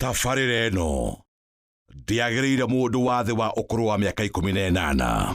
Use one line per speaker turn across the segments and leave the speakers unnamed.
Tabarĩra ĩno ndĩagĩrĩire mũndũ wa thĩ wa ũkũrũ wa mĩaka 18.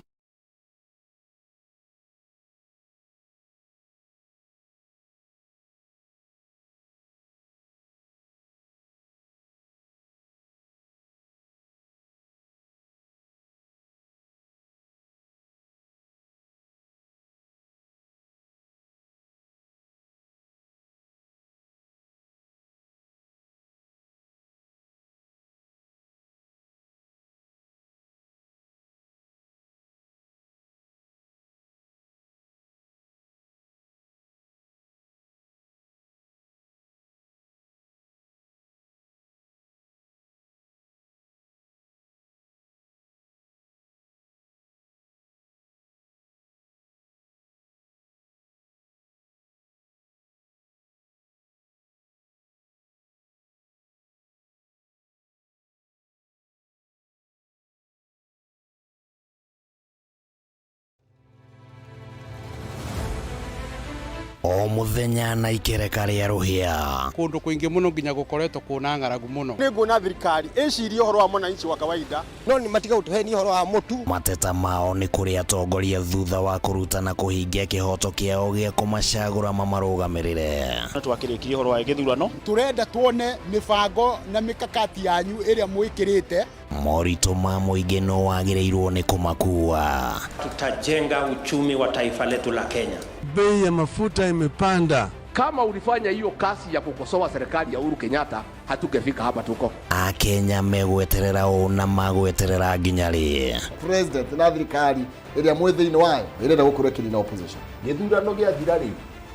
O muthenya na ikereka rĩa rũhĩa.
Kũndũ kũingĩ mũno nginya gũkoretwo kũna ng'aragu mũno.
Nĩ nguona thirikari ĩcirie ũhoro wa mwananchi wa kawaida.
No nĩ matiga gũtũhenia ũhoro wa mũtu.
Mateta mao nĩ kũrĩ atongoria thutha wa kũruta na kũhingia kĩhoto kĩao gĩa kũmacagũra mamarũgamĩrĩre.
Twakĩrĩkirie ũhoro wa gĩthurano.
Tũrenda tuone mĩbango na mĩkakati yanyu ĩrĩa mwĩkĩrĩte.
Moritũ ma mũingĩ no wagĩrĩirwo nĩ kũmakua.
Tutajenga uchumi wa taifa letu la Kenya.
Bei ya mafuta imepanda.
Kama ulifanya hiyo kazi ya kukosoa serikali ya Uhuru Kenyatta, hatungefika hapa tuko.
Akenya megweterera ũũ na magweterera nginya rĩ?
President na thirikari ĩrĩa mwĩ thĩinĩ wayo ĩrenda gũkorwo ĩkĩnina opposition.
Gĩthurano gĩathira rĩ,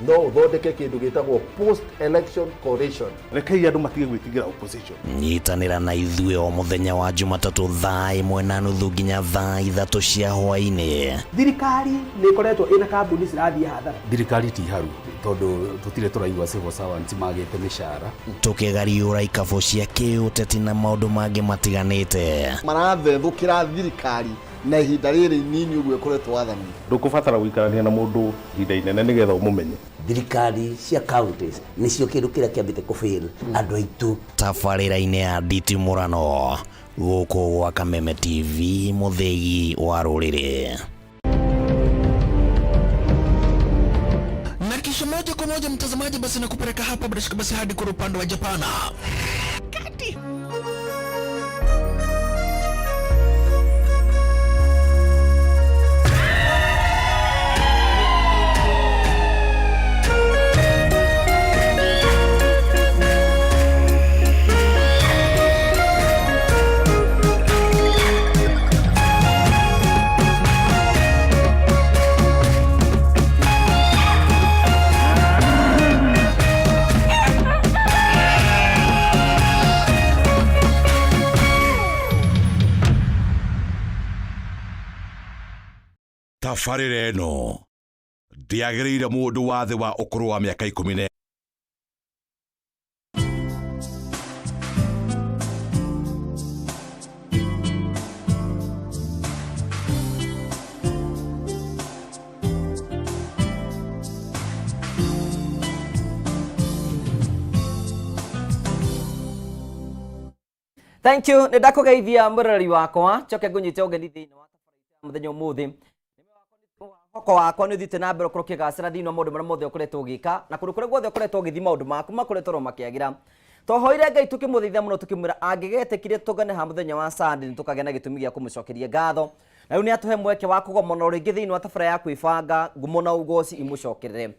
no ũthondeke kĩndũ gĩtagwo post election coalition.
Rekei andũ matige gwĩtigĩra opposition.
Nyitanĩra na ithuĩ o mũthenya wa Jumatatũ thaa 1:30 nginya thaa 3 cia hwaĩ-inĩ.
Thirikari nĩ ĩkoretwo ĩna kambuni cirathiĩ hathara.
Thirikari ti haru tondũ tũtirĩ tũraigua civil servants magĩte mĩcara.
Tũkĩgariũra ikabũ cia kĩũteti na maũndũ mangĩ matiganĩte.
Marathethũkĩra thirikari na ihinda rĩrĩ inini ũguo ĩkoretwo wathani.
Ndũkũbatara gũikarania na mũndũ ihinda inene nĩgetha ũmũmenye.
Thirikari cia counties nĩcio kĩndũ kĩrĩa kĩambĩte kũfail andũ aitũ.
Tabarĩra-inĩ ya nditimũrano gũkũ gwa Kameme TV, mũthĩgi wa rũrĩrĩ.
Na kisha moja kwa moja mtazamaji, basi nakupeleka hapa bila shaka basi hadi kwa upande wa Japana. Kati.
Tabarĩra ĩno ndĩagĩrĩire mũndũ wa thĩ wa ũkũrũ wa mĩaka 10.
Thank you, nĩ ndakũgeithia mũrori wakwa, njoke ngũnyite ũgeni thĩinĩ wa tabarĩra ya mũthenya ũmũthĩ. Hoko wakwa nĩ ũthiĩte na mbere ũkorwo ũkĩgacĩra thĩinĩ wa maũndũ marĩa mothe ũkoretwo ũgĩka na kũndũ kũrĩa guothe ũkoretwo ũgĩthiĩ, maũndũ maku makoretwo oro makĩagĩra. Twahoire Ngai tũkĩmũthaitha mũno tũkĩmwĩra angĩgetĩkire tũngane ha mũthenya wa Sunday nĩ tũkagĩa na gĩtũmi gĩa kũmũcokeria ngatho. Na rĩu nĩ atũhe mweke wa kũgomana o rĩngĩ thĩinĩ wa tabarĩra ya kwĩbanga, ngumo na ũgoci imũcokerere.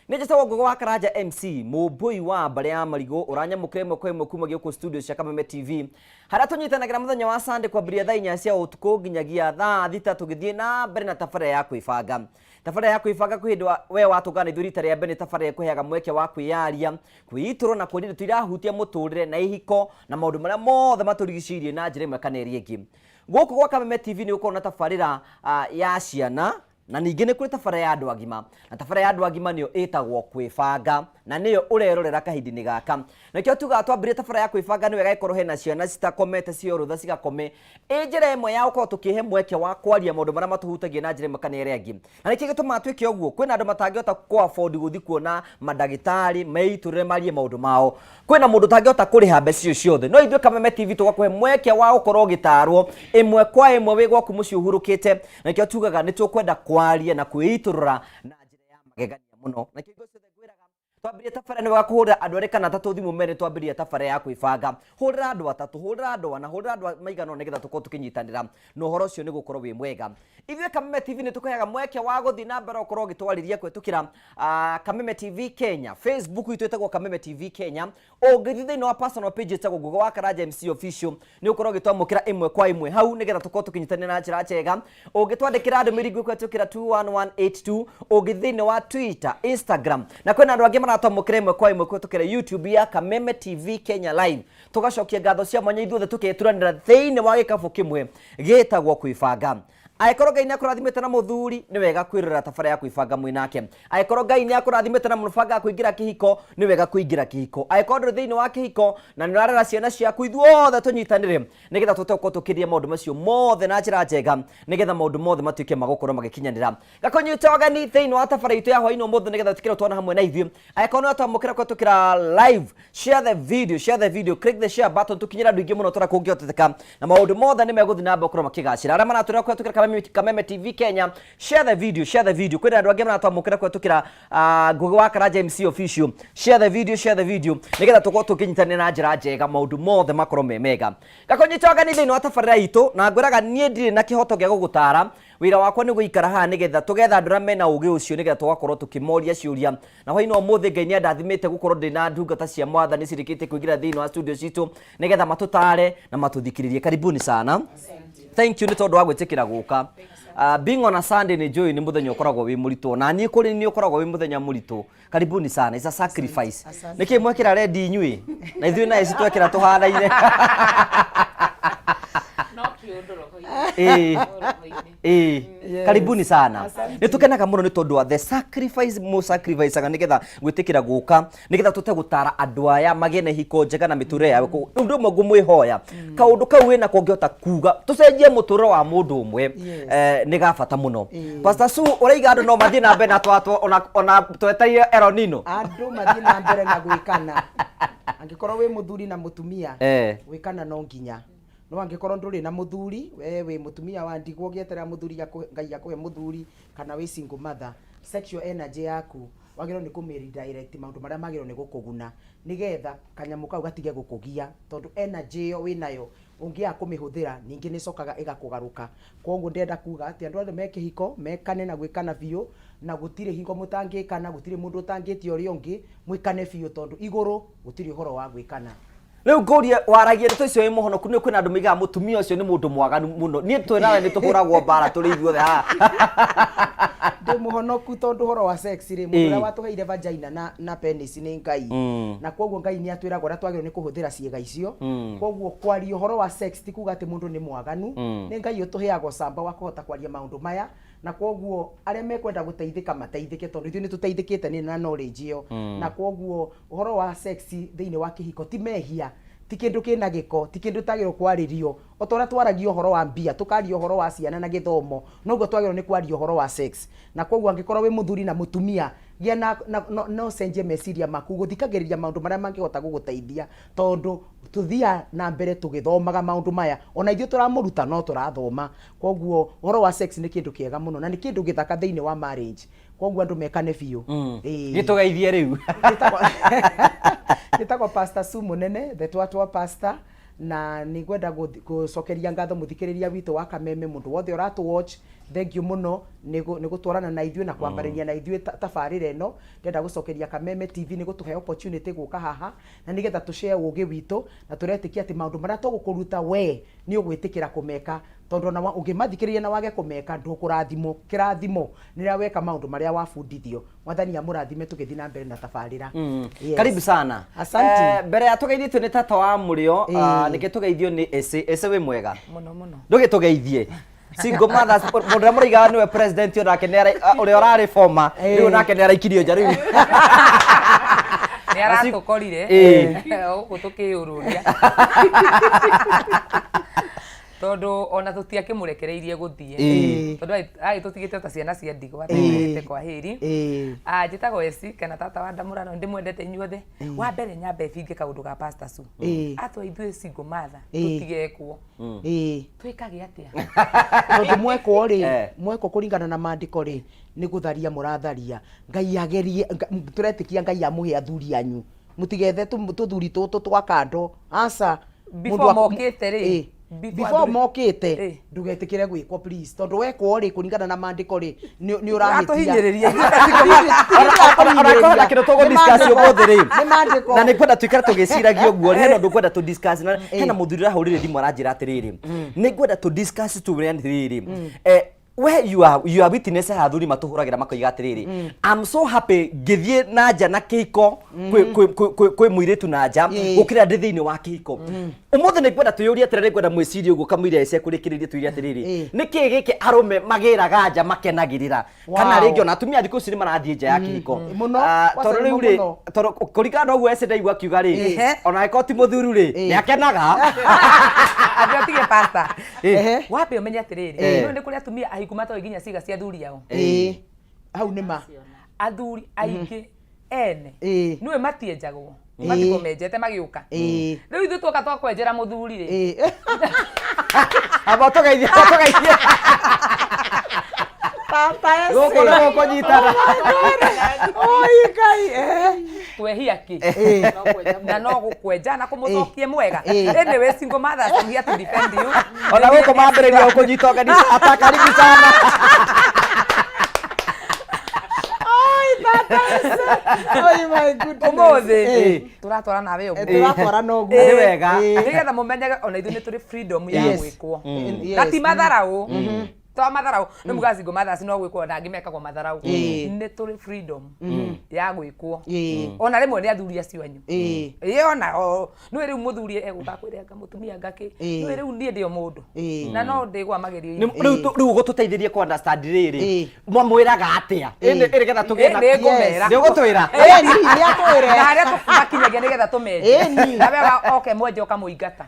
Nĩ njĩtagwo Ngũgĩ wa Karanja MC, mũmbũi wa mbarĩ ya marigũ, ũranyamũkĩra ĩmwe kwa ĩmwe kuma gũkũ studio cia Kameme TV, harĩa tũnyitanagĩra mũthenya wa Sunday kwambĩrĩria thaa 4 cia ũtukũ nginyagia thaa 6 tũgĩthiĩ na mbere na tabarĩra ya kwĩbanga. Tabarĩra ya kwĩbanga kwĩ hĩndĩ we watũngana na ithuĩ rita rĩa mbere, nĩ tabarĩra ĩkũheaga mweke wa kwĩyaria, kwĩitũrwo na kwaria ndeto irahutia mũtũrĩre na ihiko na maũndũ marĩa mothe matũrigicĩirie na njĩra ĩmwe kana ĩrĩa ĩngĩ. Gũkũ gwa Kameme TV nĩ gũkoragwo na tabarĩra ya ciana, na ningĩ nĩ kũrĩ tabarĩra ya andũ agima, na tabarĩra ya andũ agima nĩyo ĩtagwo kwĩbanga. Na nĩyo ũrerorera kahinda-inĩ gaka. Nĩkĩo tugaga twambĩrĩrie tabara ya kwĩbanga, nĩ wega ĩkorwo hena ciana citakomete cio rũtha cigakome, ĩ njĩra ĩmwe ya gũkorwo tũkĩhe mweke wa kwaria maũndũ marĩa matũhutagia na njĩra ĩmwe kana ĩrĩa ĩngĩ. Na nĩkĩo gĩtũmaga twĩke ũguo, kwĩna andũ matangĩhota kũ afford gũthiĩ kuona mandagĩtarĩ meitũrĩre marie maũndũ mao. Kwĩna mũndũ ũtangĩhota kũrĩha mbeca icio ciothe, no ithuĩ Kameme TV tũgakũhe mweke wa gũkorwo ũgĩtarwo ĩmwe kwa ĩmwe wĩ gwaku mũciĩ ũhurũkĩte. Na nĩkĩo tugaga nĩ tũkwenda kwaria na kwĩitũrũra na njĩra ya magegania mũno. Na nĩkĩo hingo ciothe ngwĩraga twambĩrĩrie tabarĩra, nĩ wega kũhũrĩra andũ erĩ kana atatũ thimũ mere twambĩrĩria tabarĩra ya kwĩbanga. Hũrĩra andũ atatũ, hũrĩra andũ ana, hũrĩra andũ maigana ũna nĩgetha tũkorwo tũkĩnyitanĩra na ũhoro ũcio nĩ gũkorwo wĩ mwega. Ithuĩ Kameme TV nĩ tũkũheaga mweke wa gũthiĩ na mbere ũkorwo ũgĩtwarĩria kũhĩtũkĩra Kameme TV Kenya. Facebook itũ ĩtagwo Kameme TV Kenya. Ũngĩthiĩ thĩinĩ wa personal page ĩtagwo Ngugi wa Karanja MC Official, nĩ ũkorwo ũgĩtwamũkĩra ĩmwe kwa ĩmwe hau nĩgetha tũkorwo tũkĩnyitanĩra na njĩra njega. Ũngĩtwandĩkĩra ndũmĩrĩri nguhĩ kũhĩtũkĩra 21182, ũngĩthiĩ thĩinĩ wa Twitter, Instagram, na kwĩna andũ angĩ maratwamũkĩra ĩmwe kwa ĩmwe kũhĩtũkĩra YouTube ya Kameme TV Kenya Live. Tũgacokia ngatho cia mwanya ithuothe tũketuranĩra thĩinĩ wa gĩkabũ kĩmwe gĩtagwo kwĩbanga. Angĩkorwo Ngai nĩ akũrathimĩte na mũthuri, nĩ wega kwĩrorera tabara ya kwĩbanga mwĩ nake. Angĩkorwo Ngai nĩ akũrathimĩte na mũbangaga kũingĩra kĩhiko, nĩ wega kũingĩra kĩhiko. Angĩkorwo ndũrĩ thĩinĩ wa kĩhiko na nĩ ũrarera ciana ciaku, ithuothe tũnyitanĩre nĩgetha tũhote gũkorwo tũkĩria maũndũ macio mothe na njĩra njega, nĩgetha maũndũ mothe matuĩke ma gũkorwo magĩkinyanĩra. Ngakũnyita ũgeni thĩinĩ wa tabara itũ ya hwainĩ ũmũthĩ nĩgetha tũtikĩre twana hamwe na ithuĩ. Angĩkorwo nĩ watwamũkĩra kũhĩtũkĩra live, share the video, share the video, click the share button, tũkinyĩre andũ aingĩ mũno tũrĩa kũngĩhoteteka, na maũndũ mothe nĩ megũthiĩ na mbere gũkorwo makĩgacĩra. Arĩa maratũrora kũhĩtũkĩra Kameme TV Kenya, share the video, share the video. Kwĩna andũ angĩ maratwamũkĩra kũhĩtũkĩra Ngugi wa Karanja MC Official, share the video, share the video, nĩgetha tũkorwo tũkĩnyitanĩra na njĩra njega, maũndũ mothe makorwo me mega. Ngakũnyita ũgeni thĩinĩ wa tabarĩra itũ, na ngwĩraga niĩ ndirĩ na kĩhoto gĩa gũgũtara. Wĩra wakwa nĩ gũikara haha nĩgetha tũgetha andũ arĩa mena ũgĩ ũcio, nĩgetha tũgakorwo tũkĩmoria ciũria. Na hwainĩ wa ũmũthĩ Ngai nĩ andathimĩte gũkorwo ndĩ na ndungata cia Mwathani cirĩkĩtie kũingĩra thĩinĩ wa studio citũ nĩgetha matũtare na matũthikĩrĩrie. Karibuni sana. Thank you nĩ tondũ wa gwĩtĩkĩra gũka. Being on a Sunday nĩ njũĩ nĩ mũthenya ũkoragwo wĩ mũritũ, na niĩ kũrĩ niĩ ũkoragwo wĩ mũthenya mũritũ. Karibuni sana, it's a sacrifice. Nĩkĩ mwekĩra rendi inyuĩ na ithuĩ na ici twekĩra tũhanaine?
No kĩũndũ roho-inĩ. Roho-inĩ.
Ĩĩ. Karibuni sana. Nĩ tũkenaga mũno nĩ tondũ wa the sacrifice mũ sacrificeaga nĩgetha gwĩtĩkĩra gũka, nĩgetha tũte gũtara andũ aya magĩe na ihiko njega na mĩtũrĩre yao. Ũndũ ũmwe ngũmwĩhoya, kaũndũ kau wĩnako ũngĩhota kuga tũcenjie mũtũrĩre wa mũndũ ũmwe, nĩ ga bata mũno. Pastor Sue, ũraiga andũ no mathiĩ na mbere na ona twetereire El Nino?
Andũ mathiĩ na mbere na gwĩkana. Angĩkorwo wĩ mũthuri na mũtumia, gwĩkana no nginya. No angĩkorwo ndũrĩ na mũthuri, we wĩ mũtumia wa ndigwa ũgĩeterera mũthuri akũhe, Ngai akũhe mũthuri, kana wĩ single mother, sexual energy yaku wagĩrĩirwo nĩ kũmĩ redirect maũndũ marĩa magĩrĩirwo nĩ gũkũguna, nĩgetha kanyamũ kau gatige gũkũgia, tondũ energy ĩyo wĩnayo ũngĩaga kũmĩhũthĩra ningĩ nĩ ĩcokaga ĩgakũgarũka. Kwoguo ndĩrenda kuga atĩ andũ othe me kĩhiko mekane na gwĩkana biũ, na gũtirĩ hingo mũtangĩkana, gũtirĩ mũndũ ũtangĩtia ũrĩa ũngĩ, mwĩkane biũ tondũ igũrũ gũtirĩ ũhoro wa gwĩkana.
Rĩu ngũrie, waragia ndeto icio wĩ mũhonoku, nĩ kwĩna andũ maigaga mũtumia ũcio nĩ mũndũ mwaganu mũno. Niĩ twĩ nawe nĩ tũhũragwo mbara tũrĩ ithuothe haha.
Ndĩ mũhonoku tondũ ũhoro wa sex rĩ, mũndũ ũrĩa watũheire vagina na penis nĩ Ngai. Na kwoguo Ngai nĩ atwĩraga ũrĩa twagĩrĩirwo nĩ kũhũthĩra ciĩga icio. Kwoguo kwaria ũhoro wa sex ti kuga atĩ mũndũ nĩ mwaganu. Nĩ Ngai ũtũheaga ũcamba wa kũhota kwaria maũndũ maya. Na kwoguo arĩa mekwenda gũteithĩka mateithĩke, tondũ ithuĩ nĩ tũteithĩkĩte nĩ na knowledge ĩyo. Na kwoguo ũhoro wa sex thĩinĩ wa kĩhiko ti mehia, ti kĩndũ kĩna gĩko, ti kĩndũ tagĩrĩirwo kwarĩrio. O ta ũrĩa twaragia ũhoro wa mbia, tũkaria ũhoro wa ciana na gĩthomo, noguo twagĩrĩirwo nĩ kwaria ũhoro wa sex. Na kwoguo angĩkorwo wĩ mũthuri na mũtumia, gĩa na, na, na ũcenjie meciria maku gũthikagĩrĩria maũndũ marĩa mangĩhota gũgũteithia, tondũ tũthiaga na mbere tũgĩthomaga maũndũ maya. Ona ithuĩ tũramũruta no tũrathoma. Kwoguo ũhoro wa sex nĩ kĩndũ kĩega mũno na nĩ kĩndũ gĩthaka thĩinĩ wa marriage. Kwoguo andũ mekane biũ.
Ĩĩ. Gĩtũgeithie rĩu.
Njĩtagwo Pastor Sue Mũnene, the Twatwa Pastor, na nĩ ngwenda gũcokeria ngatho mũthikĩrĩria witũ wa Kameme, mũndũ wothe ũratũ watch, thengiũ mũno nĩ gũtwarana na ithuĩ na kwambarĩria na ithuĩ tabarĩra ĩno. Ndĩrenda gũcokeria Kameme TV nĩ gũtũhe opportunity gũka haha na nĩgetha tũ share ũgĩ witũ, na tũretĩkia atĩ maũndũ marĩa tũgũkũruta we nĩ ũgwĩtĩkĩra kũmeka, tondũ ona ũngĩmathikĩrĩria na wage kũmeka ndũkũrathimwo. Kĩrathimo nĩ rĩrĩa weka maũndũ marĩa wabundithio. Mwathani amũrathime tũgĩthiĩ na mbere na tabarĩra.
Yes. Karibu sana.
Asante.
Mbere ya tũgeithĩtio nĩ tata wa mũrĩo, nĩkĩ tũgeithio nĩ Ese. Ese wĩ mwega?
Mũno mũno.
Ndũgĩtũgeithie. Single mothers, mũndũ ũrĩa mũraigaga nĩwe president onake nĩ ũrĩa ũrarĩ former, rĩu onake nĩ araikirio nja rĩu.
Nĩ aratũkorire
Ĩĩ.
gũkũ tũkĩyũrũria tondũ ona tũtiakĩmũrekereirie gũthiĩ.
Ĩĩ.
Tondũ agĩtũtigĩte ta ciana cia ndigwa tũtigĩte kwa hĩri. Ah, njĩtagwo Esi kana tata wa Ndamũrano, ndĩmwendete inyuothe. Wa mbere nyambe binge kaũndũ ga Pastor Sue. Atwa ithuĩ single mother tũtigekwo, twĩkage atĩa?
Tondũ mwekwo rĩ, mwekwo kũringana na maandĩko rĩ, nĩ gũtharia mũratharia. Ngai agerie tũretĩkia Ngai amũhe athuri anyu, mũtigethe tũthuri tũtũ twa kando, aca.
Before
Mũndũ
mokĩte rĩ, before
before mokĩte, ndũgetĩkĩre gwĩkwo please, tondũ wekwo rĩ, kũringana na maandĩko rĩ, nĩ ũrahĩtia.
Ũratũhinyĩrĩria.
Ona korwo na kĩndũ tũgũ discuss ũmũthĩ rĩ,
Nĩ maandĩko.
Na nĩ ngwenda tũikare tũgĩciragia ũguo rĩ, hena ũndũ ngwenda tũ discuss, na hena mũthuri ũrahũrire thimũ aranjĩra atĩrĩrĩ, nĩ ngwenda tũ discuss tũre atĩrĩrĩ, we you are witness ha athuri matũhũragĩra makoiga atĩrĩrĩ, "I'm so happy ngĩthiĩ na nja na kĩhiko kwĩ mũirĩtu na nja gũkĩra ndĩ thĩinĩ wa kĩhiko." Ũmũthĩ nĩ ngwenda twĩyũrie atĩrĩrĩ, nĩ ngwenda mwĩcirie ũguo kamũira ece kũrĩkĩrĩria, twĩre atĩrĩrĩ, nĩ kĩĩ gĩkĩ arũme magĩraga nja makenagĩrĩra, kana rĩngĩ ona atumia thikũ ici nĩ marathiĩ nja ya kĩhiko?
Mũno.
Ah,
Kwanza
tondũ
nĩmo
rĩu rĩ,
mũno.
tondũ kũringana na ũguo ece ndaigua akiuga rĩ, ona angĩkorwo ti mũthuri rĩ, nĩ akenaga.
Ambe ũtige, Pastor. Wambe ũmenye atĩrĩrĩ, nĩũĩ nĩ kũrĩ atumia ahiku matoĩ nginya ciĩga cia athuri ao.
Ĩĩ, hau nĩ ma.
Athuri aingĩ ene nĩwe matienjagwo, matigwo menjete magĩũka. Rĩu ithuĩ tuoka twakwenjera mũthuri rĩ,
Amba tũgeithie, tũgeithie.
Tata Esi.
Gũkũ nĩ gũkũnyitana.
Oi Ngai, eh.
Twehia kĩ na no gũkwenja na kũmũcokia mwega.
Ĩĩ.
Anyway, single mothers, I'm here to defend you.
Ona gũkũ mambĩrĩria gũkũnyita ũgeni ata, karibu sana.
Oi tata Esi. Oi my goodness.
Ũmũthĩ tũratwara nawe ũguo.
Tũratwarana ũguo.
Nĩ wega.
Nĩgetha mũmenyage ona ithuĩ nĩ tũrĩ freedom ya gwĩkwo na ti matharau, to matharau nĩ muga single mothers no gwĩkwo na angĩ mekagwo matharau. Nĩ tũrĩ freedom ya gwĩkwo ona rĩmwe nĩ athuri acio anyu. Ĩĩ, ona nĩwe rĩu mũthuri egũka kwĩre anga mũtumia ngakĩ, nĩwe rĩu niĩ ndĩ o mũndũ na no ndĩgwa magerio-inĩ.
Rĩu ũgũtũteithĩrie kũ understand rĩrĩ, mwamwĩraga atĩa? Ĩ nĩgetha tũgĩe na
Nĩ ngũmera.
Nĩ ũgũtwĩra.
Ĩni, nĩ atwĩre.
Na harĩa tũmakinyagia nĩgetha tũmenje.
Ĩni.
Na we oke mwenje ũkamũingata.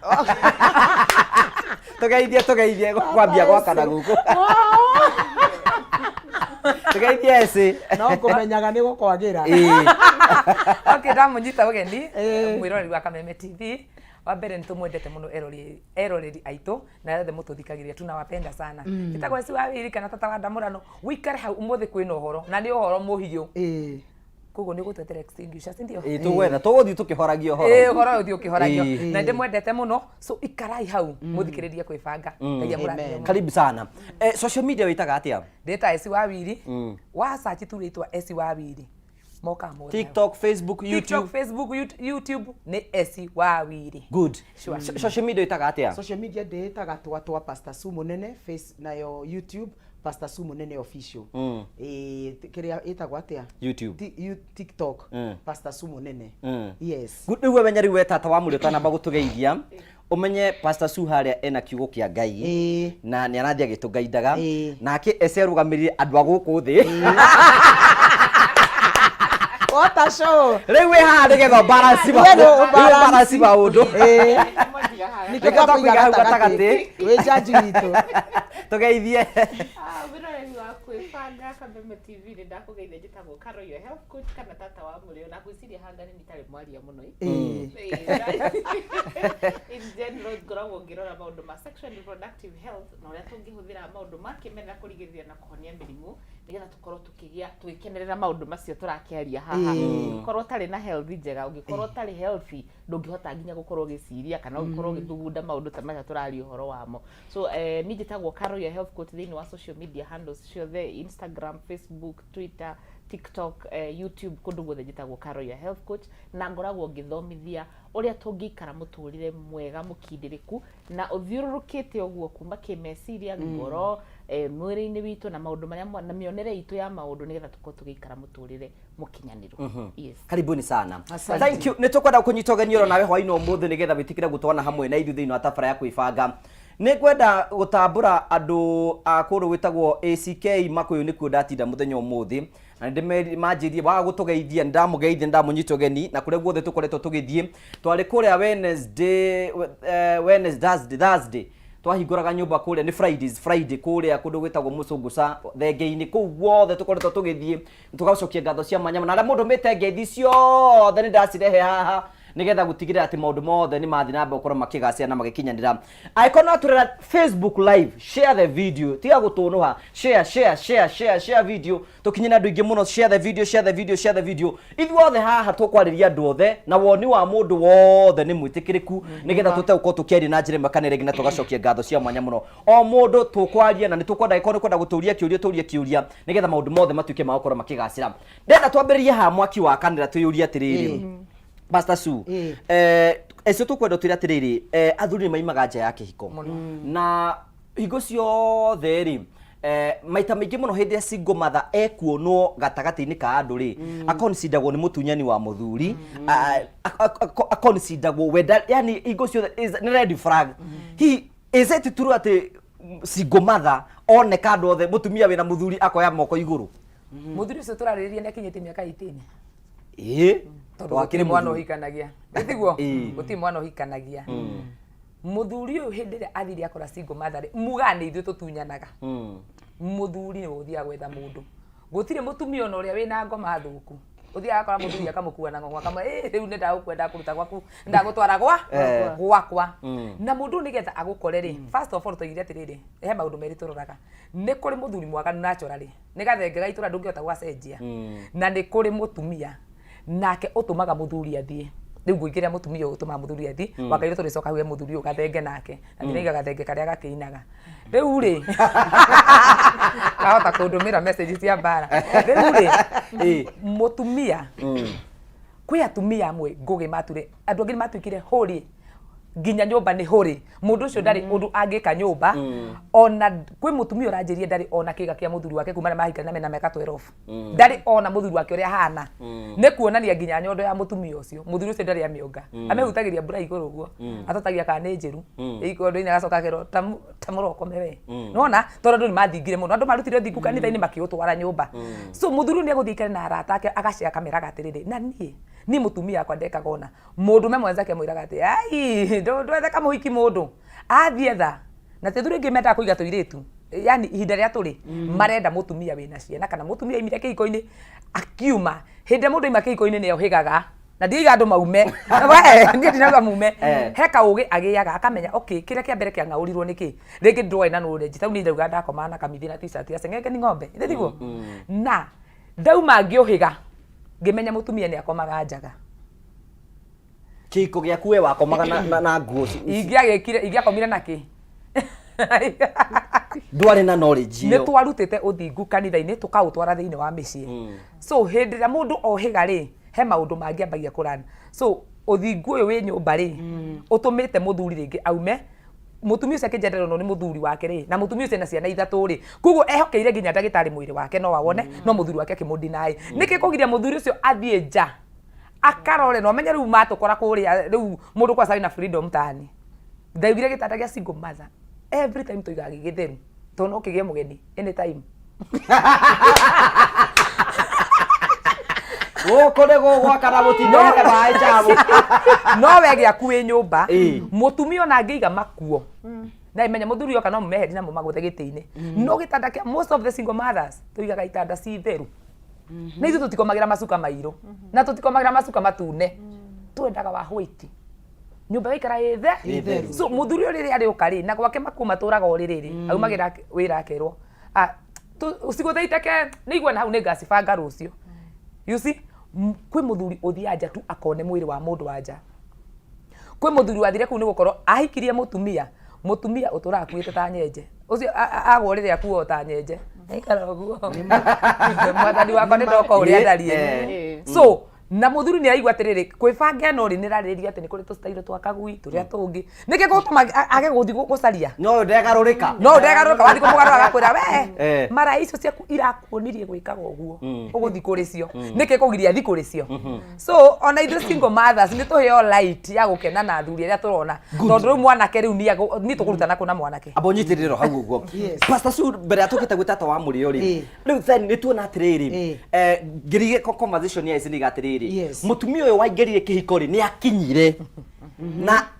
Tũgeithie, tũgeithie, kwambia gwakana gũkũ, tũgeithie eci.
No kũmenyaga nĩ gũkwagĩra.
Okay, ndamũnyita ũgeni mwĩroreri wa Kameme TV. Wa mbere nĩ tũmwendete mũno eroreri aitũ na arĩa othe mũtũthikagĩrĩria, tunawapenda sana. Njĩtagwo Esi wa Wĩri kana tata wa Ndamũrano. Wĩikare hau, ũmũthĩ kwĩna ũhoro na nĩ ũhoro mũhiũ, koguo nĩ ũgũtwetera extinguisher, si ndio?
Ĩĩ, tũgwetha, tũgũthiĩ tũkĩhoragia ũhoro.
Ĩĩ, ũhoro ũyũ ũthiĩ ũkĩhoragio. Na ndĩmwendete mũno, so ikarai hau mũthikĩrĩrie kwĩbanga. Ngai amũrathime mũno.
Karibu sana. Social media wĩtaga atĩa?
Ndĩta Esi wa Wiri. Wa search tu rĩtwa Esi wa Wiri, mokaga mothe.
TikTok, Facebook,
TikTok,
YouTube?
Facebook, YouTube nĩ Esi wa Wiri.
Good.
Sure.
Social media wĩtaga atĩa?
Social media ndĩĩtaga twatwa Pastor Sue Mũnene face, nayo YouTube Pastor Sue Mũnene official. Ĩĩ, kĩrĩa ĩtagwo atĩa?
YouTube.
TikTok Pastor Sue Mũnene. Yes.
Good, rĩu we menya, rĩu we tata wa mũrĩ ũtanamba gũtũgeithia, ũmenye Pastor Sue harĩa ena kiugo kĩa Ngai na nĩ arathiĩ agĩtũgaindaga, nake ece arũgamĩrĩire andũ a gũkũ thĩ.
What a show!
Rĩu wĩ haha nĩgetha ũbalance
We nĩ
rĩu
ũbalance.
ũbalance maũndũ.
Nĩkĩo
Nĩkĩo
twakũiga
twakũiga hau
gatagatĩ.
gatagatĩ.
Wĩ jaji witũ.
Tũgeithie.
Mwĩroreri wa kwĩbanga Kameme TV, nĩ ndakũgeithia. Njĩtagwo Carol, your health coach kana tata wa mũrĩo, na ngwĩciria hanga nĩ itarĩ mwaria mũno. In general ngoragwo ngĩrora maũndũ ma sexual and reproductive health na ũrĩa tũngĩhũthĩra maũndũ ma kĩmerera kũrigĩrĩria na kũhonia mĩrimũ nĩgetha tũkorwo tũkĩgĩa tũgĩkenerera maũndũ macio tũrakĩaria haha. Ũngĩkorwo ũtarĩ na health njega, ũngĩkorwo ũtarĩ healthy, ndũngĩhota nginya gũkorwo ũgĩciria kana ũngĩkorwo ũgĩthugunda maũndũ ta maya tũraria ũhoro wamo. So niĩ njĩtagwo Carol, your health coach, thĩinĩ wa social media handles ciothe, Instagram, Facebook, Twitter, TikTok, YouTube, kũndũ guothe njĩtagwo Carol, your health coach, na ngoragwo ngĩthomithia ũrĩa tũngĩikara mũtũrĩre mwega mũkindĩrĩku na ũthiũrũrũkĩte ũguo kuma kĩmeciria, ngoro, mwĩrĩ-inĩ witũ na maũndũ marĩa na mĩonere itũ ya maũndũ nĩgetha tũkorwo tũgĩikara mũtũrĩre mũkinyanĩru. Yes.
Karibuni sana.
Asante.
Thank you. Nĩ tũkwenda kũnyita ũgeni oro nawe hwainĩ ũmũthĩ nĩgetha wĩtĩkĩre gũtwana hamwe na ithuĩ thĩinĩ wa tabara ya kwĩbanga. Nĩ ngwenda gũtambũra andũ a kũndũ gwĩtagwo ACK Makũyũ, nĩkuo ndatinda mũthenya ũmũthĩ. Na nĩ manjĩrie waga gũtũgeithia, nĩ ndamũgeithia, nĩ ndamũnyita ũgeni na kũrĩa guothe tũkoretwo tũgĩthiĩ. Twarĩ kũrĩa Wednesday, Wednesday, Thursday, Thursday twahingũraga nyũmba kũrĩa nĩ Fridays, Friday kũrĩa kũndũ gwĩtagwo Mũcũngũca thenge-inĩ, kũu guothe tũkoretwo tũgĩthiĩ tũgacokia ngatho cia mwanya na arĩa mũndũmĩte ngeithi ciothe nĩ ndacirehe haha nĩgetha gũtigĩrĩra atĩ maũndũ mothe nĩ mathiĩ na mbere gũkorwo makĩgacĩra na magĩkinyanĩra. Angĩkorwo no tũrera Facebook live, share the video, tiga gũtũnũha, share, share, share, share, share video, tũkinye na andũ aingĩ mũno. Share the video, share the video, share the video. Ithuothe haha tũkwarĩria andũ othe na woni wa mũndũ wothe nĩ mwĩtĩkĩrĩku, nĩgetha tũte gũkorwo tũkĩaria na njĩra ĩmwe kana ĩrĩa ĩngĩ, na tũgacokia ngatho cia mwanya mũno o mũndũ tũkwaria, na nĩ tũkwenda angĩkorwo nĩ kwenda gũtũria kĩũria, tũrie kĩũria nĩgetha maũndũ mothe matuĩke ma gũkorwo makĩgacĩra. Ndĩrenda twambĩrĩrie haha mwaki wa kanĩra, twĩyũrie atĩrĩrĩ, Pastor Sue, ecio tũkwenda ũtwĩre atĩrĩrĩ, athuri nĩ maimaga nja ya kĩhiko na hingo ciothe rĩ, maita maingĩ mũno hĩndĩ ĩrĩa single mother ekuonwo gatagatĩ-inĩ ka andũ rĩ, akonsidagwo nĩ mũtunyani wa mũthuri, akonsidagwo wenda, yani hingo ciothe nĩ red flag. Hihi is it true atĩ single mother oneka andũ othe, mũtumia wĩna mũthuri akoya moko igũrũ?
Mũthuri ũcio tũrarĩrĩria nĩ akinyĩtie mĩaka 18?
Ĩĩ.
Tondũ
wakĩrĩ
gũtirĩ mwana
mũthuri.
Ũhikanagia ĩtiguo? Gũtirĩ mwana ũhikanagia. Mũthuri ũyũ hĩndĩ ĩrĩa athire akora single mother rĩ, mugaga nĩ ithuĩ tũtunyanaga. Mũthuri nĩwe ũthiaga gwetha mũndũ, gũtirĩ mũtumia ona ũrĩa wĩna ngoma thũku ũthiaga akora mũthuri akamũkua na ng'ong'o akamwĩra, "Ĩ, rĩu nĩ ndagũkwenda kũruta gwaku, ndagũtwara gwa gwakwa." Na mũndũ ũyũ nĩgetha agũkore rĩ, first of all tũigire atĩrĩrĩ, he maũndũ merĩ tũroraga. Nĩ kũrĩ mũthuri mwaganu naturally, nĩ gathenge ga itũra ndũngĩhota gũgacenjia, na nĩ kũrĩ mũtumia nake ũtũmaga mũthuri athiĩ. Rĩu ngũingĩrĩra mũtumia ũyũ ũtũmaga mũthuri athiĩ. Wakaire tũrĩcoka hau he mũthuri ũyũ gathenge nake na ndĩraiga gathenge karĩa gakĩinaga rĩu rĩ, kahota kũndũmĩra message cia mbara. Rĩu rĩ, mũtumia, kwĩ atumia amwe ngũgĩ mature, andũ angĩ nĩ matuĩkire hũrĩ nginya nyũmba nĩ hũrĩ, mũndũ ũcio ndarĩ ũndũ angĩka nyũmba. Ona kwĩ mũtumia ũranjĩrie ndarĩ ona kĩga kĩa mũthuri wake kuma na mahikania mena mĩaka 12, ndarĩ ona mũthuri wake ũrĩa ahana. Nĩ kuonania nginya nyondo ya mũtumia ũcio, mũthuri ũcio ndarĩ amĩonga, amĩhutagĩria mbura igũrũ ũguo, atotagia kana nĩ njĩru ĩkondo-inĩ, agacoka akerwo ta mũrokome we. Nona tondũ andũ nĩ mathingire mũno, andũ marutire ũthingu kanitha-inĩ makĩũtwara nyũmba. So mũthuri ũyũ nĩ egũthiĩ aikare na arata ake, agacea akameraga atĩrĩrĩ, na niĩ mũtumia wakwa ndekaga ona mũndũme mwenzake amwĩraga atĩ ai ndwethe kamũhiki mũndũ athiĩ etha na ti athuri aingĩ mendaga kũiga tũirĩtu, yani ihinda rĩrĩa tũrĩ marenda mũtumia wĩna ciana kana mũtumia aimire kĩhiko-inĩ akiuma. Hĩndĩ ĩrĩa mũndũ aima kĩhiko-inĩ nĩ ohĩgaga, na ndiaiga andũ maume. We, niĩ ndinauga mume. He kaũgĩ agĩaga akamenya, okay, kĩrĩa kĩa mbere kĩang'aũrirwo nĩ kĩ rĩngĩ ndwoĩ na knowledge tau niĩ ndauga ndakomaga na kamithi na t-shirt ya ceng'enge ni ng'ombe, ithe tiguo? Na ndauma ngĩũhĩga ngĩmenya mũtumia nĩ akomaga njaga.
Kĩhiko gĩaku we wakomaga na nguo
Ingĩagĩkire, ingĩakomire na kĩ?
Ndwarĩ na knowledge
Nĩ
ĩyo.
Twarutĩte ũthingu kanitha-inĩ tũkaũtwara thĩinĩ wa mĩciĩ. So hĩndĩ ĩrĩa mũndũ ohĩga rĩ, he maũndũ mangĩ ambagia kũrana. So ũthingu ũyũ wĩ nyũmba rĩ, ũtũmĩte mũthuri rĩngĩ aume mũtumia ũcio akĩnjenderwo nĩ mũthuri wake rĩ, na mũtumia ũcio ena ciana ithatũ rĩ, koguo ehokeire nginya ndagĩtarĩ mwĩrĩ wake no awone, no mũthuri wake akĩmũdeny. Nĩkĩ kũgiria mũthuri ũcio athiĩ nja akarore na ũmenye rĩu matũkora kũrĩa rĩu mũndũ kwaca wĩna freedom tani ndaugire gĩtanda gĩa single mother every time tũigaga gĩ gĩtheru tondũ no kĩgĩe mũgeni anytime.
Gũkũ nĩ gũgwakana mũtindeke maĩ njamu.
No we gĩaku wĩ nyũmba, mũtumia ona angĩiga makuo na imenya mũthuri oka no mũmeherie na mũmagũthe gĩtĩ-inĩ, no gĩtanda kĩa most of the single mothers tũigaga itanda ci theru, na ithuĩ tũtikomagĩra macuka mairũ na tũtikomagĩra macuka matune, twendaga wa white, nyũmba ĩgaikara ĩ the
Ĩ theru.
So mũthuri ũyũ rĩrĩa arĩũka rĩ, na gwake makuo matũraga o rĩrĩ rĩ, aumagĩra wĩra akerwo, "Ah, cigũthe iteke nĩ igua na hau nĩ ngacibanga rũciũ." You see, kwĩ mũthuri ũthiaga nja tu akone mwĩrĩ wa mũndũ wa nja. Kwĩ mũthuri wathire kũu nĩ gũkorwo ahikirie mũtumia, mũtumia ũtũraga akuĩte ta nyenje, ũcio agwo rĩrĩa akuo ta nyenje aikara ũguo, mwathani wakwa nĩ ndoka ũrĩa ndariĩ. So Na mũthuri nĩ araigua atĩrĩrĩ, kwĩbanga ĩno rĩ, nĩ ĩrarĩrĩria atĩ nĩ kũrĩ tũcitairũ twa kagui tũrĩa tũngĩ, nĩkĩ gũtũma age gũthiĩ gũcaria?
No ndegarũrĩka.
No ndegarũrĩka, wathiĩ kũmũgarũra agakwĩra we,
Eh.
mara icio ciaku irakuonirie gwĩkaga ũguo,
Mm.
ũgũthiĩ kũrĩ cio.
Mm.
Nĩkĩ kũgiria thiĩ kũrĩ cio? So ona ithuĩ single mothers nĩ tũheo light ya gũkena na athuri arĩa tũrona, tondũ rĩu mwanake rĩu niĩ tũkũrutana kũ na mwanake?
Amba ũnyitĩrĩre hau ũguo. Pastor Sue, mbere ya tũkĩte gwĩ tata wa mũrĩo rĩ, rĩu then nĩ tuona atĩrĩrĩ, ngĩrige conversation ya ici nĩ atĩrĩrĩ, mũtumia ũyũ waingĩrire kĩhiko rĩ, nĩ akinyire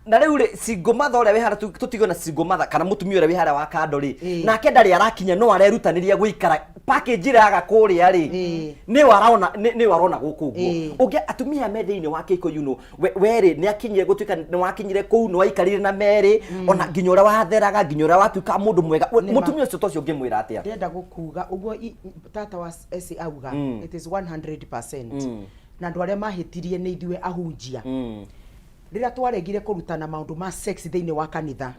na rĩu rĩ, single mother ũrĩa wĩ harĩa, tũtigwe na single mother kana mũtumia ũrĩa wĩ harĩa wa kando rĩ, nake ndarĩ arakinya, no arerutanĩria gũikara package ĩrĩa yaga kũrĩa rĩ, nĩyo arona, nĩyo arona gũkũ ũguo. Ũngĩ atumia me thĩinĩ wa kĩhiko, you know, we rĩ, nĩ akinyire gũtuĩka nĩ wakinyire kũu, nĩ waikarire na merĩ, ona nginya ũrĩa watheraga, nginya ũrĩa watuĩka mũndũ mwega. Mũtumia ũcio ta ũcio ũngĩmwĩra atĩa?
Ndĩrenda gũkuga ũguo tata wa esi auga, it is 100%. Na andũ arĩa mahĩtirie nĩ ithuĩ ahunjia, rĩrĩa twaregire kũrutana maũndũ ma sex thĩinĩ wa kanitha,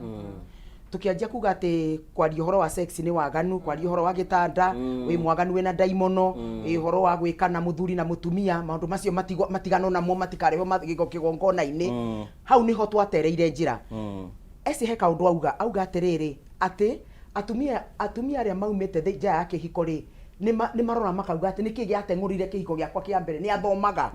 tũkĩanjia kuga atĩ kwaria ũhoro wa sex nĩ waganu, kwaria ũhoro wa gĩtanda wĩ mwaganu, wĩna ndaimono, ĩ ũhoro wa gwĩka na mũthuri na mũtumia, maũndũ macio matiganwo namo, matikarehwo kĩgongona-inĩ. Hau nĩho twatereire njĩra. Eci he kaũndũ auga atĩrĩrĩ, atĩ atumia arĩa maumĩte nja ya kĩhiko rĩ, nĩ marora makauga atĩ nĩkĩ gĩateng'ũrire kĩhiko gĩakwa kĩa mbere, nĩ athomaga.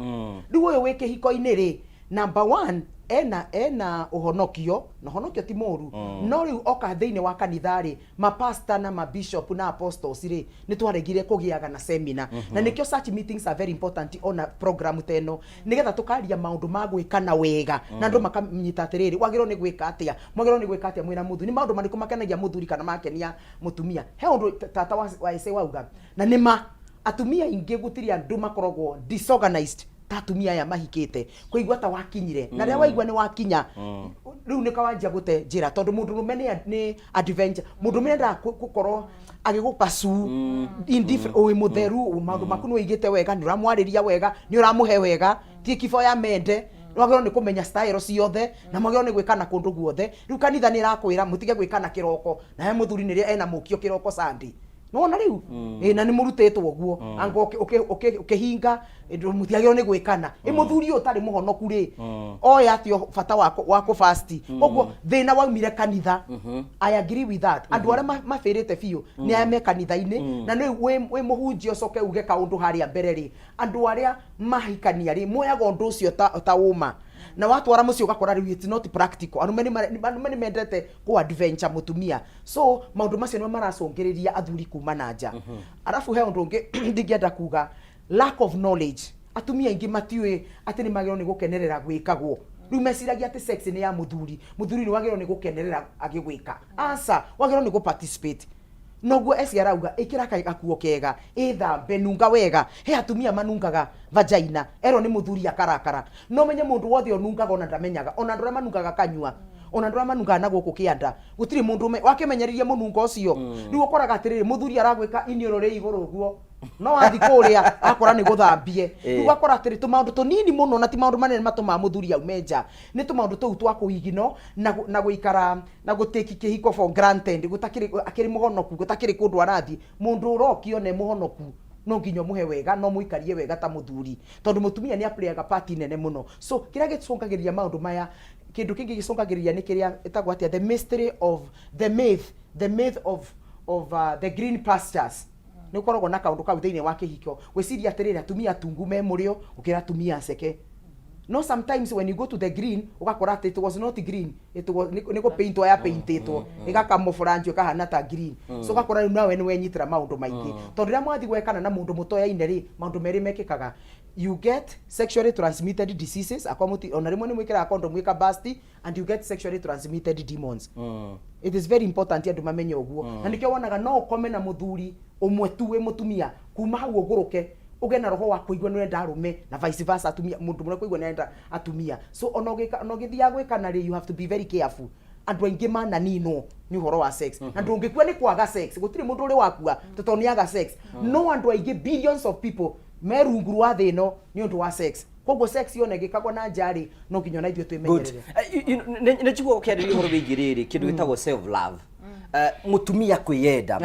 Rĩu ũyũ wĩ kĩhiko-inĩ rĩ, number one, ena ũhonokio, na ũhonokio ti mũru, no rĩu oka thĩinĩ wa kanitha rĩ, mapasta na mabishop na apostles rĩ, nĩ twaregire kũgĩaga na seminar. Na nĩkĩo such meetings are very important, ona program ta ĩno, nĩgetha tũkaria maũndũ ma gwĩkana wega, na andũ makanyita atĩrĩrĩ, wagĩrĩirwo nĩ gwĩka atĩa, mwagĩrĩirwo nĩ gwĩka atĩa mwĩna mũthuri, nĩ maũndũ marĩkũ makenagia mũthuri kana makenia mũtumia. He ũndũ tata wa ese wauga, na nĩ ma atumia aingĩ gũtirĩ andũ makoragwo disorganized ta atumia aya mahikĩte, kũigua ta wakinyire na rĩrĩa waigua nĩ wakinya, rĩu nĩ kawanjia gũte njĩra, tondũ mũndũrũme nĩ adventure. Mũndũrũme endaga gũkorwo agĩgũpasu in different, wĩ mũtheru, maũndũ maku nĩ wĩigĩte wega, nĩ ũramwarĩria wega, nĩ ũramũhe wega, ti kibao ya mende. Mwagĩrĩirwo nĩ kũmenya style ciothe, na mwagĩrĩirwo nĩ gwĩkana kũndũ guothe. Rĩu kanitha nĩ ĩrakwĩra mũtige gwĩkana kĩroko, na he mũthuri nĩrĩo ena mũkio kĩroko Sunday, nĩwona rĩu? Ĩ, na nĩ mũrutĩtwo ũguo, anga ũkĩhinga mũtiagĩrĩirwo nĩ gwĩkana. Ĩ mũthuri ũyũ ũtarĩ mũhonoku rĩ, oya atĩ bata wa kũfasti ũguo? Thĩna waumire kanitha. I agree with that. Andũ arĩa mabĩrĩte biũ nĩ aya me kanitha-inĩ. Na nĩ wĩ mũhunjia ũcoke uge kaũndũ harĩa mbere rĩ, andũ arĩa mahikania rĩ, moyaga ũndũ ũcio ta ũma, na watwara mũciĩ ũgakora rĩu it's not practical. Arũme nĩ mendete kũ adventure mũtumia, so maũndũ macio nĩmo maracũngĩrĩria athuri kuma na nja. Arabu he ũndũ ũngĩ ndingĩenda kuga, lack of knowledge. Atumia aingĩ matiũĩ atĩ nĩ magĩrĩirwo nĩ gũkenerera gwĩkagwo. Rĩu meciragia atĩ sex nĩ ya mũthuri, mũthuri nĩ wagĩrĩirwo nĩ gũkenerera agĩgwĩka. Aca, wagĩrĩirwo nĩ gũ-participate. Noguo eci arauga, ĩkĩra gakuo kega, ĩthambe, nunga wega. He atumia manungaga vagina, erwo nĩ mũthuri akarakara. No menye mũndũ wothe ũnungaga ona ndamenyaga, ona andũ arĩa manungaga kanyua, ona andũ arĩa manungaga na gũkũ kĩanda, gũtirĩ mũndũ wakĩmenyereria mũnungo ũcio. Rĩu ũkoraga atĩrĩrĩ, mũthuri aragwĩka iniũrũ rĩ igũrũ ũguo, no wathi kũrĩa akora nĩ gũthambie. Rĩu ũgakora atĩrĩ, tũmaũndũ tũnini mũno na ti maũndũ manene matũmaga mũthuri aume nja, nĩ tũmaũndũ tũu twa kũigino na gũikara na gũtĩki kĩhiko for granted, gũtakĩrĩ akĩrĩ mũhonoku, gũtakĩrĩ kũndũ arathiĩ. Mũndũ ũrokio ne mũhonoku, no nginya ũmũhe wega, no mũikarie wega ta mũthuri, tondũ mũtumia nĩ aplayaga part nene mũno. So kĩrĩa gĩcũngagĩrĩria maũndũ maya, kĩndũ kĩngĩ gĩcũngagĩrĩria nĩ kĩrĩa ĩtagwo atĩa, the mystery of the myth, the myth of the green pastures. Nĩ ũkoragwo na kaũndũ kau thĩinĩ wa kĩhiko, gwĩciria atĩrĩrĩ, atumia atungu me mũrĩo gũkĩra atumia aceke. No sometimes when you go to the green, ũgakora atĩ it was not green, it was nĩ gũpaintwo ya paintĩtwo ĩgakamũburanjwo ĩkahana ta green. So ũgakora rĩu nawe nĩ wenyitĩra maũndũ maingĩ, tondũ rĩrĩa mwathiĩ gwekana na mũndũ mũtoyaine rĩ, maũndũ merĩ mekĩkaga: you get sexually transmitted diseases, akwa mũti ona rĩmwe nĩ mwĩkĩraga condom ĩka burst, and you get sexually transmitted demons. It is very important andũ mamenye ũguo. Na nĩkĩo wonaga no ũkome na mũthuri ũmwe tu wĩ mũtumia, kuma hau ũgũrũke ũgĩe na roho wa kũigua nĩ ũrenda arũme, na vice versa, atumia, mũndũ mũrĩa kũigua nĩ arenda atumia. So ona ũgĩka, ona ũgĩthiaga gwĩkana rĩ, you have to be very careful. Andũ aingĩ mananinwo nĩ ũhoro wa sex, na ndũngĩkua nĩ kwaga sex. Gũtirĩ mũndũ ũrĩ wakua tondũ nĩ aga sex, no andũ aingĩ, billions of people, me rungu rwa thĩ ĩno nĩ ũndũ wa sex. Koguo sex yona ĩgĩkagwo na nja rĩ, no nginya ona ithuĩ twĩmenyerere.
Nĩ njiguaga ũkĩarĩria ũhoro wĩgiĩ rĩrĩ kĩndũ gĩtagwo self love, mũtumia kwĩyenda.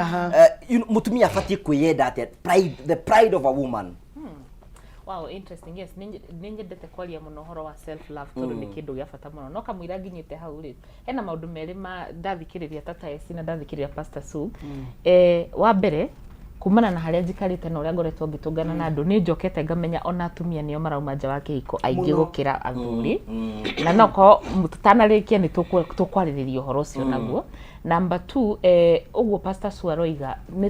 Mũtumia abatiĩ kwĩyenda atĩa? Pride, the pride of a woman.
Wow, interesting. Yes, nĩ nyendete kwaria mũno ũhoro wa self love tondũ nĩ kĩndũ gĩa bata mũno. No kamũira nginyĩte hau rĩ, hena maũndũ merĩ ma ndathikĩrĩria Tata Esi na ndathikĩrĩria Pastor Sue. Wa mbere kumana na harĩa njikarĩte na ũrĩa ngoretwo ngĩtũngana na andũ, nĩ njokete ngamenya ona atumia nĩo marauma nja wa kĩhiko aingĩ
Mũno.
gũkĩra athuri. Na no korwo tũtanarĩkia nĩ tũkwarĩrĩria ũhoro ũcio naguo. Number two, ũguo Pastor Sue aroiga, nĩ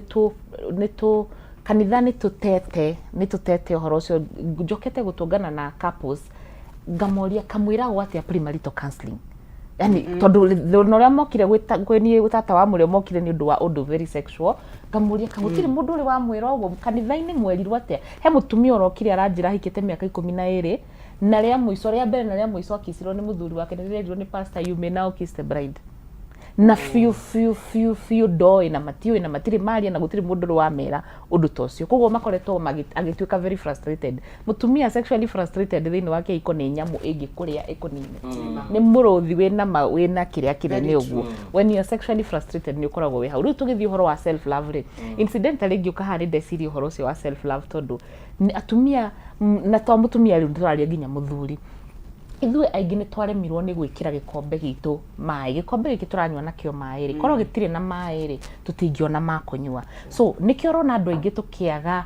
tũ kanitha nĩ tũtete ũhoro ũcio. Njokete gũtũngana na couples, ngamoria kamwĩragwo atĩa premarital counseling, yani tondũ thĩna ũrĩa mokire gwĩ niĩ tata wa mũrĩo mokire nĩ ũndũ wa ũndũ very sexual. Ngamũria, gũtirĩ mũndũ ũrĩ wamwĩra ũguo kanitha-inĩ, mwerirwo atĩa? He mũtumia ũrokire aranjĩra ahikĩte mĩaka 12, na rĩa mũico, rĩa mbere na rĩa mũico akicirwo nĩ mũthuri wake nĩ rĩrerirwo nĩ pastor, "You may now kiss the bride." Na biũ biũ biũ biũ ndoĩ na matiũĩ na matirĩ maria na gũtirĩ mũndũ ũrĩ wamera ũndũ ta ũcio. Koguo makoretwo agĩtuĩka very frustrated. Mũtumia sexually frustrated thĩinĩ wa kĩhiko nĩ nyamũ ĩngĩkũrĩa ĩkũnine, nĩ mũrũthi wĩna ma wĩna kĩrĩa kĩnene ũguo. When you are sexually frustrated, nĩ ũkoragwo wĩ hau. Rĩu tũgĩthiĩ ũhoro wa self love rĩ, incidentally ngĩũka haha nĩ ndeciria ũhoro ũcio wa self love, tondũ nĩ atumia na to mũtumia, rĩu tũraria nginya mũthuri, ithuĩ aingĩ nĩ twaremirwo nĩ gwĩkĩra gĩkombe gitũ maĩ. Gĩkombe gĩkĩ tũranyua nakĩo maĩ rĩ, korwo gĩtirĩ na maĩ rĩ, tũtingĩona ma kũnyua. So nĩkĩo ũrona andũ aingĩ tũkĩaga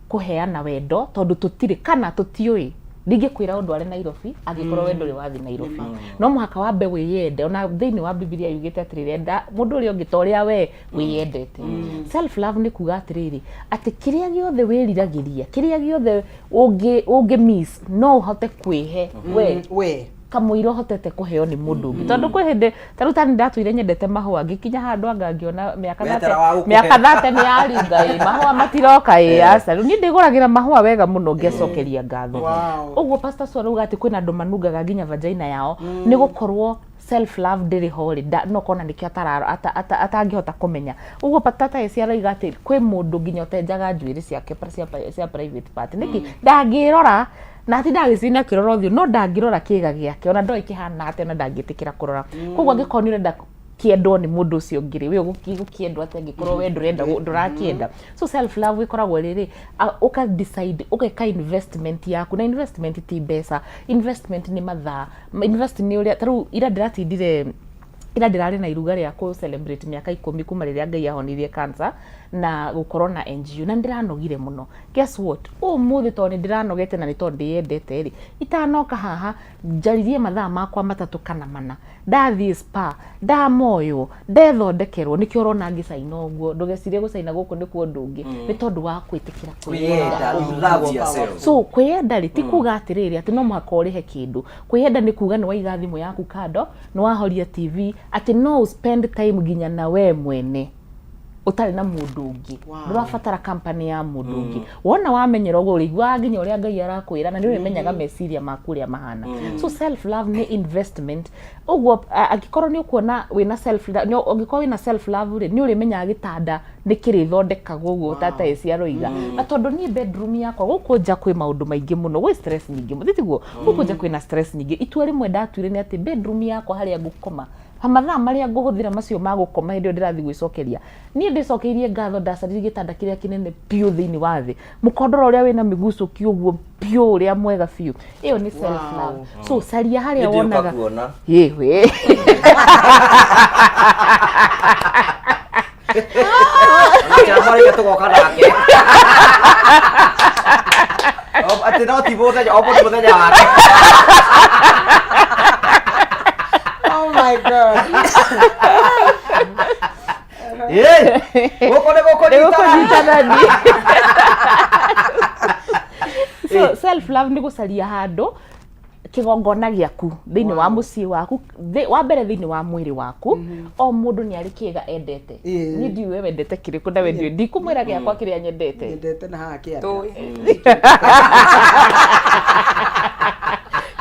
kũheana wendo, tondũ tũtirĩ kana tũtiũĩ. Ndingĩkwĩra ũndũ arĩ Nairobi angĩkorwo we ndũrĩ wathiĩ Nairobi. No mũhaka wambe wĩyende. Ona thĩinĩ wa Bibilia yugĩte atĩrĩrĩ, enda mũndũ ũrĩa ũngĩ ta ũrĩa we wĩyendete. Self love nĩ kuga atĩrĩrĩ, atĩ kĩrĩa gĩothe wĩriragĩria, kĩrĩa gĩothe ũngĩ miss, no ũhote kwĩhe we
we
kamũira ũhotete kũheo nĩ mũndũ ũngĩ. Tondũ kwĩ hĩndĩ ta rĩu tani ndatũire nyendete mahũa, ngĩkinya handũ anga ngĩona mĩaka
Wetera wa gũkũhe.
Mĩaka 30 nĩ yaringa ĩ, mahũa matiroka ĩ. Aca, rĩu niĩ ndĩgũragĩra mahũa wega mũno, ngecokeria ngatho. Ũguo Pastor Sue arauga atĩ kwĩna andũ manungaga nginya vagina yao nĩ gũkorwo self love ndĩrĩ ho rĩ, no kona nĩkĩo atangĩhota kũmenya ũguo. Tata Esi aroiga atĩ kwĩ mũndũ nginya ũtenjaga njuĩrĩ ciake cia private part. Nĩkĩ ndangĩrora na atinda agĩcina akĩrora ũthiũ, no ndangĩrora kĩga gĩake, ona ndoĩ kĩhana atĩa, ona ndangĩtĩkĩra kũrora. Koguo angĩkorwo nĩ ũrenda kĩendwo nĩ mũndũ ũcio ũngĩ rĩ, we ũgũkĩendwo atĩa angĩkorwo we ndũrenda ndũrakĩenda? So self love ĩkoragwo rĩrĩ, ũka decide, ũgeka investment yaku. Na investment ti mbeca, investment nĩ mathaa, invest nĩ ũrĩa ta rĩu ira ndĩratindire, ira ndĩrarĩ na iruga rĩa kũ celebrate mĩaka 10 kuma rĩrĩa Ngai ahonirie cancer na gũkorwo na NGO, na nĩndĩranogire mũno. Guess what, ũmũthĩ tondũ nĩ ndĩranogete na nĩ tondũ ndĩyendete rĩ, itanoka haha njaririe mathaa makwa 3 kana 4, ndathiĩ spa, ndamoywo, ndethondekerwo. Nĩkĩo ũrona ngĩcaina ũguo. Ndũgecirie gũcaina gũkũ nĩkuo ũndũ ũngĩ, nĩ tondũ wa kwĩtĩkĩra.
Kwĩyenda, you love yourself.
So kwĩyenda rĩ, ti kuga atĩrĩrĩ atĩ no mũhaka ũrĩhe kĩndũ. Kwĩyenda nĩ kuga nĩ waiga thimũ yaku kando, nĩ wahoria TV, atĩ no ũ spend time nginya na we mwene ũtarĩ na mũndũ ũngĩ. Ndũrabatara company ya mũndũ ũngĩ. Wona wamenyera ũguo, ũrĩiguaga nginya ũrĩa Ngai arakwĩra, na nĩ ũrĩmenyaga meciria maku ũrĩa mahana. So self love nĩ investment. Ũguo angĩkorwo nĩ ũkuona wĩna self angĩkorwo wĩna self love rĩ, nĩ ũrĩmenyaga gĩtanda nĩ kĩrĩthondekagwo ũguo tata Esi aroiga. Na tondũ niĩ bedroom yakwa gũkũ nja kwĩ maũndũ maingĩ mũno, gwĩ stress nyingĩ mũno, tiguo? Gũkũ nja kwĩna stress nyingĩ. Itua rĩmwe ndatuire nĩ atĩ bedroom yakwa harĩa ngũkoma, mathaa marĩa ngũhũthĩra macio ma gũkoma hĩndĩ ĩyo ndĩrathiĩ gwĩcokeria, niĩ ndĩcokeirie ngatho. Ndacaririe gĩtanda kĩrĩa kĩnene biũ thĩinĩ wa thĩ, mũkondoro ũrĩa wĩna mĩgucũki ũguo biũ, ũrĩa mwega biũ. Ĩyo nĩ self love. So caria harĩa
Nĩ ndiũka
wonaga
kuona.
Yĩhĩ.
Kĩramwarĩte tũgoka nake. Atĩ no ti mũthenya, o mũndũ mũthenya wake.
Oh my God.
Ĩ, gũkũ nĩ gũkũnyitana.
Nĩ gũkũnyitana. So self love nĩ gũcaria handũ kĩgongona gĩaku thĩinĩ wa mũciĩ waku, wa mbere thĩinĩ wa mwĩrĩ waku. O mũndũ nĩ arĩ kĩga endete. Niĩ ndiũĩ we wendete kĩrĩkũ, na we ndiũĩ, ndikũmwĩra gĩakwa kĩrĩa nyendete.
Nyendete na haha kĩanda.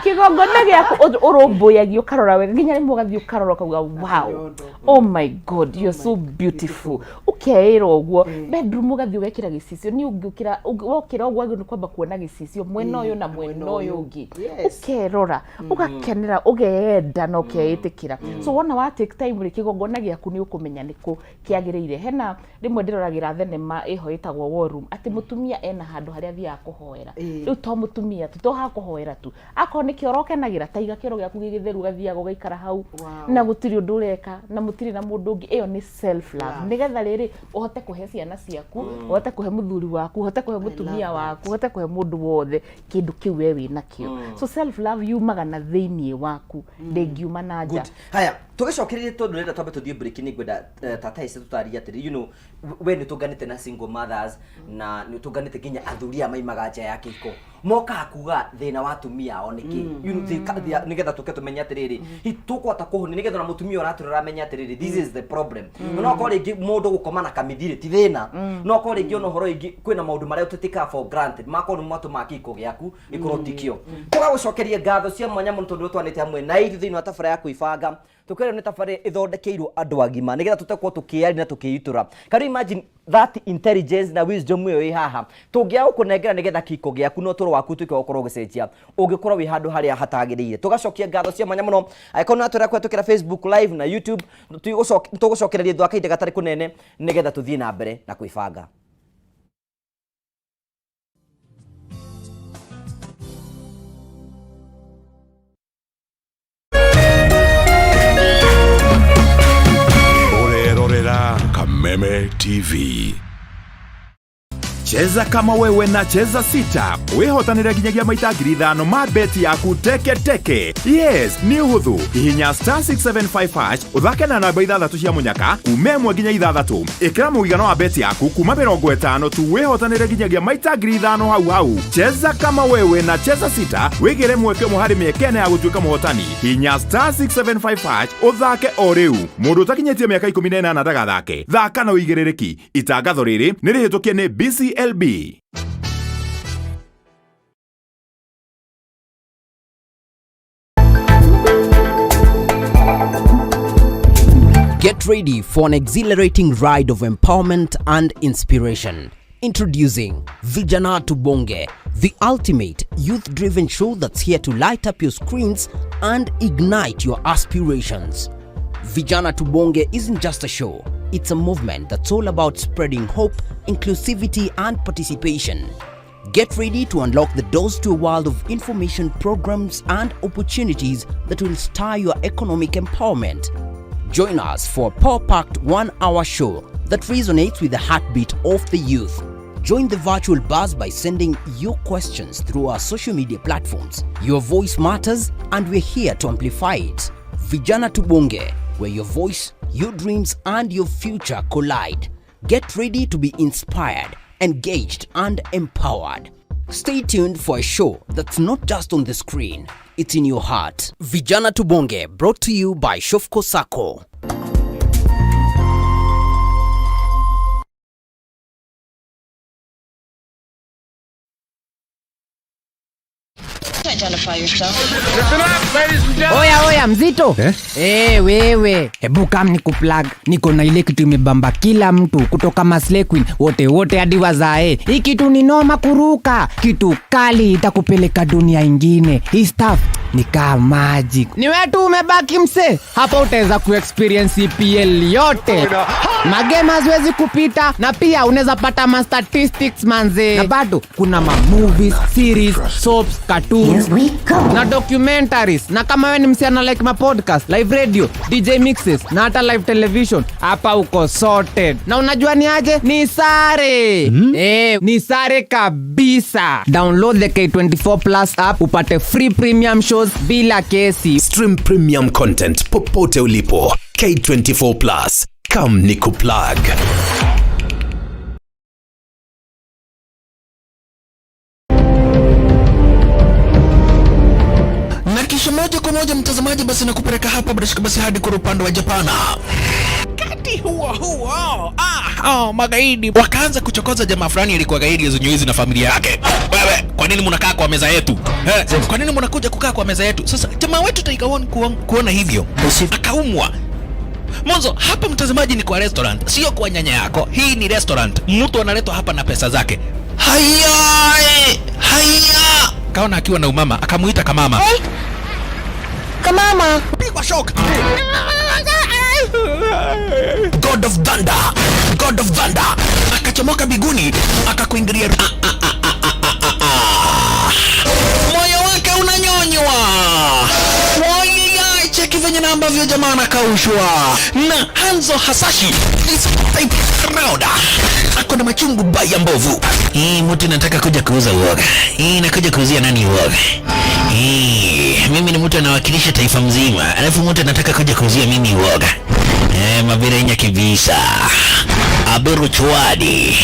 Kĩgongona gĩaku ũrũmbũyagia, ũkarora wega, nginya rĩmwe ũgathiĩ ũkarora ũkauga, "Wow, oh my God, you're so beautiful." Ũkĩona Ũkeĩra ũguo bedroom, ũgathiĩ ũgekĩra gĩcicio. Niĩ ũngĩũkĩra, wokĩra ũguo wagĩrĩirwo nĩ kwamba kuona gĩcicio mwena ũyũ na mwena ũyũ ũngĩ, ũkerora, ũgakenera, ũgeenda na ũkeĩtĩkĩra. So wona wa take time rĩ, kĩgongona gĩaku nĩ ũkũmenya nĩkũ kĩagĩrĩire. Hena rĩmwe ndĩroragĩra thenema ĩho ĩtagwo War Room, atĩ mũtumia ena handũ harĩa athiaga kũhoera. Rĩu to mũtumia tu, to ha kũhoera tu, akorwo nĩ kĩoro ũkenagĩra, ta iga kĩoro gĩaku gĩ gĩtheru, ũgathiaga ũgaikara hau na gũtirĩ ũndũ ũreka na mũtirĩ na mũndũ ũngĩ. Ĩyo nĩ self love, nĩgetha rĩrĩ ũhote kũhe ciana ciaku, ũhote kũhe mũthuri waku, ũhote kũhe mũtumia waku, ũhote kũhe mũndũ wothe kĩndũ kĩu we wĩ nakĩo. So self love yumaga na thĩiniĩ waku, ndĩngiuma na nja.
Good. Haya, tũgĩcokererie, tondũ rĩrĩa twambe tũthiĩ break, nĩ ngwenda tata ici tũtarie atĩrĩ, we nĩ ũtũnganĩte na single mothers na nĩ ũtũnganĩte nginya athuri aya maimaga nja ya kĩhiko, mokaga kuga thĩna wa atumia ao nĩkĩ? Nĩgetha tũke tũmenye atĩrĩrĩ, hihi tũkũhota kũhonia, nĩgetha ona mũtumia ũratũrora amenye atĩrĩrĩ, this is the problem. No akorwo rĩngĩ mũndũ gũkoma na kamithirĩ ti thĩna, no akorwo rĩngĩ ona ũhoro ĩngĩ kwĩna maũndũ marĩa ũtĩtĩkaga for granted makorwo nĩ matũmaga kĩhiko gĩaku gĩkorwo tikĩo. Tũgagũcokeria ngatho cia mwanya mũno tondũ twanĩte hamwe na ithuĩ thĩinĩ wa tabarĩra ya kwĩbanga. Tũkerwo nĩ tabarĩra ĩthondekeirwo andũ agima nĩgetha tũtekorwo tũkĩaria na tũkĩitũra. Can you imagine that intelligence na wisdom ĩyo ĩ haha tũngĩaga gũkũnengera nĩgetha kĩhiko gĩaku na ũtũũro waku ũtuĩke wa gũkorwo ũgĩcenjia, ũngĩkorwo wĩ handũ harĩa hatagĩrĩire? Tũgacokia ngatho cia mwanya mũno. Angĩkorwo nĩ watwĩra kũhetũkĩra Facebook Live na YouTube, tũgũcokereria thutha wa kahinda gatarĩ kũnene nĩgetha tũthiĩ na mbere na kwĩbanga.
Ũrerorera Kameme TV.
Cheza kama wewe na Cheza Sita wĩhotanĩre nginyagia maita 5,000 ma beti yaku teke teke. Yes, nĩ ũhũthũ. Hihinya *675# ũthake na namba ithathatũ cia mũnyaka kuma 1 nginya 6. Ĩkĩra mũigana wa beti yaku kuma 50 tu, wĩhotanĩre nginyagia maita 5,000 hau hau. Cheza kama wewe na Cheza Sita, wĩgĩre mweke ũmwe harĩ mĩeke 4 ya gũtuĩka mũhotani. Hihinya *675# ũthake o rĩu. Mũndũ ũtakinyĩtie mĩaka 18 ndagathake. Thaka na ũigĩrĩrĩki. Itangatho rĩrĩ nĩ rĩhĩtũkie nĩ BCLB.
Get ready for an exhilarating ride of empowerment and inspiration. Introducing Vijana Tubonge, the ultimate youth-driven show that's here to light up your screens and ignite your aspirations. Vijana Tubonge isn't just a show, it's a movement that's all about spreading hope, inclusivity, and participation. Get ready to unlock the doors to a world of information, programs, and opportunities that will stir your economic empowerment. Join us for a power-packed 1-hour show that resonates with the heartbeat of the youth. Join the virtual buzz by sending your questions through our social media platforms. Your voice matters, and we're here to amplify it. Vijana Tubonge, where your voice, your dreams, and your future collide. Get ready to be inspired, engaged, and empowered. Stay tuned for a show that's not just on the screen, it's in your heart. Vijana Tubonge, brought to you by Shofco Sacco.
Identify yourself.
Oya oya, mzito eh? Hey, wewe hebu kam ni kuplug. Niko na ile kitu imebamba kila mtu kutoka maslay queen wote wote hadi wazae. Hii kitu ni noma kuruka, kitu kali itakupeleka dunia ingine. Hii stuff ni kama magic. Ni wewe tu umebaki mse hapa, utaweza kuexperience EPL yote, magame haziwezi kupita, na pia unaweza pata ma statistics manze, na bado kuna ma movies, series, soaps, cartoons na documentaries. Na kama wewe ni msichana like ma podcast, live radio, DJ mixes na hata live television, hapa uko sorted. Na unajua ni aje? Ni sare. Ni sare kabisa. Download the K24 Plus app upate free premium shows bila kesi.
Stream premium content popote ulipo. K24 Plus. Come nikuplug.
Na kisha moja kwa moja mtazamaji, basi nakupeleka hapa bila shaka basi hadi kule upande wa Japana. Wakati huo huo, magaidi wakaanza kuchokoza jamaa fulani alikuwa gaidi ya na familia yake. Wewe, kwa nini mnakaa kwa meza yetu? Kwa nini mnakuja kukaa kwa meza yetu? Sasa jamaa wetu Tiger One kuona hivyo akaumwa. Mwanzo hapa mtazamaji ni kwa restaurant, sio kwa nyanya yako. Hii ni restaurant, mtu analetwa hapa na pesa zake. Haya, haya, kaona akiwa na umama akamuita kamama. Hey. Kamama pigwa shock. God of Thunder, God of Thunder akachomoka biguni akakuingilia. Ah, ah, ah, ah, ah, ah, ah. Moyo wake unanyonywa. Wai, cheki venye na ambavyo jamaa anakaushwa na Hanzo Hasashi this type round ako na machungu baya mbovu. Hii mtu nataka kuja kuuza uoga. Hii nakuja kuuzia nani uoga? Hii mimi ni mtu anawakilisha taifa mzima, alafu mtu anataka kuja kuuzia mimi uoga. Mabirenya kibisa Abiru Chwadi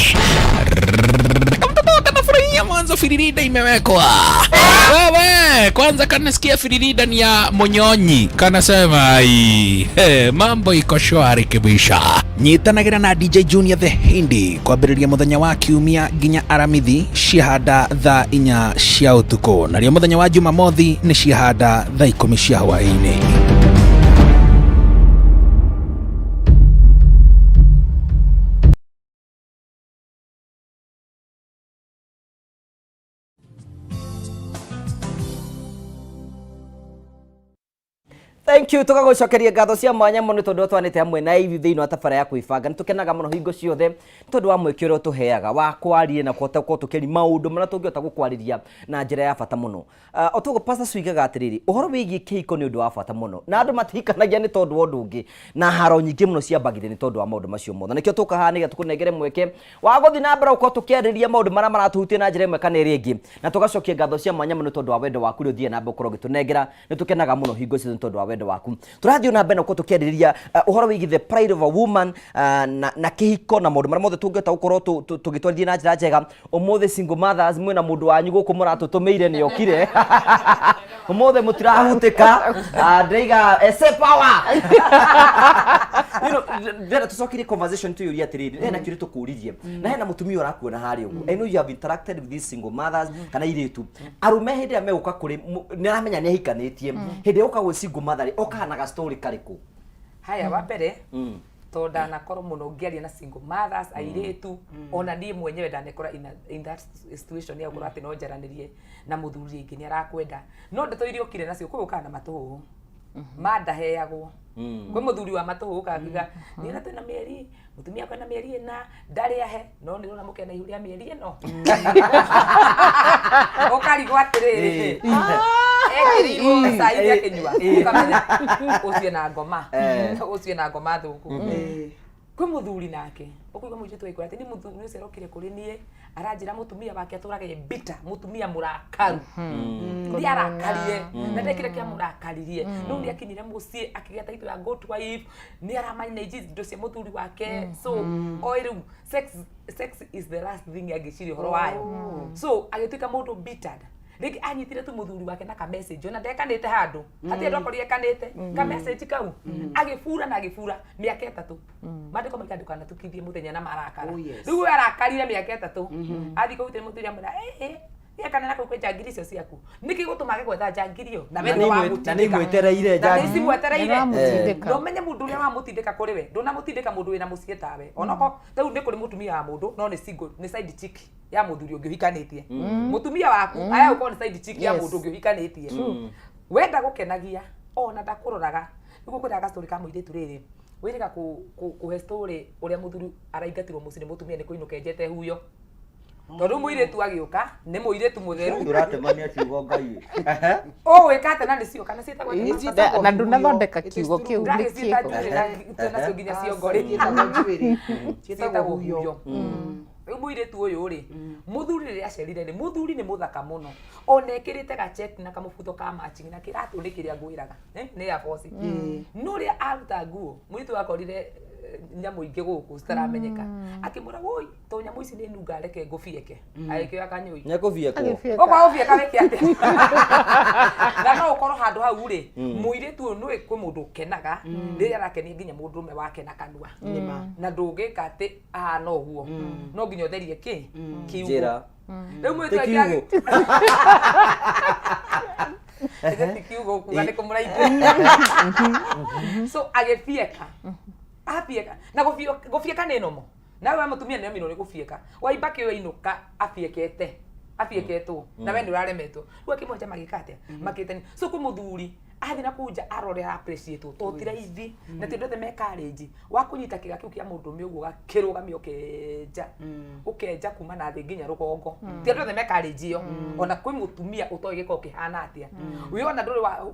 Kamtoto kanafurahia mwanzo, firirida imewekwa. Wewe kwanza kanasikia firirida ni ya Monyonyi, kanasema ai, hey, mambo iko shwari kibisha. Nyitanagira na DJ Junior the Hindi kwambĩrĩria mũthenya wa kiumia nginya aramithi ciahanda thaa 4 cia ũtukũ, narĩo mũthenya wa Jumamothi nĩ ciahanda thaa 10 cia hwaĩ-inĩ.
Thank you tukagucokeria ngatho cia mwanya muno tondu twanite hamwe na ithuĩ thĩinĩ wa tabara ya kwĩbanga. Nĩ tũkenaga mũno hingo ciothe nĩ tondũ wa mweke ũrĩa ũtũheaga wa kwaria na kũhota gũkorwo tũkĩaria maũndũ marĩa tũngĩhota gũkwarĩria na njĩra ya bata mũno. O toguo Pastor Suigaga atĩrĩrĩ, ũhoro wĩgiĩ kĩhiko nĩ ũndũ wa bata mũno na andũ matihikanagia nĩ tondũ wa ũndũ ũngĩ, na haro nyingĩ mũno ciambagĩrĩria nĩ tondũ wa maũndũ macio mothe. Nĩkĩo tũka haha nĩgetha tũkũnengere mweke wa gũthiĩ na mbere gũkorwo tũkĩarĩrĩria maũndũ marĩa maratũhutia na njĩra ĩmwe kana ĩrĩa ĩngĩ, na tũgacokia ngatho cia mwanya mũno tondũ wa wendo waku ũrĩa ũthiaga na mbere gũkorwo ũgĩtũnengera. Nĩ tũkenaga mũno hingo ciothe nĩ tondũ wa wendo waku. Tũrathiĩ na mbere na gũkorwo tũkĩarĩrĩria ũhoro wĩgiĩ the pride of a woman, na kĩhiko na maũndũ marĩa mothe tũngĩhota gũkorwo tũgĩtwarithia na njĩra njega. Ũmũthĩ single mothers mwĩna mũndũ wanyu gũkũ mũratũtũmĩire nĩ okire. Ũmũthĩ mũtirahutĩka. Ndĩraiga ese power. You know, ndĩrenda tũcokerie conversation tuyũrie atĩrĩrĩ, hena kĩũria tũkũririe na hena mũtumia ũrakuona harĩa ũguo. I know you have interacted with these single mothers kana airĩtu arũme hĩndĩ ĩrĩa megũka kũrĩ nĩ aramenya nĩ ahikanĩtie, hĩndĩ ĩrĩa ũka gwĩ single mother rĩ, okaga na ga story karĩkũ?
Haya, wa mbere tondũ ndanakorwo mũno ngĩaria na single mothers airĩtu, ona niĩ mwenyewe ndanekora in that situation ya gũkorwo atĩ no njaranĩrie na mũthuri rĩngĩ nĩ arakwenda, no ndeto iria ũkire nacio kwĩ ũkaga na matũhũhũ ma ndaheagwo. Kwĩ mũthuri wa matũhũhũ kakiuga niĩ na twĩna mĩeri mũtumia akwa na mĩeri ĩna ndarĩ ahe, no nĩ ũrona mũkena ihu rĩa mĩeri ĩno ũkarigwo atĩrĩrĩ ekĩrĩirwo cai rĩa kĩnyua ũkamenya ũcio na ngoma, ũcio na ngoma thũku. Kwĩ mũthuri nake ũkũigua mũirĩtu aikũra atĩ nĩ mũthuri ũcio arokire kũrĩ niĩ aranjĩra mũtumia wake atũraga e bitter, mũtumia mũrakaru, nĩ arakarire na ndekire kĩa mũrakaririe, rĩu nĩ akinyire mũciĩ akĩgĩa title ya good wife, nĩ aramanage indo cia mũthuri wake, so oi rĩu sex is the last thing angĩciria ũhoro wayo, so agĩtuĩka mũndũ bitter. Rĩngĩ anyitire tu mũthuri wake na ka message ona ndekanĩte handũ hatirĩ andũ akorire ekanĩte ka message kau agĩbura na agĩbura mĩaka 3. Maandĩko maiga ndũkanatukithie mũthenya na marakara. Rĩu we arakarire mĩaka 3 athiĩ kũgitĩra mũthuri amwĩra ĩĩ na kũu kwĩ njangiri icio ciaku nĩkĩ gũtũma gwetha njangiri ĩyo na we nĩwe
Na nĩ imwetereire
na nĩ
njangiri.
cimwetereire.
Na
Na ũmenye mũndũ ũrĩa wamũtindĩka kũrĩ we ndũnamũtindĩka mũndũ wĩna mũciĩ tawe onako rĩu nĩ kũrĩ mũtumia wa mũndũ no nĩ single, nĩ side chick ya mũthuri ũngĩ ũhikanĩtie. Mũtumia waku aya gũkorwo nĩ side chick ya mũndũ ũngĩ ũhikanĩtie. Wenda gũkenagia ona ndakũroraga. Nĩguo kwĩraga story ka mũirĩtu rĩrĩ wĩrĩga kũhe story ũrĩa mũthuri araingatirwo mũciĩ nĩ mũtumia nĩ kũinũka enjete huyo, tondũ mũirĩtu agĩũka nĩ mũirĩtu mũtheru.
Ũratemania ciugo Ngai.
Ũgwĩka atĩa na nĩcio kana ciĩtagwo atĩa?
Na ndũnathondeka kiugo kĩu nĩ
Ndagĩciĩta
kĩko.
njuĩrĩ na nacio nginya ciongo rĩ ciĩtagwo huyo. Rĩu mũirĩtu ũyũ rĩ mũthuri rĩrĩa acerire rĩ mũthuri nĩ mũthaka mũno ona ekĩrĩte gacheti na kamũbuto ka matching na kĩratũ nĩ kĩrĩa ngwĩraga nĩ ya boci. No rĩrĩa aruta nguo mũirĩtu akorire nyamũ ingĩ gũkũ citaramenyeka akĩmwĩra woi to nyamũ ici nĩ nunga reke ngũbieke agĩkĩoya kanyũi
Nĩekũbiekwo.
Ũkwa ũbieka wĩke atĩa? Na no ũkorwo handũ hau rĩ mũirĩtu ũyũ nĩwe kwĩ mũndũ ũkenaga rĩrĩa arakenia nginya mũndũrũme wake na kanua na ndũngĩka atĩ ahana ũguo no nginya ũtherie kĩ kiugo.
Njĩra.
Rĩu mũirĩtu
Ti kiugo.
Ĩthĩ ti kiugo kuga nĩ kũmũraithia. So agĩbieka, abieka na gũbieka nĩ nomo nawe we mũtumia nĩ omirwo nĩ gũbieka waimba kĩo inũka abiekete abieketwo na we nĩ ũraremetwo. Rĩu akĩmwenja magĩka atĩa? Makĩtani. So kwĩ mũthuri athiĩ na kũu nja arore appreciate to ti raithi na ti andũ othe me courage wa kũnyita kĩga kĩu kĩa mũndũrũme ũguo ũgakĩrũgamia ũkenja ũkenja kuma na thĩ nginya rũgongo. Ti andũ othe me courage ĩyo. Ona kwĩ mũtumia ũtoĩ gĩkoragwo kĩhana atĩa wĩona ndũrĩ wa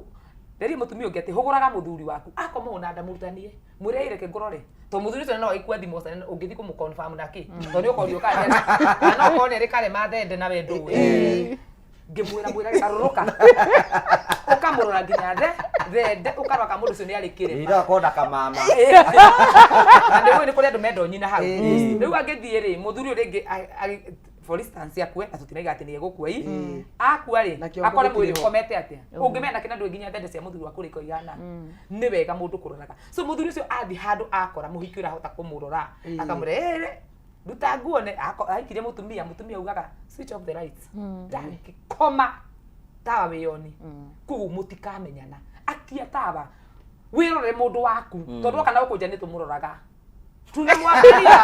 rĩrĩ mũtumia ũngĩ atĩ hũgũraga mũthuri waku akoma ũna nda mũrutanie mwĩre, "Ĩ, reke ngũrore," to mũthuri ũcio no aikue thimũ ũcio ũngĩthiĩ kũmũ-confirm nake to nĩ ũkorio kana no ũkorwo nĩ arĩ karema thende na we ndũĩ. Ngĩmwĩra mwĩra garũrũka ũkamũrora nginya thende ũkarora kana mũndũ ũcio nĩ arĩ kĩrema.
Irakorwo na kamama.
Na nĩ nĩ kũrĩ andũ mendo nyina hau. Rĩu angĩthiĩ rĩ, mũthuri ũyũ rĩngĩ for instance akue, na tũtinaiga atĩ nĩ egũkua i akua rĩ,
Na kĩongo
akore mwĩrĩ
gĩtirĩ ho.
ũkomete atĩa ũngĩmenya kĩna ndũĩ nginya thende cia mũthuri waku rĩko igana. Nĩ wega mũndũ kũroraga. So mũthuri ũcio athiĩ handũ akora mũhiki ũrahota kũmũrora akamwĩra, "Ĩ, ruta nguo," ne ahikirie mũtumia, mũtumia ugaga, "Switch off the lights," ndangĩkoma tawa wĩyoni koguo mũtikamenyana. Akia tawa wĩrore mũndũ waku tondũ woka na gũkũ nja nĩ tũmũroraga tunamwangalia.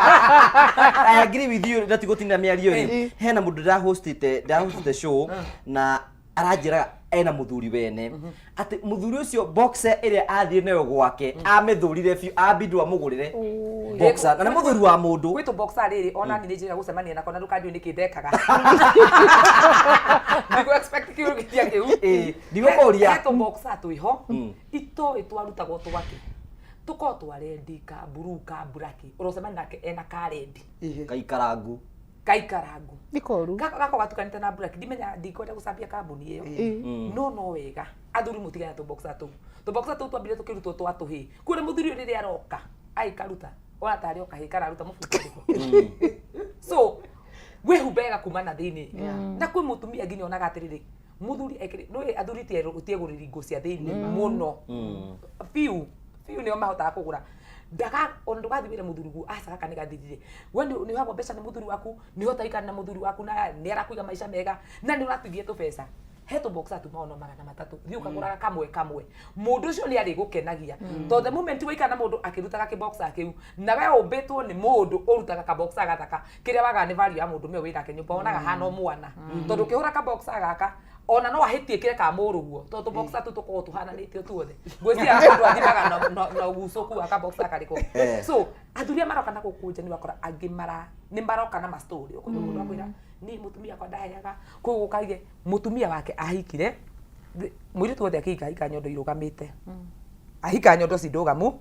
I agree with you na tigũtinda mĩario rĩ, hena mũndũ ndĩrahostĩte show na aranjĩra ena mũthuri wene atĩ mũthuri ũcio boxer ĩrĩa athiĩ nayo gwake amĩthũrire biũ, ambindwo amũgũrĩre boxer na nĩ mũthuri wa mũndũ.
Gwĩ tũ boxer rĩrĩ ona niĩ nĩ njĩra gũcemania nako na ndũkanjũĩ nĩkĩ ndekaga ndikũ expect kĩũria kĩu.
Ĩĩ, ndigũkũria.
He tũ boxer twĩho itoĩ twarutagwo twake tũkorwo twa red ka blue ka black, ũrocemania nake ena ka red.
Kaikarangu.
Kaikarangu.
Nĩ koru.
Gako gatukanĩte na black, ndimenya ndikwenda gũcambia kambuni ĩyo. No no wega athuri mũtigane na tũboxer tũu. Tũboxer tũu twambire tũkĩrutwo twa tũhĩ kũrĩ mũthuri ũyũ rĩrĩa aroka agĩkaruta ona tarĩ o kahĩ kararuta mũbuto ũrĩkũ. So wĩhumbe wega kuma na thĩinĩ. Na kwĩ mũtumia nginya onaga atĩrĩrĩ, mũthuri ekĩrĩ nĩũĩ athuri ti egũrĩri nguo cia thĩinĩ mũno biũ biũ, nĩo mahotaga kũgũra ndaga ona ndũgathiĩ wĩre mũthuri guo aca gaka nĩ gathirire. We nĩ ũheagwo mbeca nĩ mũthuri waku, nĩ ũhota gũikara na mũthuri waku na nĩ arakũiga maica mega na nĩ ũratigia tũbeca. He tũboxer tuma ono 300, thiĩ ũkagũraga kamwe kamwe, mũndũ ũcio nĩ arĩgũkenagia tondũ the moment waikara na mũndũ akĩrutaga kĩboxer kĩu na we ũmbĩtwo nĩ mũndũ ũrutaga kaboxer gathaka, kĩrĩa wagaga nĩ value ya mũndũ ũmwe wĩ nake nyũmba, wonaga hana o mwana tondũ ũkĩhũra kaboxer gaka ona no ahĩtie kĩre ka mũrũguo tondũ tũboxer tũu tũkoragwo tũhananĩtio tuothe. Ngwĩciria mũndũ athimaga na ũgucũku wa kaboxer karĩkũ. So athuri arĩa maroka na gũkũ nja nĩ wakora angĩ mara nĩ maroka na mastori ũkũigua mũndũ akwĩra, "Niĩ mũtumia wakwa ndaheaga kũu," ũkaige mũtumia wake ahikire mũirĩtu wothe akĩhika ahika nyondo irũgamĩte, ahika nyondo ci ndũgamu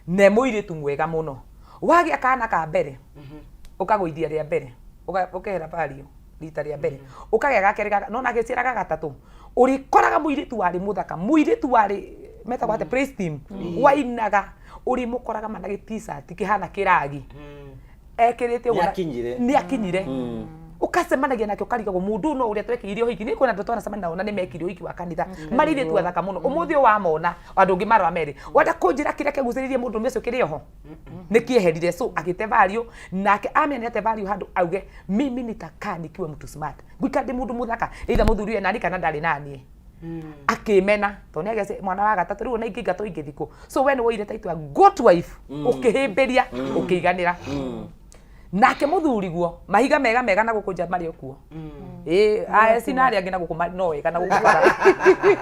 ne mũirĩtu mwega mũno. Wagĩa kana ka mbere ũkagũithia rĩa mbere, ũkehera vario rita rĩa mbere, ũkagĩa gakerĩ gaka no nagĩciaraga gatatũ, ũrĩkoraga mũirĩtu warĩ mũthaka, mũirĩtu warĩ metagwo atĩa, praise team wainaga, ũrĩmũkoraga mana gĩ t-shirt kĩhana kĩragi ekĩrĩte ũguo.
Nĩakinyire.
Nĩakinyire. Ũkacemanagia nake ũkarigagwo mũndũ ũyũ no ũrĩa twekĩire ũhiki. Nĩ kwĩna andũ twanacemania nao na nĩ mekire ũhiki wa kanitha marĩ airĩtu athaka mũno, ũmũthĩ ũyũ wamona andũ ũngĩ marora merĩ wenda kũnjĩra kĩrĩa kĩagucĩrĩirie mũndũ ũcio kĩrĩ oho nĩ kĩeherire. So agĩte value nake amenya nĩ ate value handũ auge, "Mimi nitakaa nikiwa mtu smart, ngũikara ndĩ mũndũ mũthaka either mũthuri ũyũ nani kana ndarĩ naniĩ." Akĩmena tondũ nĩ agĩa mwana wa gatatũ rĩu ona ingĩingatwo ingĩthiĩ kũ? So we nĩ woire title ya good wife ũkĩhĩmbĩria ũkĩiganĩra nake mũthuri guo mahiga mega mega na gũkũ nja marĩ o kuo. Ĩĩ aeci na arĩa angĩ na gũkũ no wega na gũkũ bara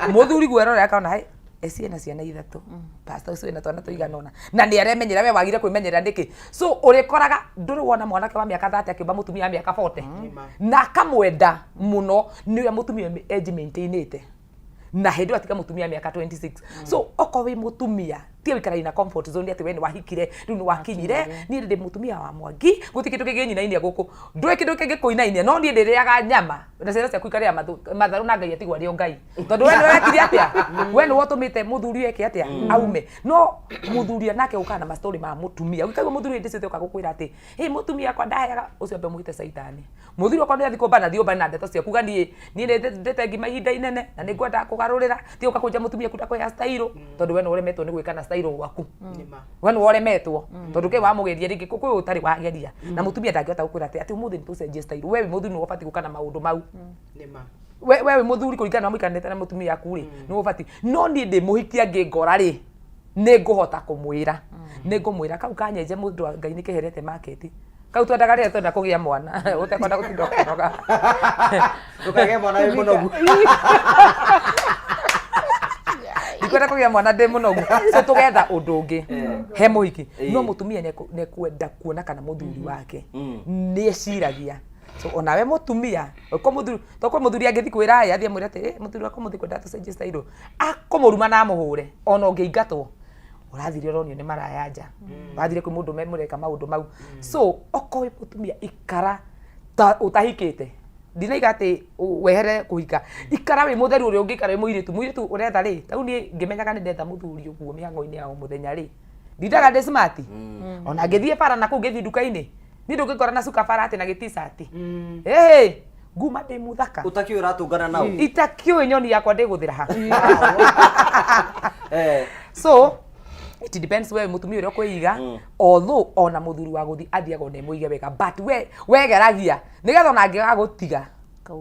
mũthuri guo erore akona hai eci ena ciana ithatũ, pastor ũcio ena twana tũigana ũna na nĩ aremenyera, we wagire kwĩmenyerera nĩkĩ? So ũrĩkoraga ndũrĩ wona mwanake wa mĩaka 30 akĩũmba mũtumia wa mĩaka 40 na akamwenda mũno nĩ ũrĩa mũtumia ũyũ eji-maintainĩte na hĩndĩ ĩyo atiga mũtumia mĩaka 26. So okorwo wĩ mũtumia tiga gũikara na comfort zone atĩ we nĩ wahikire rĩu nĩ wakinyire, niĩ ndĩ mũtumia wa Mwangi, gũtirĩ kĩndũ kĩngĩnyinainia gũkũ, ndũĩ kĩndũ kĩngĩkũinainia no niĩ ndĩrĩaga nyama na ciana ciaku ikarĩa matharũ na Ngai atigwo arĩ o Ngai tondũ we nĩwe wekire atĩa, we nĩwe ũtũmĩte mũthuri eke atĩa aume. No mũthuri nake ũkaga na mastori ma mũtumia ũgĩkaigua mũthuri hĩndĩ ciothe ũka gũkwĩra atĩ hĩ mũtumia akwa ndaheaga ũcio ambe mũhĩte caitani. Mũthuri wakwa nĩ athiĩ kũmbana thiĩ ũmbane na ndeto ciaku ga niĩ nĩ ndĩte ngima ihinda inene na nĩ ngwendaga kũgarũrĩra tiga ũka kũnja mũtumia aku ndakũhea style tondũ we nĩ ũremetwo nĩ gwĩka na style gwaku, we nĩ ũremetwo tondũ kĩ wamũgeria rĩngĩ kwĩ ũtarĩ wageria na mũtumia ndangĩhota gũkwĩra atĩ ũmũthĩ nĩ tũcenjie style. We wĩ mũthuri nĩwe ũbatiĩ gũka na maũndũ mau.
Nĩma.
We wĩ mũthuri kũringana na mũikaranĩte na mũtumia aku rĩ, nĩ ũbatiĩ. No niĩ ndĩ mũhikia ngĩngora rĩ, nĩ ngũhota kũmwĩra, nĩ ngũmwĩra kau kanyenje mũndũ wa Ngai nĩ keherete market. Kau twendaga rĩrĩa twenda kũgĩa mwana ũtekwenda gũtinda ũkĩnoga.
Ndũkagĩe mwana wĩ mũnogu.
Ndikwenda kũgĩa mwana ndĩ mũnogu, so tũgetha ũndũ ũngĩ he mũhiki. No mũtumia nĩekwenda kuona kana mũthuri wake nĩ eciragia. So onawe mũtumia ko mũthuri, to kwĩ mũthuri angĩthiĩ kwĩra ĩ, athiĩ amwĩre atĩ, "Eh, mũthuri wakwa mũthĩ kwenda tũcenjie style," akũmũruma na amũhũre. Ona ũngĩingatwo ũrathire ũronio nĩ maraya nja, wathire kwĩ mũndũ mũreka maũndũ mau. So okorwo wĩ mũtumia, ikara ta ũtahikĩte. Ndinaiga atĩ wehere kũhika, ikara wĩ mũtheru ũrĩa ũngĩikara wĩ mũirĩtu. Mũirĩtu ũretha rĩ, ta rĩu niĩ ngĩmenyaga nĩ ndetha mũthuri ũguo mĩhang'o-inĩ ya o mũthenya rĩ, ndindaga ndĩ smart. Ona ngĩthiĩ bara na kũu ngĩthiĩ nduka-inĩ, niĩ ndũngĩngora na cuka bara atĩ na gĩ-t-shirt. Ĩhĩ, nguma ndĩ mũthaka.
Ũtakĩũĩ ũratũngana nao.
Itakĩũĩ nyoni yakwa ndĩgũthĩra ha. So it depends we mũtumia ũrĩa ũkwĩiga. Although ona mũthuri wa gũthiĩ athiaga ona ĩmũige wega, but we wegeragia nĩgetha ona angĩgagũtiga,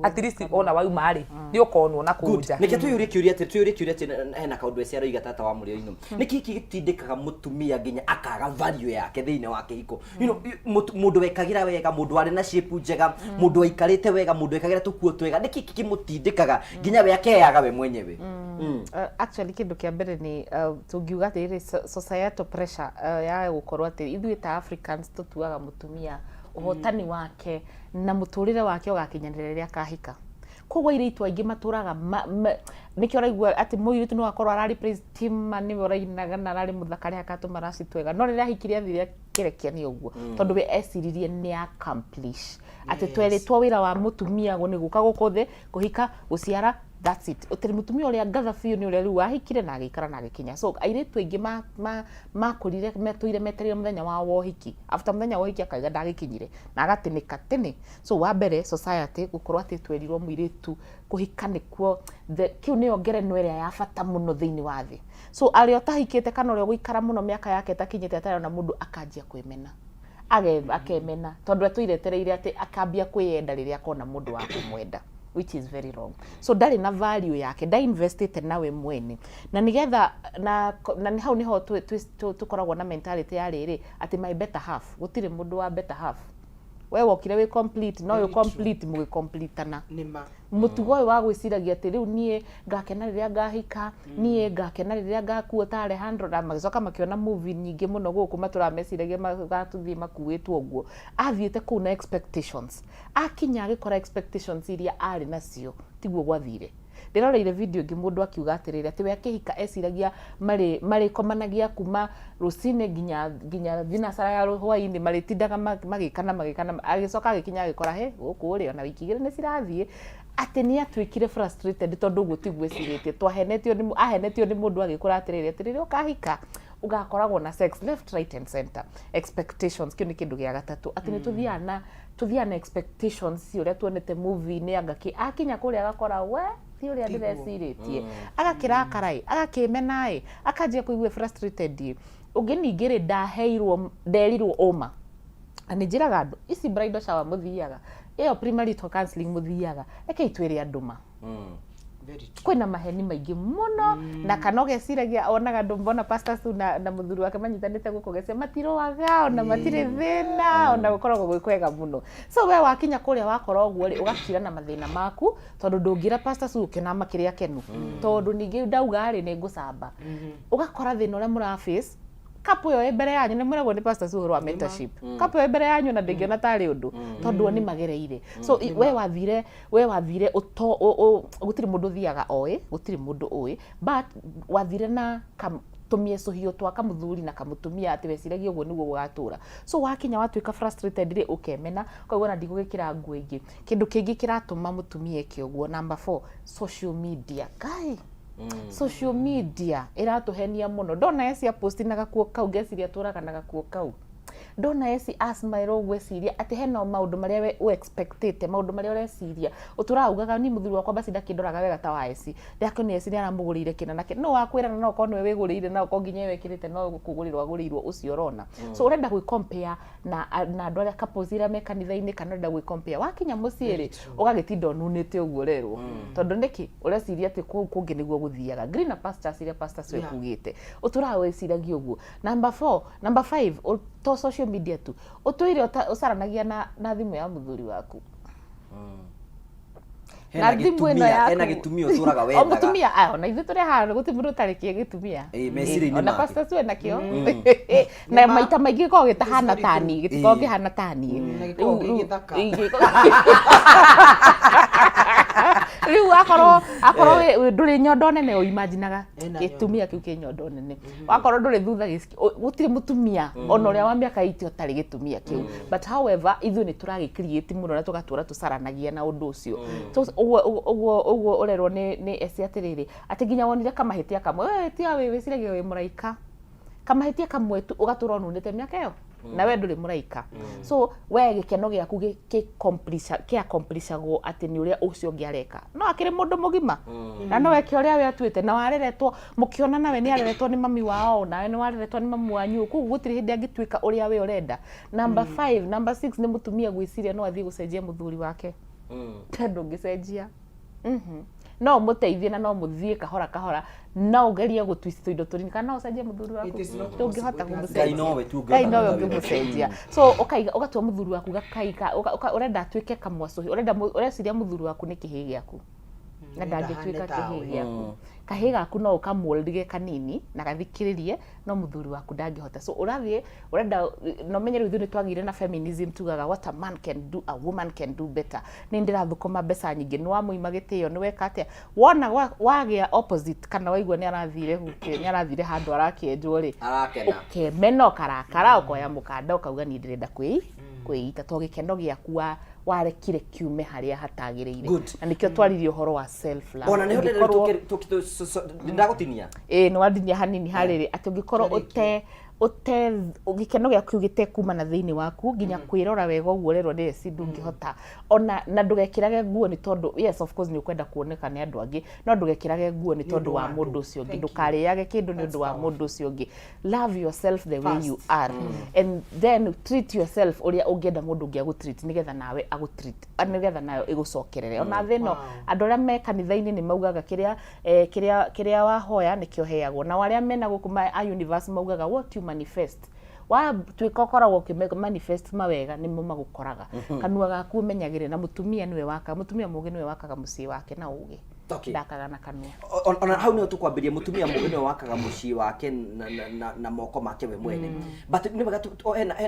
at least ona wauma rĩ, nĩ ũkonwo na kũu nja.
Nĩkĩo twĩyũrie kĩũria atĩ, twĩyũrie kĩũria atĩ hena kaũndũ eci aroiga tata wa mũrĩo ino. Nĩkĩ gĩtindĩkaga mũtumia nginya akaga value yake thĩinĩ wa kĩhiko? Mũndũ wekagĩra wega, mũndũ warĩ na shape njega, mũndũ waikarĩte wega, mũndũ wekagĩra tũkuo twega, nĩkĩ kĩmũtindĩkaga nginya we akeyaga we mwenyewe?
Actually kĩndũ kĩa mbere nĩ tũngiuga atĩrĩrĩ, societal pressure ya gũkorwo atĩ ithuĩ ta Africans tũtuaga mũtumia ũhotani wake na mũtũrĩre wake ũgakinyanĩra rĩrĩa akahika. Koguo airĩtu aingĩ matũraga nĩkĩo ũraigua atĩ mũirĩtu no akorwo ararĩ praise team nĩwe ũrainaga na ararĩ mũthaka rĩ akatũma raci twega, no rĩrĩa ahikire athire akĩrekia nĩ ũguo, tondũ we eciririe nĩ accomplish atĩ twerĩtwo wĩra wa mũtumia nĩ gũka gũkũ thĩ, kũhika, gũciara, that's it. Ũtĩrĩ mũtumia ũrĩa ngatha biũ nĩ ũrĩa rĩu wahikire na agĩikara na agĩkinya. So airĩtu aingĩ makũrire matũire metereire mũthenya wa wohiki. After mũthenya wa ũhiki akauga ndagĩkinyire na agatĩnĩka tene. So wa mbere society gũkorwo atĩ twerirwo mũirĩtu kũhika nĩkuo kĩu nĩyo ngerenwa ĩrĩa ya bata mũno thĩinĩ wa thĩ. So arĩa ũtahikĩte kana ũrĩa ũgũikara mũno mĩaka yake ĩtakinyĩte atarona mũndũ akanjia kwĩmena. Akemena tondũ atũire etereire atĩ akambia kwĩyenda rĩrĩa akona mũndũ wa kũmwenda, which is very wrong. So ndarĩ na value yake, ndainvestĩte nawe mwene. Na nĩgetha na, na nĩ hau nĩho tũkoragwo na mentality ya rĩrĩ atĩ my better half. Gũtirĩ mũndũ wa better half. We wokire wĩ complete, no wĩ complete mũgĩcompletana. Mũtugo ũyũ wa gwĩciragia atĩ rĩu niĩ ngakena rĩrĩa ngahika, niĩ ngakena rĩrĩa ngakuo ta Alejandro, na magĩcoka makĩona movie nyingĩ mũno gũkũ matũraga meciragia magatũthiĩ makuĩtwo ũguo. Athiĩte kũu na expectations, akinya agĩkora expectations iria arĩ nacio tiguo gwathire. Ndĩroreire video ĩngĩ mũndũ akiuga atĩrĩrĩ atĩ we akĩhika eciragia marĩkomanagia kuma rũcinĩ nginya thinacara ya hwainĩ, marĩtindaga magĩkana magĩkana, agĩcoka agĩkinya agĩkora he gũkũ rĩ ona wiki igĩrĩ nĩ cirathiĩ, atĩ nĩ atuĩkire frustrated tondũ ũguo tiguo ecirĩtie. Twahenetio nĩ ahenetio nĩ mũndũ agĩkũra atĩrĩrĩ atĩ rĩrĩa ũkahika ũgakoragwo na sex left, right and center. Expectations, kĩu nĩ kĩndũ gĩa gatatũ, atĩ nĩ tũthiaga na expectations ũrĩa tuonete movie-inĩ, anga kĩ akinya kũrĩa agakora we ti ũrĩa ndĩrecirĩtie, agakĩrakara ĩ, agakĩmena ĩ, akanjia kũigua frustrated ĩ. Ũngĩ ningĩ rĩ, ndaheirwo, nderirwo ũma. Na nĩ njĩraga andũ ici bridal shower mũthiaga, ĩyo premarital counseling mũthiaga, rekei twĩre andũ ma. Kwĩna maheni maingĩ mũno, na kana ũgeciragia onaga andũ mbona Pastor Sue na mũthuri wake manyitanĩte gũkũ ũgeciria matirũaga ona matirĩ thĩna, ona gũkoragwo gwĩ kwega mũno. So we wakinya kũrĩa wakora ũguo rĩ, ũgakira na mathĩna maku tondũ ndũngĩra Pastor Sue ũkĩona makĩrĩ akenu, tondũ ningĩ ndauga rĩ nĩ ngũcamba. Ũgakora thĩna ũrĩa mũra face couple ĩyo ĩ mbere yanyu, nĩ mwĩragwo nĩ Pastor Sue ũhoro wa mentorship, couple ĩyo ĩ mbere yanyu na ndĩngĩona tarĩ ũndũ tondũ o nĩ magereire. So we wathire ũto gũtirĩ mũndũ ũthiaga oĩ, gũtirĩ mũndũ ũĩ, but wathire na tũmiecũhio twa kamũthuri na kamũtumia atĩ weciragia ũguo nĩguo gũgatũra. So wakinya watuĩka frustrated rĩ, ũkemena ũkaigua ona ndigũgĩkĩra nguo ingĩ. Kĩndũ kĩngĩ kĩratũma mũtumia eke ũguo, number 4, social media. Guy, social media ĩratũhenia mũno. Ndona ecia post na gakuo kau ngeciria tũraga na gakuo kau. Ndona eci asmile ũgwĩciria atĩ hena maũndũ marĩa we ũexpectĩte, maũndũ marĩa ũreciria ũtũraga ugaga ni mũthuri wakwa basi ndakĩndoraga wega ta wa eci, ndakĩona eci nĩaramũgũrĩire kĩna na kĩna, no wakwĩra na no ũkorwo nĩwe wĩgũrĩire, na ũkorwo nginya we wĩkĩrĩte no kũgũrĩrwo agũrĩirwo ũcio ũrona. So ũrenda gwĩ compare na andũ arĩa couples iria me kanitha-inĩ, kana ũrenda gwĩ compare wakinya mũciĩ rĩ, ũgagĩtinda ũnunĩte ũguo ũrerwo, tondũ nĩkĩ ũreciria atĩ kũu kũngĩ nĩguo gũthiaga, greener pastures iria pastors we kugĩte, ũtũraga wĩciragia ũguo. Number four, number five, to social media tu ũtũire ũcaranagia na thimũ ya mũthuri waku.
Hena
Na thimũ ĩno
gĩtumia,
yaku.
Hena gĩtumia ũtũraga
O
wethaga.
mũtumia aya, ona ithuĩ tũrĩ haha gũtirĩ mũndũ ũtarĩ kĩo gĩtumia.
Ĩĩ, meciria-inĩ
Ona
make.
pastor Sue nakĩo, na maita maingĩ gĩkoragwo gĩtahana tani, gĩtikoragwo kĩhana tani.
Na gĩkoragwo gĩ gĩthaka.
Rĩu akorwo ndũrĩ nyondo nene, ũimaginaga
Ena.
Gĩtumia kĩu kĩ nyondo nene, wakorwo ndũrĩ thutha gũtirĩ mũtumia ona ũrĩa wa mĩaka 80 ũtarĩ gĩtumia kĩu. But however, ithuĩ nĩ tũragĩcreate mũno na tũgatũra tũcaranagia na ũndũ ũcio. So ũguo ũrerwo nĩ eci atĩrĩrĩ, atĩ nginya wonire kamahĩtia kamwe, we tiga wĩ wĩciragia wĩ mũraika, kamahĩtia kamwe tu ũgatũra ũnunĩte mĩaka ĩyo, na we ndũrĩ mũraika. So we gĩkeno gĩaku kĩ accomplishagwo atĩ nĩ ũrĩa ũcio ũngĩ areka, no akĩrĩ mũndũ mũgima na no eke ũrĩa we atuĩte, na wareretwo mũkĩona nawe nĩ areretwo nĩ mami wao, nawe nĩ wareretwo nĩ mami wanyu, koguo gũtirĩ hĩndĩ angĩtuĩka ũrĩa we ũrenda. Number five, number six, nĩ mũtumia gwĩciria no athiĩ gũcenjia mũthuri wake. Ndũngĩcenjia. No ũmũteithie na no mũthiĩ kahora kahora, no ũgerie gũtwist tũindo tũnini, kana no ũcenjie mũthuri waku?
It is not
Ndũngĩhota
possible.
kũmũcenjia.
Ngai nowe tu ũngĩhota
Ngai nowe
gwĩka wĩra ũcio.
ũngĩmũcenjia. So ũkaiga ũgatua mũthuri waku gakaika ũrenda atuĩke kamwacũhi, ũrenda ũreciria mũthuri waku nĩ kĩhĩĩ gĩaku, na
Ũrenda
ndangĩtuĩka
ahane tawe.
kĩhĩĩ gĩaku. Kahĩĩ gaku no ũkamũldge kanini na gathikĩrĩrie, no mũthuri waku ndangĩhota. So ũrathiĩ ũrenda na ũmenye rĩu ithuĩ nĩ twagĩire na feminism, tugaga what a man can do, a woman can do better. Nĩ ndĩrathũkũma mbeca nyingĩ, nĩ wamũima gĩtĩo, nĩ weka atĩa, wona wagĩa opposite kana waigua nĩ arathire nĩ arathire handũ arakĩenjwo rĩ,
Arakena.
Ũkemena, ũkarakara, ũkoya mũkanda, ũkauga niĩ ndĩrenda kwĩita, to gĩkeno gĩaku warekire kiume harĩa hatagĩrĩire.
Good.
Na nĩkĩo twaririe ũhoro wa self love.
Ona nĩho ndagũtinia.
Ĩĩ, nĩ wandinia hanini harĩrĩ, atĩ ũngĩkorwo ũte gĩkeno gĩaku gĩtekuma na thĩinĩ waku nginya kwĩrora wega ũguo ũrerwo nĩ eci, ndũngĩhota ona na ndũgekĩrage nguo nĩ tondũ, yes, of course nĩ ũkwenda kuoneka nĩ andũ angĩ, no ndũgekĩrage nguo nĩ tondũ wa mũndũ ũcio ũngĩ, ndũkarĩage kĩndũ nĩ ũndũ wa mũndũ ũcio ũngĩ. Love yourself the way you are and then treat yourself ũrĩa ũngĩenda mũndũ ũngĩ agũtreat, nĩgetha nawe agũtreat, nĩgetha nayo ĩgũcokerere ona thĩ ĩno. Andũ arĩa me kanitha-inĩ nĩ maugaga kĩrĩa wahoya nĩkĩo heagwo, nao arĩa mena gũkũ a universe maugaga what you manifest, watuĩka ũkoragwo ũkĩ manifest mawega, nĩmo magũkoraga. Kanua gaku ũmenyagĩrĩre, na mũtumia nĩwe wakaga, mũtumia mũũgĩ nĩwe wakaga mũciĩ wake na ũgĩ. Ndakaga na kanua.
Ona hau nĩho tũkwambĩria, mũtumia mũgĩ nĩwe wakaga mũciĩ wake na moko make we mwene. But nĩ wega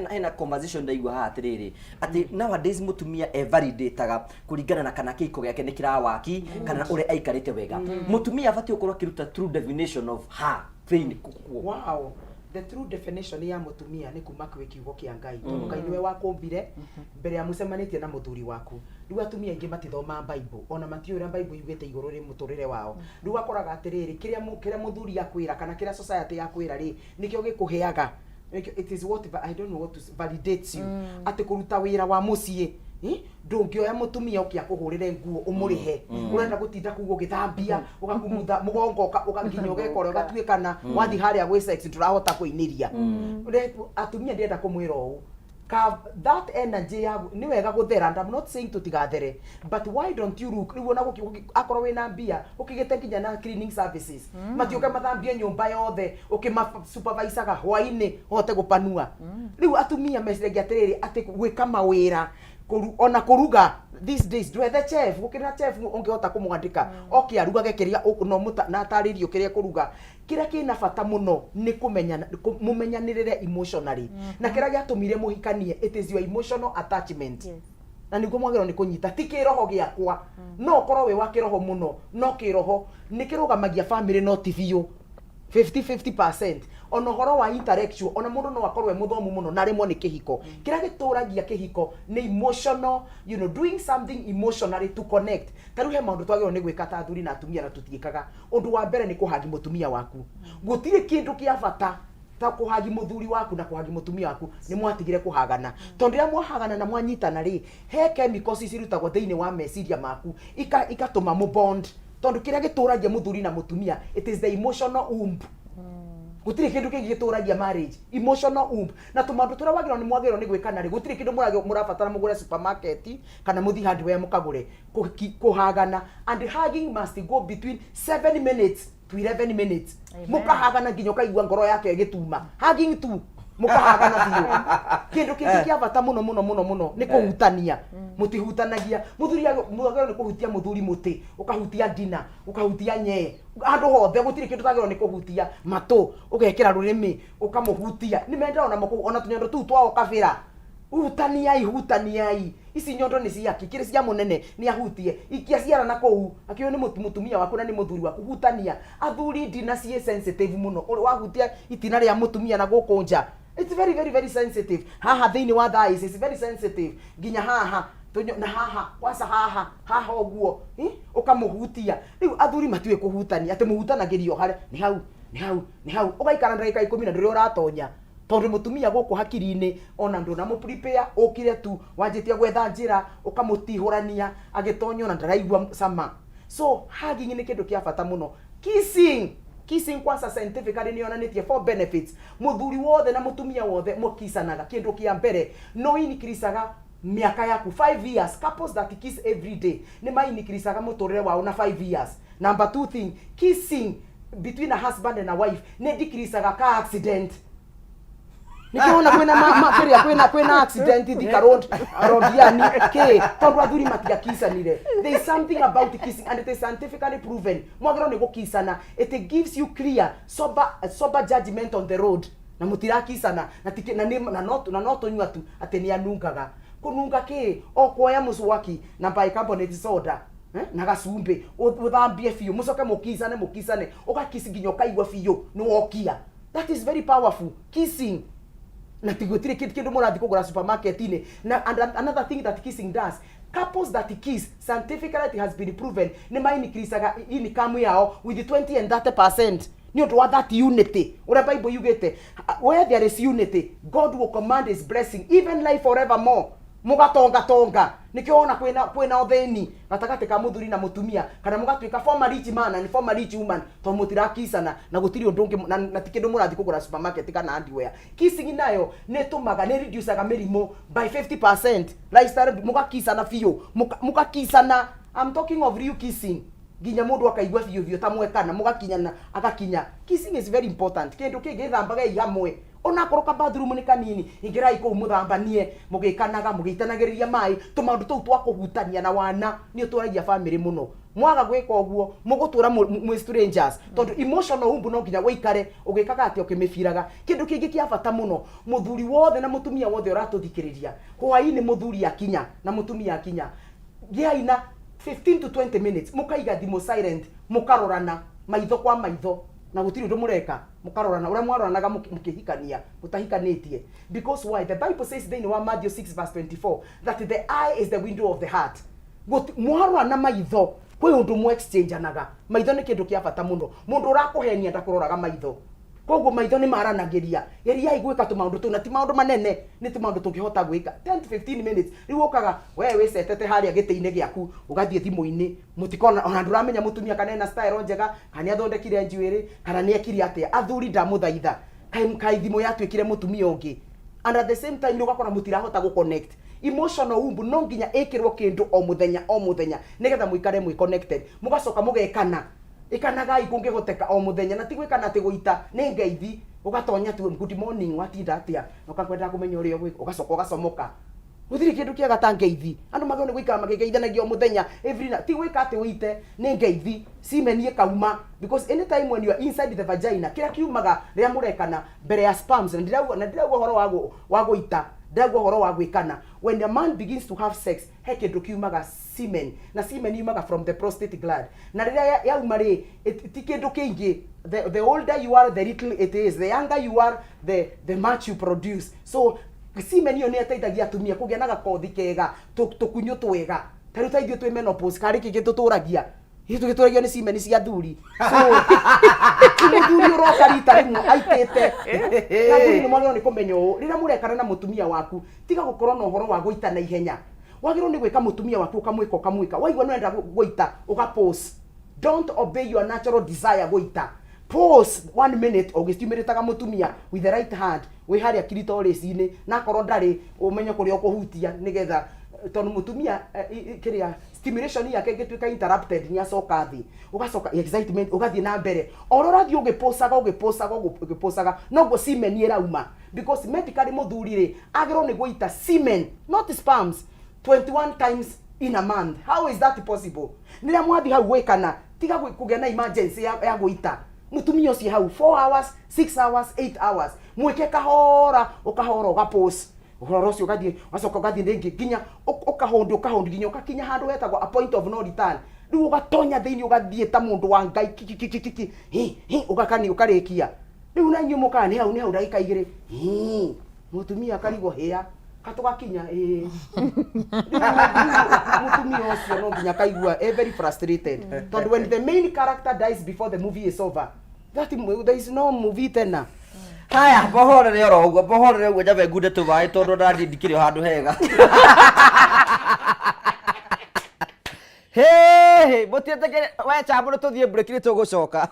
hena conversation ndaigua haha atĩrĩrĩ, atĩ nowadays mũtumia e validataga kũringana na kana kĩhiko gĩake nĩ kĩrawaki kana ũrĩa aikarĩte wega. Mũtumia abatiĩ gũkorwo akĩruta true definition of her thĩinĩ.
Wow, the true definition ya mũtumia nĩ kuma kwĩ kiugo kĩa Ngai, tondũ Ngai nĩwe wakũmbire mbere ya mũcemanĩtie na mũthuri waku. Rĩu atumia aingĩ matithomaga Bible, ona matiũĩ ũrĩa Bible yugĩte igũrũ rĩ mũtũrĩre wao. Rĩu wakoraga atĩrĩrĩ, kĩrĩa mũthuri akwĩra kana kĩrĩa society yakwĩra rĩ, nĩkĩo gĩkũheaga. It is what I don't know what to say, validates you. Atĩ kũruta wĩra wa mũciĩ, ndũngĩoya mũtumia ũke akũhũrĩre nguo ũmũrĩhe. Ũrenda gũtinda kũu ũgĩthambia, ũgakumutha mũgongo, nginya ũgeka ũrĩa ũgatuĩkana. Wathiĩ harĩa gwĩ sex ndũrahota kũinĩria. Atumia ndĩrenda kũmwĩra ũũ, that energy ya nĩ wega gũthera, and I'm not saying tũtigathere, but why don't you look rĩu ona akorwo wĩna mbia ũkĩgĩte nginya na cleaning services, matiũke mathambie nyũmba yothe ũkĩma supervisaga hwainĩ ũhote gũpanua. Rĩu atumia meciragia atĩrĩrĩ, atĩ gwĩka mawĩra ona kũruga, these days ndwethe chef, gũkĩrĩ na chef ũngĩhota kũmwandĩka oke arugage kĩrĩa no na atarĩrio kĩrĩa kũruga. Kĩrĩa kĩna bata mũno nĩ kũmenyana, mũmenyanĩrĩre emotionally, na kĩrĩa gĩatũmire mũhikanie, it is your emotional attachment. Na nĩguo mwagĩrĩirwo nĩ kũnyita, ti kĩroho gĩakwa. No ũkorwo wĩ wa kĩroho mũno, no kĩroho nĩ kĩrũgamagia family, no ti biũ, 50-50%. Ona ũhoro wa intellectual, ona mũndũ no akorwo e mũthomu mũno na aremwo nĩ kĩhiko. Kĩrĩa gĩtũragia kĩhiko nĩ emotional, doing something emotionally to connect. Ta rĩu he maũndũ twagĩrĩirwo nĩ gwĩka ta athuri na atumia na tũtiĩkaga. Ũndũ wa mbere nĩ kũhagi mũtumia waku. Gũtirĩ kĩndũ kĩa bata. Ta kũhagi mũthuri waku na kũhagi mũtumia waku nĩ mwatigire kũhagana, tondũ rĩrĩa mwahagana na mwanyitana rĩ, he chemicals cirutagwo thĩinĩ wa meciria maku ikatũma mũ bond, tondũ kĩrĩa gĩtũragia mũthuri na mũtumia, it is the emotional womb. Gũtirĩ kĩndũ kĩngĩ gĩtũragia marriage, emotional womb. Na tũmaũndũ tũrĩa wagĩrĩirwo nĩ mwagĩrĩirwo nĩ gwĩkana rĩ, gũtirĩ kĩndũ mũrabatara mũgũre supermarket kana mũthiĩ hardware mũkagũre. Kũhagana, and hugging must go between 7 minutes to 11 minutes.
Amen.
Mũkahagana nginya ũkaigua ngoro yake ĩgĩtuma. Hugging tu, mũkahagana biũ. Kĩndũ kĩngĩ kĩa bata mũno mũno mũno mũno nĩ kũhutania. Mũtihutanagia. Mũthuri mwagĩrĩirwo nĩ kũhutia mũthuri mũtĩ, ũkahutia ndina, ũkahutia nyee, handũ hothe. Gũtirĩ kĩndũ ũtagĩrĩirwo nĩ kũhutia. Matũ ũgekĩra rũrĩmĩ, ũkamũhutia. Nĩ mendaga ona ona tũnyondo tũu twao kabĩra. Hutaniai, hutaniai. Ici nyondo nĩ ciake, kĩrĩ cia mũnene nĩ ahutie. Ikia ciara na kũu akĩũĩ nĩ mũtumia waku na nĩ mũthuri waku. Hutania. Athuri, ndina ciĩ sensitive mũno. Wahutia itina rĩa mũtumia na gũkũ nja, it's very very very sensitive. Haha thĩinĩ wa thighs, it's very sensitive, nginya haha na haha kwanza, haha haha ũguo, ũkamũhutia. Rĩu athuri matiũĩ kũhutania, atĩ mũhutanagĩrio harĩa nĩ hau, nĩ hau, nĩ hau, ũgaikara ndagĩka 10 na ndũrĩ ũratonya, tondũ mũtumia gũkũ hakiri-inĩ ona ndũnamũ prepare. Ũkire tu wanjĩtie gwetha njĩra, ũkamũtihũrania agĩtonya, ona ndaraigua cama. So hugging nĩ kĩndũ kĩa bata mũno. Kissing, kissing kwanza, scientifically nĩ yonanĩtie four benefits. Mũthuri wothe na mũtumia wothe mũkicanaga, kĩndũ kĩa mbere, no increasaga mĩaka yaku 5 years. Couples that kiss every day nĩ ma increasaga mũtũrĩre wao na 5 years. Number two thing, kissing between a husband and a wife nĩ decreasaga car accident. Nĩkĩo kwĩna kĩrĩa kwĩna accident Thika Road, Londiani kĩ, tondũ athuri matiakicanire. There is something about kissing and it is scientifically proven. Mwagĩrĩirwo nĩ gũkicana. It gives you clear, sober judgment on the road. Na mũtirakicana na tikĩ na nĩ na no tũnyua tu atĩ nĩ anungaga. Kũnunga kĩ? O kuoya mũcwaki na bicarbonate soda, na gacumbĩ, ũthambie biũ, mũcoke mũkicane, mũkicane, ũgakisi nginya ũkaigua biũ nĩ wokia. That is very powerful, kissing. Na ti gũtirĩ kĩndũ mũrathiĩ kũgũra supermarket-inĩ. Na and another thing that kissing does, couples that kiss, scientifically it has been proven, nĩ ma increasaga income yao with 20 and 30% nĩ ũndũ wa that unity. Ũrĩa Bible yugĩte, where there is unity, God will command his blessing, even life forevermore. Mũgatonga tonga. Nĩkĩo wona kwĩna ũthĩni gatagatĩ ka mũthuri na mũtumia, kana mũgatuĩka former rich man and former rich woman, tondũ mũtirakicana. Na gũtirĩ ũndũ ũngĩ na ti kĩndũ mũrathiĩ kũgũra supermarket kana hardware. Kissing nayo nĩ ĩtũmaga, nĩ reducaga mĩrimũ by 50%. Lifestyle, mũgakicana biũ, mũgakicana. I'm talking of real kissing, nginya mũndũ akaigua biũ biũ ta mwekana, mũgakinyana, agakinya. Kissing is very important. Kĩndũ kĩngĩ, gĩthambagei hamwe. Onakorwo ka bathroom nĩ kanini, ingĩrai kũu mũthambanie, mũgĩkanaga, mũgĩitanagĩrĩria maĩ. Tũmaũndũ tũu twa kũhutania na wana nĩ ũtũragia family mũno. Mwaga gwĩka ũguo, mũgũtũra mwĩ strangers, tondũ emotional womb no nginya ũikare ũgĩkaga atĩa, ũkĩmĩbiraga. Kĩndũ kĩngĩ kĩa bata mũno, mũthuri wothe na mũtumia wothe ũratũthikĩrĩria, hwaĩ-inĩ mũthuri akinya na mũtumia akinya, gĩai na 15 to 20 minutes, mũkaiga thimũ silent, mũkarorana maitho kwa maitho, na gũtirĩ ũndũ mũreka, mũkarorana ũrĩa mwaroranaga mũkĩhikania mũtahikanĩtie. Because why? The Bible says thĩinĩ wa Matthew 6 verse 24 that the eye is the window of the heart. Mwarorana maitho, kwĩ ũndũ mũ exchangeanaga. Maitho nĩ kĩndũ kĩa bata mũno. Mũndũ ũrakũhenia ndakũroraga maitho. Koguo maitho nĩ maranagĩria. Geriai gwĩka tũmaũndũ tũu, na ti maũndũ manene, nĩ tũmaũndũ tũngĩhota gwĩka 10 to 15 minutes. Rĩu ũkaga we wĩcetete harĩa gĩtĩ-inĩ gĩaku, ũgathiĩ thimũ-inĩ, mũtikona ona ndũramenya mũtumia kana ena style njega, kana nĩ athondekire njuĩrĩ, kana nĩ ekire atĩa. Athuri, ndamũthaitha, kaĩ thimũ yatuĩkire mũtumia ũngĩ. And at the same time nĩ ũgakora mũtirahota gũ connect. Emotional womb no nginya ĩkĩrwo kĩndũ o mũthenya o mũthenya, nĩgetha mũikare mwĩ connected. Mũgacoka mũgekana. Ĩkanagai kũngĩhoteka o mũthenya, na ti gwĩkana atĩ gũita, nĩ ngeithi. Ũgatonya tu, "Good morning, watinda atĩa?" Na ũkakwenda kũmenya ũrĩa ũgwĩka, ũgacoka ũgacomoka. Gũtirĩ kĩndũ kĩega ta ngeithi. Andũ magĩrĩirwo nĩ gũikara makĩgeithanagia o mũthenya, every night. Ti gwĩka atĩ ũite, nĩ ngeithi, semen ĩkauma. Because anytime when you are inside the vagina, kĩrĩa kiumaga rĩrĩa mũrekana mbere ya sperms, na ndirauga ũhoro wa gũita, ndirauga ũhoro wa gwĩkana. When a man begins to have sex, he kĩndũ kiumaga, semen, na semen yumaga from the prostate gland. Na rĩrĩa yauma rĩ, ti kĩndũ kĩingĩ. The older you are, the little it is. The younger you are, the much you produce. So semen ĩyo nĩ ĩteithagia atumia kũgĩa na gakothi kega, tũkunyũ twega. Ta rĩu ta ithuĩ twĩ menopause, karĩ kĩngĩ tũtũragia. Ithuĩ tũgĩtũragio nĩ cimeni cia athuri. So ti mũthuri ũroka rita rĩmwe aitĩte. Na athuri nĩ mwagĩrĩirwo nĩ kũmenya ũũ, rĩrĩa mũrekana na mũtumia waku, tiga gũkorwo na ũhoro wa gũita na ihenya. Wagĩrĩirwo nĩ gwĩka mũtumia waku ũkamwĩka ũkamwĩka, waigua nĩ ũrenda gũita ũga pause. Don't obey your natural desire gũita. Pause 1 minute ũgĩstimulataga mũtumia with the right hand wĩ harĩa clitoris-inĩ, na akorwo ndarĩ ũmenye kũrĩa ũkũhutia nĩgetha tondũ mũtumia kĩrĩa stimulation yake ĩngĩtuĩka interrupted nĩ acoka thĩ, ũgacoka excitement ũgathiĩ na mbere o ũrĩa ũrathiĩ ũgĩpũcaga ũgĩpũcaga ũgĩpũcaga noguo semen ĩrauma, because medically mũthuri rĩ agĩrĩirwo nĩ gũita semen not sperms 21 times in a month. How is that possible? Rĩrĩa mwathiĩ hau gwĩkana, tiga kũgĩa na emergency ya gũita mũtumia ũcio hau 4 hours, 6 hours, 8 hours, mwĩke kahora ũkahora ũgapause ũhoro ũcio ũgathiĩ ũgacoka ũgathiĩ rĩngĩ nginya ũkahũndũ ũkahũndũ nginya ũgakinya handũ hetagwo a point of no return. Rĩu ũgatonya thĩinĩ ũgathiĩ ta mũndũ wa Ngai kikikikiki hi hi ũgakani ũkarĩkia. Rĩu na inyuĩ mũkaga nĩ hau nĩ hau ndagĩka igĩrĩ hi mũtumia akarigwo hĩa katũgakinya ĩĩ. Mũtumia ũcio no nginya akaigua e very frustrated tondũ when the main character dies before the movie is over, that there is no movie tena.
Haya, mbohorere oro ũguo, mbohorere ũguo nyambe ngunde tũmaĩ tondũ ndathiĩ ndikĩrĩ o handũ hega. Hĩ, mũtiĩtĩkĩre, we Chambũ nĩ tũthiĩ break nĩ tũgũcoka.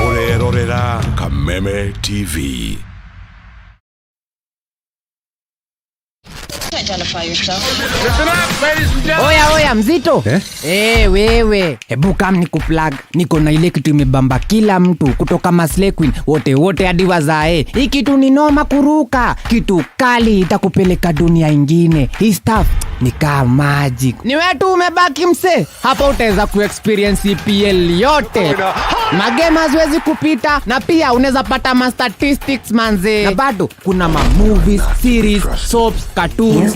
Ũrerorera Kameme TV.
Identify yourself.
Oya oya mzito eh? Wewe hebu kam nikuplug, niko na ile kitu imebamba kila mtu kutoka Maslay Queen wote wote hadi wazae. Hii kitu ni noma kuruka, kitu kali itakupeleka dunia ingine. Hii stuff ni kama magic. Ni wewe tu umebaki mse, hapa utaweza kuexperience EPL yote. Magame haziwezi kupita, na pia unaweza pata ma statistics manze. Na bado kuna ma movies, series, soaps, cartoons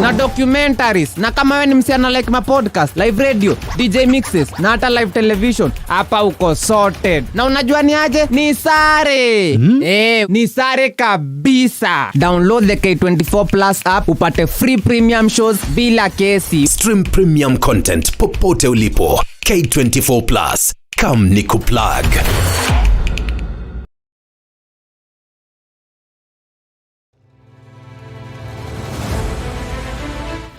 na documentaries. Na kama wewe ni msichana like ma podcast, live radio, DJ mixes na hata live television, hapa uko sorted. Na unajua ni aje? Ni sare. Ni sare kabisa. Download the K24 Plus app upate free premium shows bila kesi.
Stream premium content popote ulipo. K24 Plus. Come nikuplug.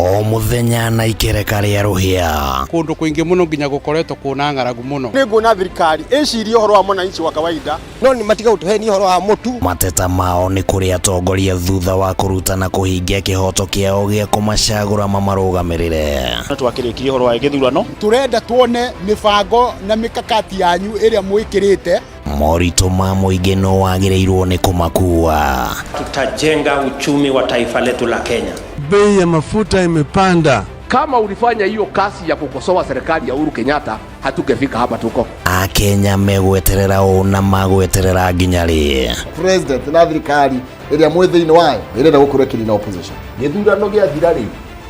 O muthenya na ikereka rĩa rũhĩa.
Kũndũ kũingĩ mũno nginya gũkoretwo kwĩna ng'aragu mũno.
Nĩ nguona thirikari ĩcirie ũhoro wa mwananchi wa kawaida.
No nĩ matiga gũtũhenia ũhoro wa mũtu.
Mateta mao nĩ kũrĩ atongoria thutha wa kũruta na kũhingia kĩhoto kĩao gĩa kũmacagũra mamarũgamĩrĩre.
No twakĩrĩkirie ũhoro wa gĩthurano.
Tũrenda tuone mĩbango na mĩkakati yanyu ĩrĩa mwĩkĩrĩte.
Moritũ ma mũingĩ no wagĩrĩirwo nĩ kũmakua.
Tutajenga uchumi wa taifa letu la Kenya.
Bei ya mafuta imepanda.
Kama ulifanya hiyo kazi ya kukosoa serikali ya Uhuru Kenyatta, hatungefika hapa tuko.
Akenya megweterera ũũ na magweterera nginya rĩ?
President na thirikari ĩrĩa mwĩ thĩinĩ wayo ĩrenda gũkorwo ĩkĩnina opposition.
Gĩthurano gĩathira rĩ,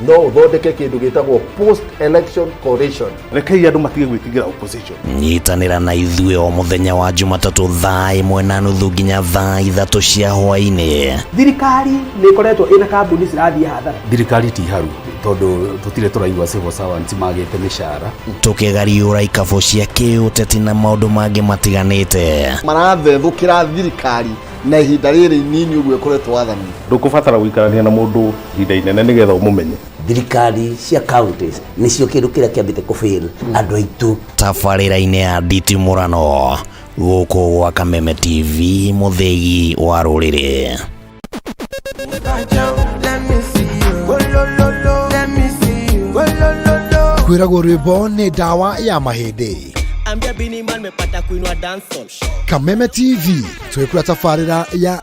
no ũthondeke kĩndũ gĩtagwo post election coalition.
Rekei andũ matige gwĩtigĩra opposition.
Nyitanĩra na ithuĩ o mũthenya wa Jumatatũ thaa 1:30 nginya thaa 3 cia hwaĩ-inĩ.
Thirikari nĩ ĩkoretwo ĩna kambuni cirathiĩ hathara.
Thirikari ti haru tondũ tũtirĩ tũraigua civil servants magĩte mĩcara.
Tũkĩgariũra ikabũ cia kĩũteti na maũndũ mangĩ matiganĩte.
Marathethũkĩra thirikari na ihinda rĩrĩ inini ũguo ĩkoretwo wathani.
Ndũkũbatara gũikarania na mũndũ ihinda inene nĩgetha ũmũmenye.
Thirikari cia counties nĩcio kĩndũ kĩrĩa kĩambĩte kũfail andũ aitũ.
Tabarĩra-inĩ ya nditimũrano gũkũ gwa Kameme TV, mũthĩgi wa rũrĩrĩ.
Kwĩragwo rwĩmbo nĩ ndawa ya mahĩndĩ.
Ambia Bini Man mepata kuinua dancehall.
Kameme TV twĩkũra tabarĩra ya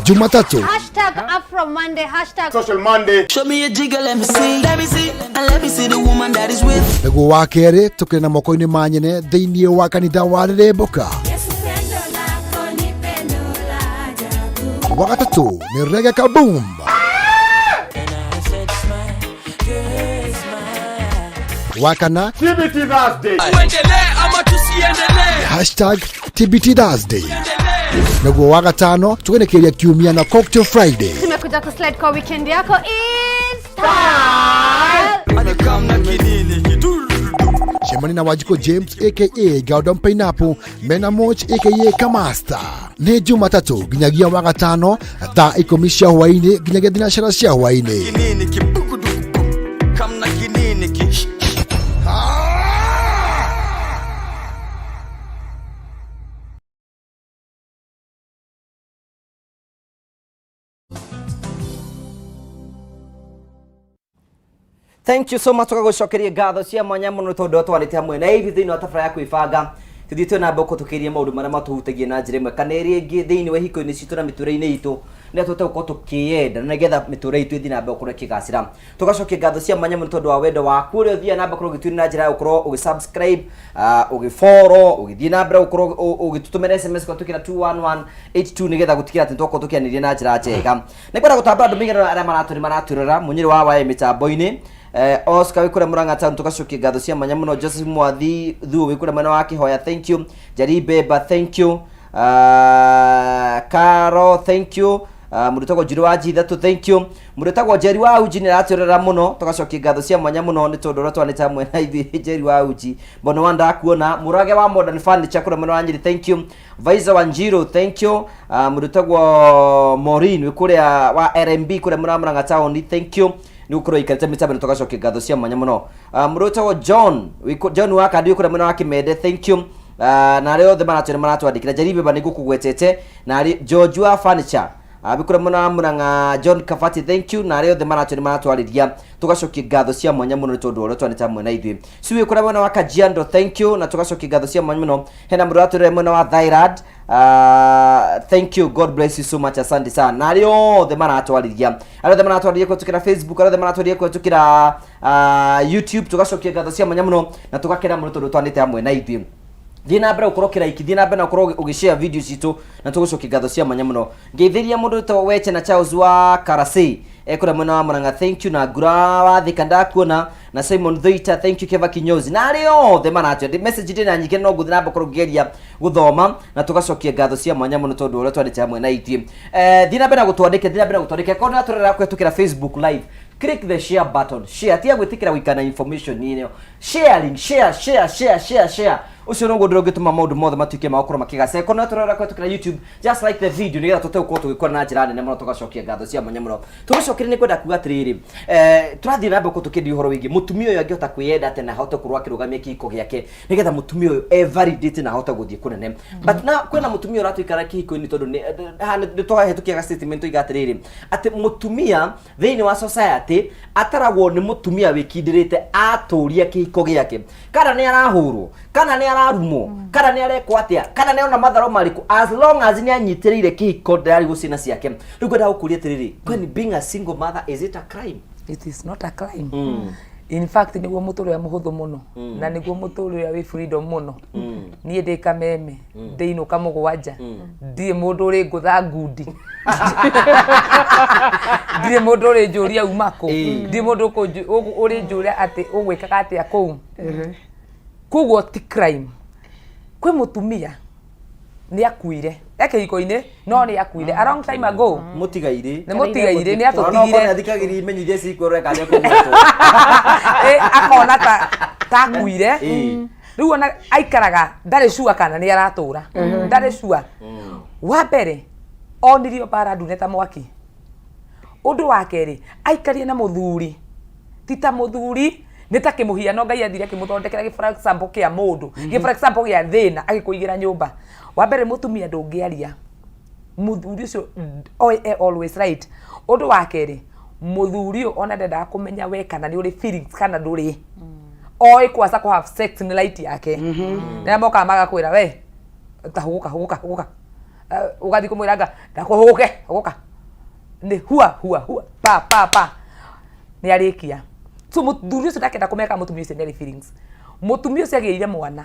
Jumatatu.
Hashtag Afro Monday, hashtag
Social Monday.
Show me a jigger, let me see. Let me see, and let me see the woman that is with.
Nĩguo wa kerĩ tũkĩrĩ na moko-inĩ ma nyene thĩinĩ wa kanitha wa Rĩrĩmbũka. Wa gatatũ nĩ Reggae Kaboom.
Wakana
TBT Thursday.
Tuendelee ama tusiendelee?
Hashtag TBT Thursday. Naguo wa gatano tũgenekeria kiumia na Cocktail Friday.
Tumekuja kuslide kwa weekend yako in style.
Cemania na Wanjikũ James aka Gordon Pineapple mena Moch aka Kamasta. Nĩ Jumatatũ nginyagia wa gatano thaa 10 cia hwaĩ-inĩ nginyagia thinacara cia hwaĩ-inĩ.
Kinini kibugudugu kamna kinini ki
Thank you so much tukagucokeria ngatho cia mwanya muno tondu twarĩte hamwe na ithuĩ thĩinĩ wa tabara ya kwĩbanga tũthiĩte na mbere kũtũkĩria maũndũ marĩa matũhutagia na njĩra ĩmwe kana ĩrĩa ĩngĩ thĩinĩ wa ihiko-inĩ citũ na mĩtũrĩre-inĩ itũ nĩ tũhote gũkorwo tũkĩyenda na nĩgetha mĩtũrĩre itũ ĩthiĩ na mbere gũkorwo ĩkĩgacĩra. Tũgacokia ngatho cia mwanya mũno tondũ wa wendo waku ũrĩa ũthiaga na mbere gũkorwo ũgĩtwĩra na njĩra ya gũkorwo ũgĩ-subscribe, ũgĩ-follow, ũgĩthiĩ na mbere gũkorwo ũgĩtũtũmĩra SMS kũhetũkĩra 21182 nĩgetha gũtigĩrĩra atĩ nĩtwakorwo tũkĩanĩria na njĩra njega. Nĩngwenda gũtambũra andũ maigana arĩa maratwĩrora mũnyĩrĩ wa waĩ mĩtambo-inĩ. Oscar wĩ kũrĩa Murang'a town tũgacokia ngatho cia mwanya mũno. Joseph Mwathi Thuo wĩ kũrĩa mwena wa Kĩhoya, thank you. Njeri Beba, thank you. Caro, thank you. Mũndũ wĩtagwo Njirũ wa G3, thank you. Mũndũ wĩtagwo Njeri wa Uji nĩ aratwĩrora mũno, tũgacokia ngatho cia mwanya mũno nĩ tondũ ũrĩa twanĩte hamwe na ithuĩ. Njeri wa Uji Mbono wa ndakuona. Mũrage wa Modern Furniture kũrĩa mwena wa Nyĩrĩ, thank you. Vaiza wa Njiro, thank you. Mũndũ wĩtagwo Maureen wĩ kũrĩa wa RMB kũrĩa mwena wa Murang'a town, thank you nĩ gũkorwo ikarĩte mĩtambo ĩno, tũgacokia ngatho cia mwanya mũno. Mũndũ wĩtagwo John John wa Kandi wĩ kũrĩa mwena wa Kĩmende, thank you. Na arĩa othe maratwĩra maratwandĩkĩra, Njeri Beba nĩ ngũkũgwetete, na arĩ George wa Furniture wĩ kũrĩa mwena wa Murang'a, John Kabati, thank you. Na arĩa othe maratwĩra maratwarĩria, tũgacokia ngatho cia mwanya mũno nĩ tondũ wa ũrĩa twanĩte hamwe na ithuĩ. Ciwĩ kũrĩa mwena wa Kajiado, thank you, na tũgacokia ngatho cia mwanya mũno. Hena mũndũ ũratwĩrĩra mwena wa Thailand, thank you, God bless you so much, asante sana. Na arĩa othe maratwarĩria, arĩa othe maratwarĩria kũhetũkĩra Facebook, arĩa othe maratwarĩria kũhetũkĩra YouTube, tũgacokia ngatho cia mwanya mũno na tũgakena mũno tondũ twanĩte hamwe na ithuĩ. Thiĩ na mbere gũkorwo ũkĩraiki, thiĩ na mbere na gũkorwo ũgĩshare video citũ na tũgũcokia ngatho cia mwanya mũno. Ngeithĩria mũndũ wĩtagwo Weche na Charles wa Karasei kũrĩa mwena wa Murang'a, thank you. Na Ngura wa Thika ndakuona, na Simon Thuita, thank you. Keva Kinyozi na arĩa othe maratwenda message ndĩ na nyingĩ, no ngũthiĩ na mbere gũkorwo ngĩgeria gũthoma na tũgacokia ngatho cia mwanya mũno tondũ ũrĩa twandĩte hamwe na ithuĩ. Thiĩ na mbere na gũtwandĩkĩra, thiĩ na mbere na gũtwandĩkĩra. Korwo nĩratũrora kũhetũkĩra Facebook live, click the share button, share, tiga gwĩtĩkĩra gũikara na information ĩno, sharing, share, share, share, share, share, ũcio noguo ũndũ ũngĩtũma maũndũ mothe matuĩke ma gũkorwo makĩgacĩra. Korwo nĩratũrora kũhetũkĩra YouTube, just like the video nĩgetha tũhote gũkorwo tũgĩkũra na njĩra nene mũno. Tũgacokia ngatho cia mwanya mũno. Tũgĩcokeria nĩ kwenda kuga atĩrĩrĩ, tũrathiĩ na mbere gũkorwo tũkĩendia ũhoro wĩgiĩ mũtumia ũyũ angĩhota kwĩyenda atĩa na ahote gũkorwo akĩrũgamia kĩhiko gĩake nĩgetha mũtumia ũyũ e validate na ahote gũthiĩ kũnene. But na kwĩna mũtumia ũratũikara kĩhiko-inĩ tondũ haha nĩ twahĩtũkia ga statement tũiga atĩrĩrĩ, atĩ mũtumia thĩinĩ wa society ataragwo nĩ mũtumia wĩkindĩrĩte atũria kĩhiko gĩake, kana nĩ arahũrwo, kana nĩ ararumwo, kana nĩ arekwo atĩa, kana nĩ arona matharo marĩkũ, as long as nĩ anyitĩrĩire kĩhiko ndararigwo ciana ciake. Rĩu ngwenda gũkũria atĩrĩrĩ, kwani being a single mother, is it a crime?
It is not a crime. In fact, nĩguo mũtũrĩre mũhũthũ mũno na nĩguo mũtũrĩre wĩ freedom mũno. Niĩ ndĩ kameme, ndĩinũka 7, ndirĩ mũndũ ũrĩ ngũtha ngundi, ndirĩ mũndũ ũrĩ njũria uma kũ, ndirĩ mũndũ ũrĩ njũria atĩ ũgwĩkaga atĩa kũu. Koguo ti crime. Kwĩ mũtumia nĩ akuire e kĩhiko-inĩ, no nĩ akuire a long time ago.
Mũtigairĩ.
Nĩ mũtigairĩ, nĩ atũtigire.
Athikagĩrĩria imenyithia cikwĩrwo kana kũgwetwo.
Akona ta akuire. Rĩu ona aikaraga ndarĩ sure kana nĩ aratũra, ndarĩ sure. Wa mbere onirio mbara ndune ta mwaki. Ũndũ wa kerĩ, aikarie na mũthuri ti ta mũthuri, nĩ ta kĩmũhiano Ngai athire akĩmũthondekera gĩ for example kĩa mũndũ, gĩ for example gĩa thĩna agĩkũigĩra nyũmba. Wa mbere, mũtumia ndũngĩaria, mũthuri ũcio e always right. Ũndũ wa kerĩ, mũthuri ũyũ ona ndendaga kũmenya we kana nĩ ũrĩ feelings kana ndũrĩ, oĩ kwaca kũ have sex nĩ right yake. Nĩrĩa mokaga magakwĩra, we ta hũgũka, hũgũka, hũgũka, ũgathiĩ kũmwĩra nga ndakũhũgũke, hũgũka, nĩ hua hua hua, pa pa pa, nĩ arĩkia. So mũthuri ũcio ndakenda kũmenya kana mũtumia ũcio nĩ arĩ feelings. Mũtumia ũcio agĩire mwana,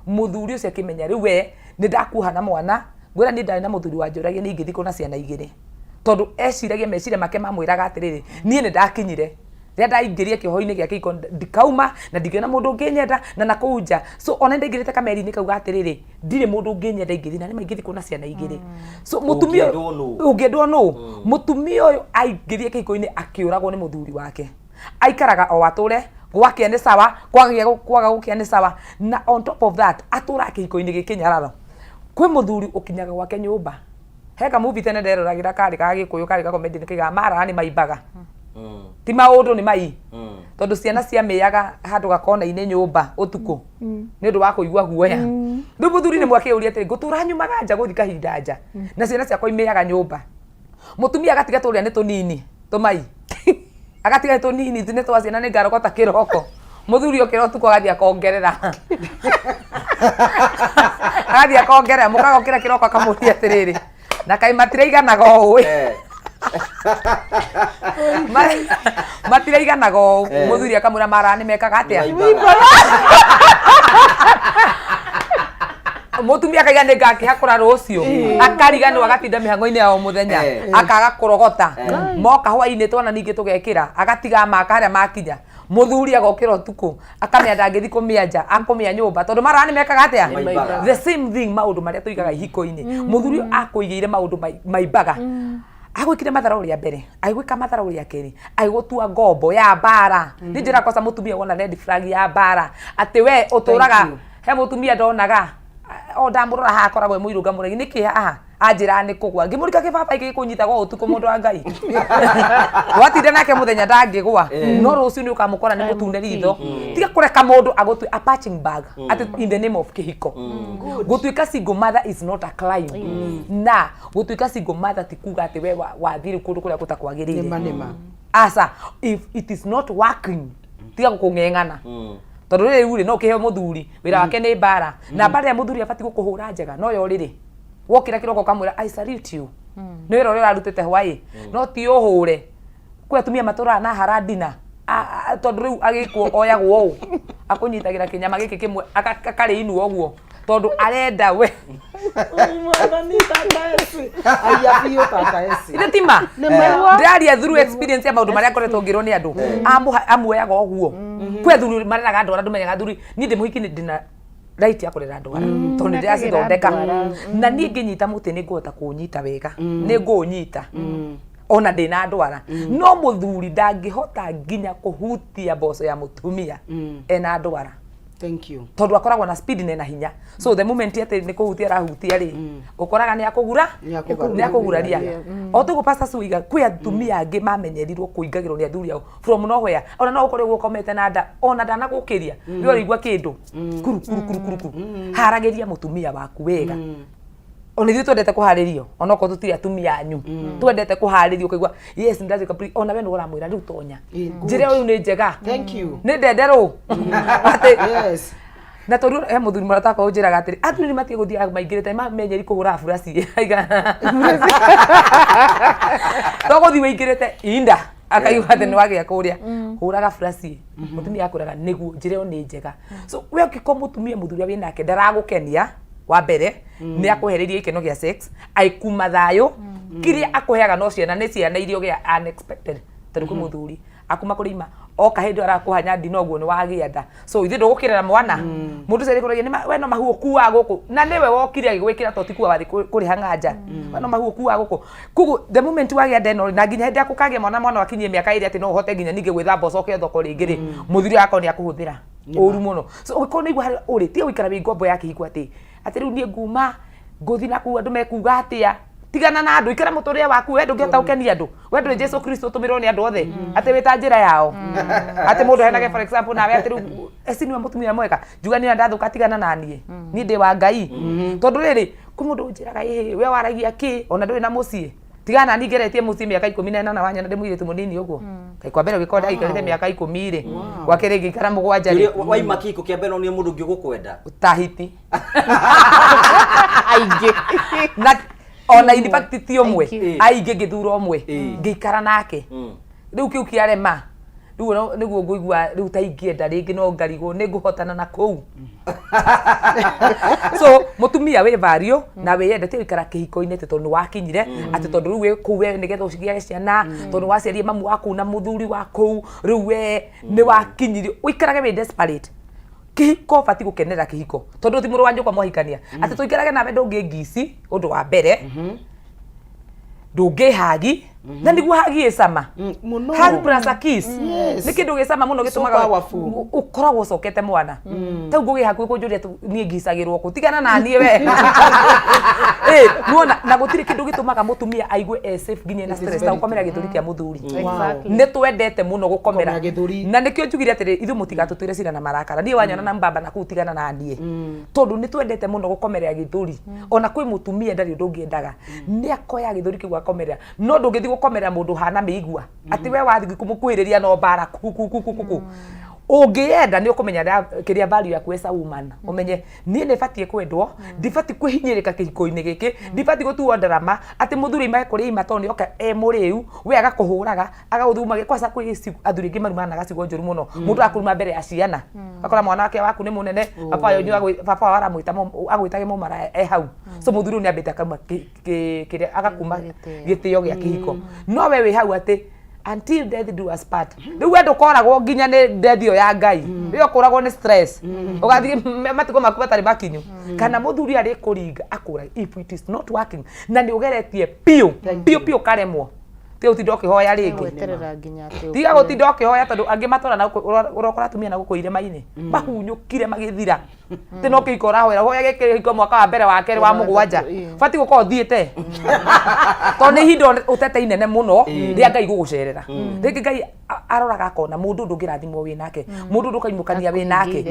mũthuri ũcio akĩmenya rĩu we nĩ ndakuoha na mwana. Ngwĩra niĩ ndarĩ na mũthuri wanjũragia nĩ ingĩthiĩ kuona ciana igĩrĩ, tondũ eciragia meciria make mamwĩraga atĩrĩrĩ, niĩ nĩ ndakinyire. Rĩrĩa ndaingĩrie kĩoho-inĩ gĩa kĩhiko ndikauma na ndingĩona mũndũ ũngĩnyenda na nakũu nja. So ona ndaingĩrĩte kameri-inĩ kau ga atĩrĩrĩ, ndirĩ mũndũ ũngĩnyenda ingĩthiĩ na nĩma ingĩthiĩ kuona ciana igĩrĩ. So mũtumia
Ũngĩendwo nũ?
Ũngĩendwo nũ? Mũtumia ũyũ aingĩrie kĩhiko-inĩ akĩũragwo nĩ mũthuri wake. Aikaraga o atũre gwakĩa nĩ sawa, kwagĩa kwaga gũkĩa nĩ sawa. Na on top of that atũraga kĩhiko-inĩ gĩkĩnyararo. Kwĩ mũthuri ũkinyaga gwake nyũmba. He ka movie tene nderoragĩra karĩ ga gĩkũyũ karĩ ga comedy nĩ kaigaga marara nĩ maimbaga. Ti maũndũ nĩ mai. Tondũ ciana ciamĩaga handũ gakona-inĩ nyũmba ũtukũ nĩ ũndũ wa kũigua guoya. Rĩu mũthuri nĩ mwakĩũria atĩrĩ, ngũtũra nyumaga nja gũthiĩ kahinda nja na ciana ciakwa imĩaga nyũmba. Mũtumia agatiga tũrĩa nĩ tũnini tũmai. Agatiga nĩ tũnini nĩ twa ciana nĩ ngarogota kĩroko. Mũthuri okĩra ũtukũ agathiĩ akongerera. Agathiĩ akongerera, mũkagokĩra kĩroko akamũria atĩrĩrĩ, na kaĩ matiraiganaga ũũ ĩ. Matiraiganaga ũũ. Mũthuri akamwĩra mara nĩ mekaga atĩa? Mũtumia akaiga nĩ ngakĩhakũra rũciũ. Akariganĩrwo agatinda mĩhang'o-inĩ ya o mũthenya. Akaga kũrogota. Moka hwainĩ twana ningĩ tũgekĩra. Agatiga maka harĩa makinya. Mũthuri agokĩra ũtukũ akamenya ndangĩthiĩ kũmĩanja akũmĩa nyũmba tondũ maraya nĩ mekaga atĩa?
Maimbaga.
The same thing maũndũ marĩa tũigaga ihiko-inĩ. Mũthuri ũyũ akũigĩire maũndũ maimbaga. Agwĩkire matharau rĩa mbere, agĩgwĩka matharau rĩa kerĩ, agĩgũtua ngombo ya mbara. Niĩ njĩraga kwanza mũtumia wona red flag ya mbara atĩ we ũtũraga he mũtumia ndonaga o ndamũrora haha akoragwo e mũirũ ngamũregi nĩkĩ haha anjĩraga nĩ kũgwa ngĩmũrika kĩbaba gĩkĩ gĩkũnyitaga o ũtukũ mũndũ wa Ngai watinda nake mũthenya ndangĩgwa no rũciũ nĩ ũkamũkora nĩ mũtune ritho. Tiga kũreka mũndũ agũtue a punching bag atĩ in the name of kĩhiko. Gũtuĩka single mother is not a crime. Na gũtuĩka single mother ti kuga atĩ we wathiĩ rĩu kũndũ kũrĩa gũtakwagĩrĩire.
Nĩma, nĩma.
Aca, if it is not working tiga kũng'eng'ana. Tondũ rĩu rĩ no ũkĩheo mũthuri wĩra wake nĩ mbara na mbara ĩrĩa mũthuri abatiĩ gũkũhũra njega no yo rĩrĩ wokĩra kĩroko ũkamwĩra I salute you nĩ wĩra ũrĩa ũrarutĩte hwaĩ no ti ũhũre. Kwĩ atumia matũraga na harandina tondũ rĩu agĩkwo oyagwo ũũ akũnyitagĩra kĩnyama gĩkĩ kĩmwe akarĩinua ũguo tondũ arenda we.
Aya biũ tata eci.
Ithe ti ma?
Nĩ ma.
Ndĩraria through experience ya maũndũ marĩa ngoretwo ngĩrwo nĩ andũ. Amuoyaga ũguo. Kwĩ athuri mareraga andũ arĩa ndũmenyaga athuri. Niĩ ndĩ mũhiki nĩ ndĩna right ya kũrera ndwara tondũ nĩ ndĩracithondeka. Na niĩ ngĩnyita mũtĩ nĩ ngũhota kũũnyita wega. Nĩ ngũũnyita. Ona ndĩna ndwara. No mũthuri ndangĩhota nginya kũhutia mboco ya mũtumia ena ndwara.
Thank you.
Tondũ akoragwo na speed na ena hinya. So the moment atĩ nĩ kũhutia arahutia rĩ, ũkoraga nĩ akũgura,
Nĩ akũguraria.
nĩ akũguraria. O toguo Pastor Sue oiga, kwĩ atumia angĩ mamenyerirwo kũingagĩrwo nĩ athuri ao from nowhere. Ona no ũkore ũguo ũkomete na nda, ona ndanagũkĩria, nĩ ũraigua kĩndũ kuru kuru kuru kuru kuru. Haragĩria mũtumia waku wega. Ona ithuĩ twendete kũharĩrio, ona okorwo tũtirĩ atumia anyu, twendete kũharĩrio ũkaigua yes nĩ ndatuĩka pre-, ona we nĩ ũramwĩra rĩu tonya. Njĩra ĩyo rĩu nĩ njega.
Thank you.
Nĩ ndenderũ. Atĩ
Yes.
Na tondũ he mũthuri mũrata wakwa ũnjĩraga atĩrĩ, athuri nĩ matige gũthiaga maingĩrĩte, mamenyeri kũhũra burasi. To gũthiĩ wĩingĩrĩte inda, akaigua atĩ nĩ wagĩa kũrĩa. Hũraga burasi. Mũtumia akwĩraga nĩguo, njĩra ĩyo nĩ njega. So we ũngĩkorwo mũtumia mũthuri ũrĩa wĩnake ndaragũkenia, wa mbere, nĩ akwehereirie gĩkeno gĩa sex, aikuma thayũ, kĩrĩa akũheaga no ciana, nĩ ciana iria ũgĩa unexpected. Tondũ kwĩ mũthuri akuma kũrĩ ima oka hĩndĩ ĩyo arakũhanya ndina ũguo nĩ wagĩa nda. So ithuĩ ndũgũkĩrera mwana. Mũndũ ũcio arĩkũragia nĩ we no mahu ũkuaga gũkũ. Na nĩwe wokire agĩgwĩkĩra to ti kuga wathiĩ kũrĩha ng'anja. We no mahu ũkuaga gũkũ. Koguo the moment wagĩa nda ĩno rĩ, na nginya hĩndĩ ya kũkagĩa mwana, mwana akinyie mĩaka ĩrĩa atĩ no ũhote nginya ningĩ gwĩthamba ũcoke thoko rĩngĩ rĩ, mũthuri agakorwo nĩ akũhũthĩra ũru mũno. So ũngĩkorwo nĩ ũigua harĩa ũrĩ, tiga gũikara wĩ ngombo ya kĩhiko atĩ atĩ rĩu niĩ nguma ngũthiĩ na kũu andũ mekuga atĩa. Tigana na andũ, ikara mũtũrĩre waku, we ndũngĩhota gũkenia andũ. We ndũrĩ Jesu Kristo ũtũmĩrwo nĩ andũ othe, atĩ wĩ ta njĩra yao. Atĩ mũndũ ahenage for example nawe atĩ rĩu eci nĩwe mũtumia mwega, njuga niĩ ndathuka tigana na niĩ. Niĩ ndĩ wa Ngai. Tondũ rĩrĩ, kwĩ mũndũ ũnjĩraga ĩhĩ, we waragia kĩ ona ndũrĩ na mũciĩ. Tigana na niĩ ngeretie mũciĩ mĩaka 18 wanyona ndĩ mũirĩtu mũnini ũguo. Kaĩ kwa mbere ũgĩkorwo ndaikarĩte mĩaka 10 rĩ, gwa kerĩ ngĩikara 7 rĩ.
Ũrĩa waima kĩhiko kĩa mbere no nĩ mũndũ ũngĩ ũgũkwenda.
Tahiti.
Aingĩ.
Na ona in fact ti ũmwe,
Aingĩ.
aingĩ ngĩthura ũmwe, ngĩikara nake. Rĩu kĩu kĩarema. Rĩu nĩguo ngũigua rĩu ta ingĩenda rĩngĩ no ngarigwo nĩ ngũhotana na kũu. So mũtumia wĩ vario na wĩyende, ti gũikara kĩhiko-inĩ atĩ tondũ nĩ wakinyire, atĩ tondũ rĩu wĩ kũu we nĩgetha ũcigĩage ciana, tondũ nĩ waciarire mamu wa kũu na mũthuri wa kũu, rĩu we nĩ wakinyire ũikarage wĩ desperate. Kĩhiko bati gũkenera kĩhiko tondũ ti mũrũ wa nyũkwa mwahikania atĩ tũikarage nawe. Ndũngĩ ngici ũndũ wa mbere, ndũngĩ hagi na nĩguo hagi ĩcama.
Mũno.
Hug plus a kiss nĩ kĩndũ gĩcama mũno.
So
gĩtũmaga
powerful.
Ũkoragwo ũcokete mwana tau ngũgĩ hakuhĩ kũnjũria niĩ ngicagĩrwo kũ, tigana na niĩ we. Nĩwona, na gũtirĩ kĩndũ gĩtũmaga mũtumia aigue e safe nginya ena
It is
stress ta
very
gũkomera gĩthũri kĩa mũthuri.
Exactly.
Nĩ twendete mũno gũkomera
Gũkomera gĩthũri.
Na nĩkĩo njugire atĩrĩ, ithuĩ mũtigatũtuĩre cira na marakara. Niĩ wanyona na mbamba na kũu, tigana na niĩ, tondũ nĩ twendete mũno gũkomerera gĩthũri. Ona kwĩ mũtumia ndarĩ ũndũ ũngĩendaga nĩ akoya gĩthũri kĩu akomerera, no ndũngĩthiĩ gũkomerera mũndũ ũhana mĩigua atĩ we wathiĩ kũmũkuhĩrĩria no mbara ku ku ku ku ku ku. Ũngĩenda nĩ ũkũmenya kĩrĩa value yaku as a woman, ũmenye niĩ nĩ batiĩ kwendwo, ndibatiĩ kwĩhinyĩrĩka kĩhiko-inĩ gĩkĩ, ndibatiĩ gũtuo ndarama atĩ mũthuri aimage kũrĩa ima tondũ nĩ oka e mũrĩu, we agakũhũraga, agagũthuma. Kwanza kwĩ athuri aingĩ marumanaga ciugo njũru mũno. Mũndũ akũruma mbere ya ciana, akora mwana wake waku nĩ mũnene, baba wanyu baba wao aramwĩta agwĩtage mũmaraya e hau. So mũthuri ũyũ nĩ ambĩte akauma kĩrĩa agakuma gĩtĩo gĩa kĩhiko, no we wĩ hau atĩ until death do us part. Rĩu we ndũkoragwo nginya nĩ death ĩyo ya Ngai, rĩo ũkũragwo nĩ stress, ũgathiĩ matukũ maku matarĩ makinyu, kana mũthuri arĩ kũringa akũra. If it is not working na nĩ ũgeretie biũ biũ biũ karemwo, tiga gũtinda ũkĩhoya rĩngĩ.
Gweterera nginya atĩ
Tiga gũtinda ũkĩhoya, tondũ angĩ matũra na ũrokora atumia na gũkũ irĩma-inĩ mahunyũkire magĩthira tĩ no kĩhiko ũrahoera hoya gĩkĩ kĩhiko mwaka wa mbere, wa kerĩ, wa mũgwanja, bati gũkorwo ũthiĩte, tondũ nĩ ihinda ũtete inene mũno rĩa Ngai gũgũcerera rĩngĩ. Ngai aroraga akona mũndũ ndũngĩrathimwo wĩ nake, mũndũ ndũkaimũkania wĩ nake,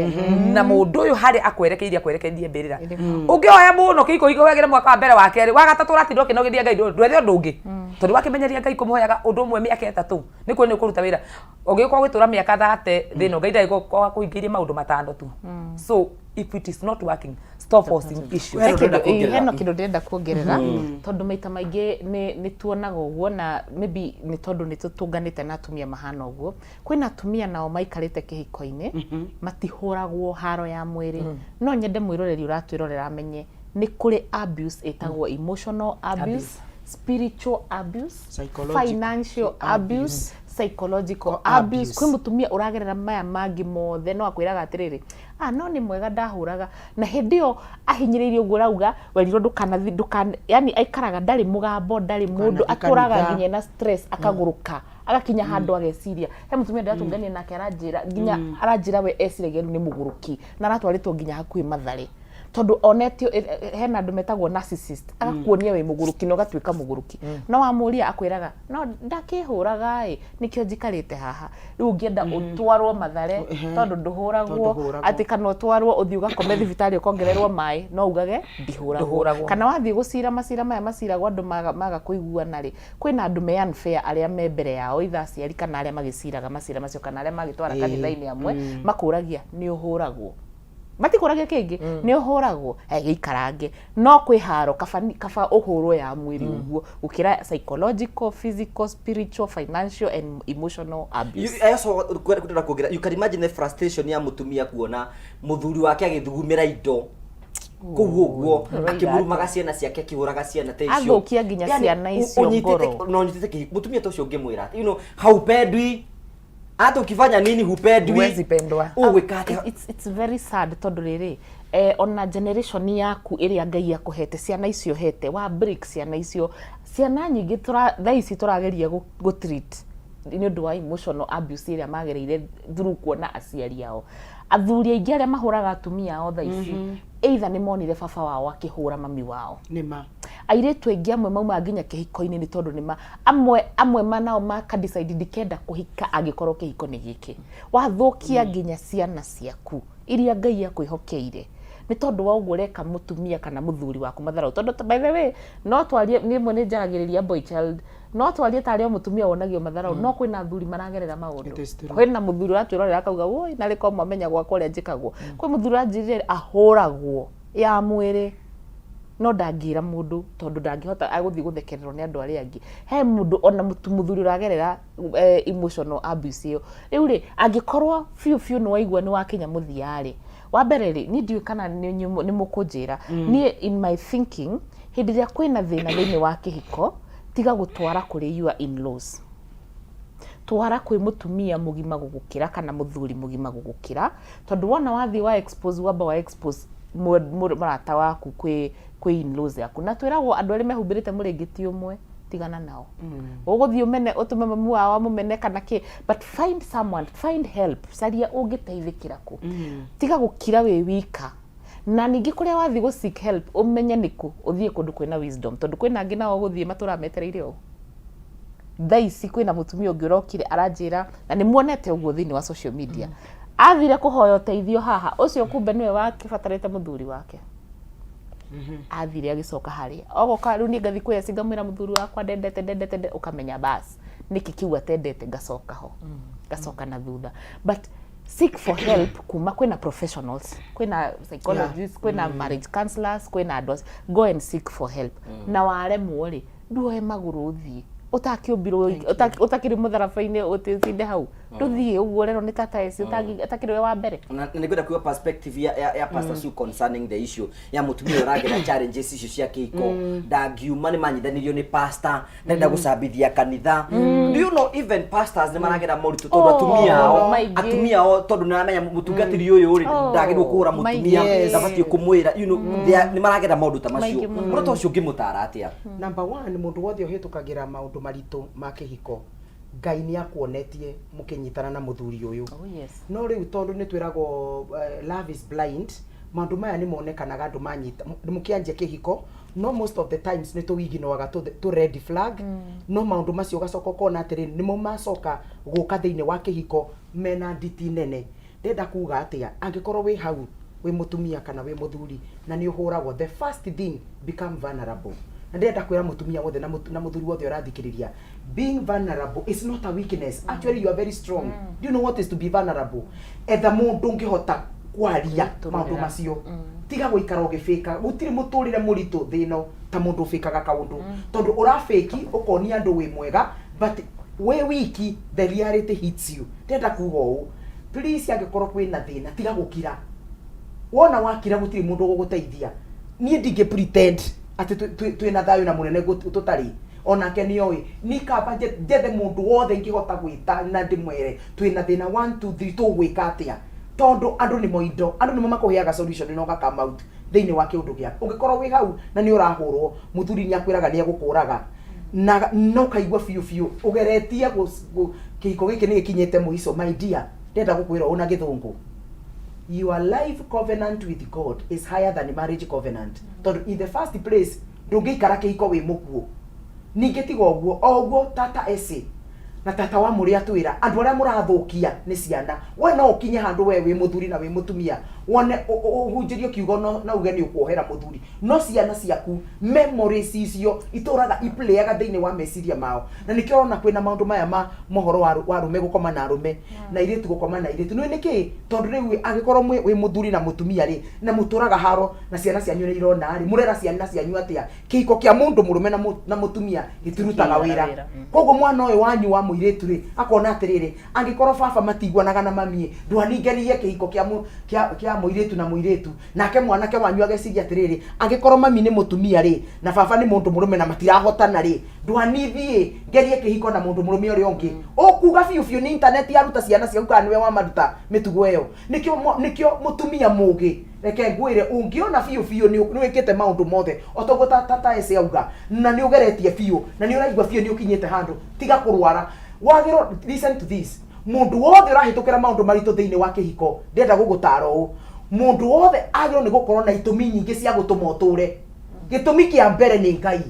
na mũndũ ũyũ harĩa akwerekeirie akwerekeirie mbĩrĩra. Ũngĩhoya mũno kĩhiko kĩhoyagĩre mwaka wa mbere, wa kerĩ, wa gatatũ, ũratinda ũkĩnogithia Ngai. Ndwethe ũndũ ũngĩ, tondũ wakĩmenyeria Ngai kũmũhoyaga ũndũ ũmwe mĩaka 3, nĩ kuo nĩ ũkũruta wĩra. Ũngĩgĩkorwo ũgĩtũra mĩaka 30 thĩna, Ngai ndagĩkorwo akũhingĩirie maũndũ matano tu. So if it is not working, stop forcing issues.
Hena kĩndũ ndĩrenda kuongerera, tondũ maita maingĩ nĩ tuonaga ũguo, na maybe nĩ tondũ nĩ tũtũnganĩte na atumia mahana ũguo. Kwĩna atumia nao maikarĩte kĩhiko-inĩ matihũragwo haro ya mwĩrĩ. No nyende mwĩroreri ũratwĩrorera amenye nĩ kũrĩ abuse ĩtagwo emotional abuse, spiritual abuse,
Psychological
financial abuse, psychological abuse. Kwĩ mũtumia ũragerera maya mangĩ mothe, no akwĩraga atĩrĩrĩ, ah, no nĩ mwega ndahũraga, na hĩndĩ ĩyo ahinyĩrĩirio ũguo ũrauga werirwo ndũkanathi ndũkan, yani aikaraga ndarĩ mũgambo, ndarĩ mũndũ.
Ndũkanathiĩ
Atũraga
kanitha.
nginya na stress, akagũrũka, agakinya handũ ageciria. He mũtumia ndĩratũngania nake aranjĩra nginya aranjĩra we eciragia rĩu nĩ mũgũrũki, na aratwarĩtwo nginya hakuhĩ Mathare, tondũ onetio hena andũ metagwo narcissist, agakuonia wĩ mũgũrũki na ũgatuĩka mũgũrũki. No wamũria akwĩraga no ndakĩhũraga ĩ, nĩkĩo njikarĩte haha. Rĩu ũngĩenda ũtwarwo Mathare tondũ ndũhũragwo,
Tondũ ndũhũragwo.
Atĩ kana ũtwarwo ũthiĩ ũgakome thibitarĩ ũkongererwo maĩ, no ugage ndihũragwo.
Ndũhũragwo.
Kana wathiĩ gũcira macira maya maciragwo andũ maga kũiguana rĩ, kwĩna andũ me unfair arĩa me mbere yao, either aciari kana arĩa magĩciraga macira macio kana arĩa magĩtwara kanitha-inĩ amwe, makũragia nĩ ũhũragwo, matikũragia kĩngĩ, nĩ ũhũragwo, gĩikarange no kwĩ haro kaba, kaba ũhũrwo ya mwĩrĩ ũguo gũkĩra psychological, physical, spiritual, financial and emotional abuse.
I also kwenda kuongerera, you can imagine the frustration ya mutumia kuona muthuri wake agĩthugumĩra indo kũu ũguo,
Ũroiga
akĩmurumaga ciana ciake, akĩhũraga ciana ta icio.
Athũkia nginya
Yani,
ciana icio ngoro.
Na ũnyitĩte kĩhiko, mũtumia ta ũcio ũngĩmwĩra atĩ, haupendwi, hata ukifanya nini hupendwi.
Huwezi pendwa.
Ũgwĩka atĩa?
It's very sad, tondũ rĩrĩ, ona generation yaku ĩrĩa Ngai akũhete, ciana icio hete wa break, ciana icio, ciana nyingĩ thaa ici tũrageria gũ treat nĩ ũndũ wa emotional abuse ĩrĩa magereire through kuona aciari ao. Athuri aingĩ arĩa mahũraga atumia ao thaa ici, either nĩ monire baba wao akĩhũra mami wao.
Nĩma.
Airĩtu aingĩ amwe maumaga nginya kĩhiko-inĩ nĩ tondũ nĩma amwe manao maka decide ndikenda kũhika angĩkorwo kĩhiko nĩ gĩkĩ. Wathũkia nginya ciana ciaku iria Ngai akwĩhokeire nĩ tondũ wa ũguo ũreka mũtumia kana mũthuri waku matharau. Tondũ by the way, no twarie, rĩmwe nĩ njaragĩrĩria boy child, no twarie tarĩ o mũtumia wonagio matharau, no kwĩna athuri maragerera maũndũ.
It is true.
Kwĩna mũthuri ũratwĩrorera akauga woi narĩ ko mwamenya gwakwa ũrĩa njĩkagwo. Kwĩ mũthuri ũranjĩrire ahũragwo ya mwĩrĩ. No ndangĩra mũndũ tondũ ndangĩhota, agũthiĩ gũthekererwo nĩ andũ arĩa angĩ. He mũndũ ona mũthuri ũragerera emotional abuse ĩyo. Rĩu rĩ, angĩkorwo biũ biũ nĩ waigua nĩ wakinya mũthia rĩ, wa mbere rĩ, niĩ ndiũĩ kana nĩ mũkũnjĩra. Niĩ in my thinking, hĩndĩ ĩrĩa kwĩna thĩna thĩinĩ wa kĩhiko, tiga gũtwara kũrĩ your in-laws. Twara kwĩ mũtumia mũgima gũgũkĩra kana mũthuri mũgima gũgũkĩra, tondũ wona wathiĩ wa expose, wamba wa expose mũrata waku kwĩ in-laws yaku. Na twĩragwo andũ erĩ mehumbĩrĩte mũrĩngĩti ũmwe, tigana nao. Ũgũthiĩ ũmene, ũtũme mami wao amũmene kana kĩ, but find someone, find help, caria ũngĩteithĩkĩra kũ. Tiga gũkira wĩ wika. Na ningĩ kũrĩa wathiĩ gũ seek help, ũmenye nĩkũ, ũthiĩ kũndũ kwĩna wisdom, tondũ kwĩna angĩ nao ũgũthiĩ matũraga metereire ũũ. Thaa ici kwĩna mũtumia ũngĩ ũrokire aranjĩra, na nĩ muonete ũguo thĩinĩ wa social media, athire kũhoya ũteithio haha, ũcio kumbe nĩwe wakĩbatarĩte mũthuri wake. Athire agĩcoka harĩa ogoka, rĩu niĩ ngathiĩ kwĩ eci ngamwĩra mũthuri wakwa ndendete ndendete ũkamenya bas nĩkĩ kĩu atendete, ngacoka ho ngacoka na thutha. But seek for help kuma kwĩna professionals, kwĩna psychologists, kwĩna marriage counselors, kwĩna andũ acio. Go and seek for help. Na waremwo rĩ, nduoe magũrũ ũthiĩ ũtakĩũmbirwo, ũtakĩrĩ mũtharaba-inĩ, ũtinde hau, ndũthiĩ ũguo ũrerwo nĩ tata eci ũtakĩrĩ we wa mbere.
Na nĩ ngwenda kuigua perspective ya Pastor Sue concerning the issue ya mũtumia ũyũ ũragera challenges icio cia kĩhiko, ndangiuma, nĩ manyithanirio nĩ pastor, ndenda gũcambithia kanitha. Do you know even pastors nĩ maragera moritũ tondũ
Oh,
atumia ao
maingĩ.
Atumia ao, tondũ nĩ aramenya mũtungatĩri ũyũ rĩ, ndagĩrĩirwo kũhũra mũtumia,
Maingĩ.
ndabatiĩ kũmwĩra, nĩ maragera maũndũ ta macio.
Maingĩ mũno.
Mũndũ ta ũcio ũngĩmũtara atĩa?
Number one, mũndũ wothe ũhĩtũkagĩra maũndũ maritũ ma kĩhiko, Ngai nĩ akuonetie mũkĩnyitana na mũthuri ũyũ.
Oh, yes.
No rĩu tondũ nĩ twĩragwo love is blind, maũndũ maya nĩ monekanaga andũ manyita mũkĩanjia kĩhiko, no most of the times nĩ tũiginoaga tũ red flag, no maũndũ macio ũgacoka ũkona atĩrĩ, nĩmo macoka gũka thĩinĩ wa kĩhiko mena nditi nene. Ndĩrenda kuga atĩa? Angĩkorwo wĩ hau wĩ mũtumia kana wĩ mũthuri na nĩ ũhũragwo, the first thing, become vulnerable. Na ndĩrenda kwĩra mũtumia wothe na mũthuri wothe ũrathikĩrĩria, being vulnerable is not a weakness. Actually, you are very strong. Do you know what is to be vulnerable? Etha mũndũ ũngĩhota kwaria maũndũ macio. Tiga gũikara ũgĩbĩka. Gũtirĩ mũtũrĩre mũritũ thĩ ĩno ta mũndũ ũbĩkaga kaũndũ, tondũ ũrabĩki ũkonia andũ wĩ mwega, but wĩ wiki the reality hits you. Ndĩrenda kuga ũũ, please, angĩkorwo kwĩna thĩna, tiga gũkira. Wona wakira, gũtirĩ mũndũ ũgũgũteithia. Niĩ ndingĩ pretend atĩ twĩna thayũ na mũnene tũtarĩ onake nĩ oĩ. Ni kaba njethe mũndũ wothe ingĩhota gwĩta na ndĩmwĩre twĩna thĩna 1 2 3, tũgwĩka atĩa, tondũ andũ nĩmo indo, andũ nĩmo makũheaga solution na ũga come out thĩinĩ wa kĩũndũ gĩaku. Ũngĩkorwo wĩ hau na nĩ ũrahũrwo, mũthuri nĩ akwĩraga nĩ egũkũraga, na no kaigua biũ biũ ũgeretie kĩhiko gĩkĩ nĩ gĩkinyĩte mũico. My dear, ndĩrenda gũkwĩra ũũ na Gĩthũngũ: your life covenant with God is higher than marriage covenant, tondũ in the first place ndũngĩikara kĩhiko wĩ mũkuũ. Ningĩ tiga ũguo, o ũguo tata ece na tata wa mũrĩ atwĩra, andũ arĩa mũrathũkia nĩ ciana. We no ũkinye handũ we wĩ mũthuri na wĩ mũtumia wone ũhunjĩrio kiugo na uge nĩ ũkuohera mũthuri, no ciana ciaku memories icio itũraga iplayaga thĩinĩ wa meciria mao. Na nĩkĩo ũrona kwĩna maũndũ maya ma mohoro wa arũme gũkoma na arũme na airĩtu gũkoma na airĩtu. Nĩ nĩkĩ? Tondũ rĩu angĩkorwo wĩ mũthuri na mũtumia rĩ, na mũtũraga haro na ciana cianyu nĩ irona rĩ, mũrera ciana cianyu atĩa? Kĩhiko kĩa mũndũ mũrũme na mũtumia gĩtirutaga wĩra. Koguo mwana ũyũ wanyu wa mũirĩtu rĩ, akona atĩrĩrĩ, angĩkorwo baba matiguanaga na mami, ndwaningerie kĩhiko kĩa mũirĩtu na mũirĩtu. Nake mwanake wanyu ageciria atĩrĩrĩ, angĩkorwo mami nĩ mũtumia rĩ, na baba nĩ mũndũ mũrũme na matirahotana rĩ, ndwanithiĩ ngerie kĩhiko na mũndũ mũrũme ũrĩa ũngĩ. Ũkuga biũ biũ nĩ internet yaruta ciana ciaku kana nĩwe wamaruta mĩtugo ĩyo? Nĩkĩo mũtumia mũgĩ, reke ngwĩre, ũngĩona biũ biũ nĩ wĩkĩte maũndũ mothe o toguo tata ece auga, na nĩ ũgeretie biũ na nĩ ũraigua biũ nĩ ũkinyĩte handũ, tiga kũrwara. Wagĩrwo, listen to this, mũndũ wothe ũrahĩtũkĩra maũndũ maritũ thĩinĩ wa kĩhiko, ndĩrenda gũgũtara ũũ: mũndũ wothe agĩrĩirwo nĩ gũkorwo na itũmi nyingĩ cia gũtũma ũtũre. Gĩtũmi kĩa mbere nĩ Ngai,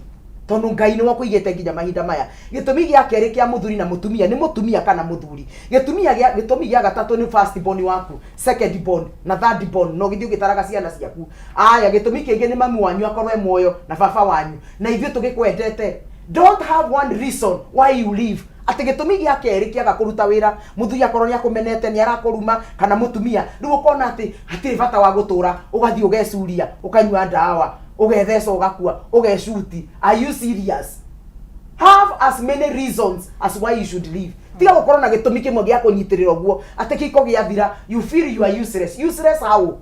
tondũ Ngai nĩwe ũkũigĩte nginya mahinda maya. Gĩtũmi gĩa kerĩ kĩa mũthuri na mũtumia nĩ mũtumia kana mũthuri. Gĩtũmi gĩa gatatũ nĩ first born waku, second born na third born, na ũgĩthiĩ ũgĩtaraga ciana ciaku. Aya, gĩtũmi kĩngĩ nĩ mami wanyu akorwo e muoyo na baba wanyu na ithuĩ tũgĩkwendete. Don't have one reason why you live, atĩ gĩtũmi gĩa kerĩ kĩaga kũruta wĩra, mũthuri akorwo nĩ akũmenete, nĩ arakũruma, kana mũtumia, rĩu ũkona atĩ hatirĩ bata wa gũtũra, ũgathiĩ ũgecuria, ũkanyua ndawa. Ũgetheca ũgakua, ũgecuti. Are you serious? Have as many reasons as why you should leave. Tiga gũkorwo na gĩtũmi kĩmwe gĩa kũnyitĩrĩra ũguo atĩ kĩhiko gĩathira, you feel you are useless. Useless how?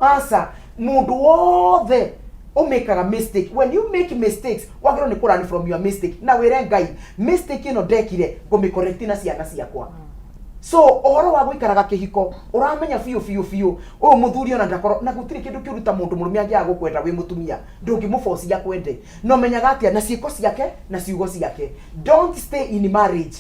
Aca, mũndũ wothe ũmĩkaga mistake. When you make mistakes, wagĩrĩirwo nĩ kũ learn from your mistake na wĩre Ngai, mistake ĩno ndekire ngũmĩ na ciana ciakwa. So ũhoro wa gũikaraga kĩhiko ũramenya biũ biũ biũ ũyũ mũthuri ona ndakorwo na gũtirĩ kĩndũ kĩũru ta mũndũ mũrũme angĩaga gũkwenda wĩ mũtumia, ndũngĩmũbocia akwende. No menyaga atĩa na ciĩko ciake na ciugo ciake. Don't stay in marriage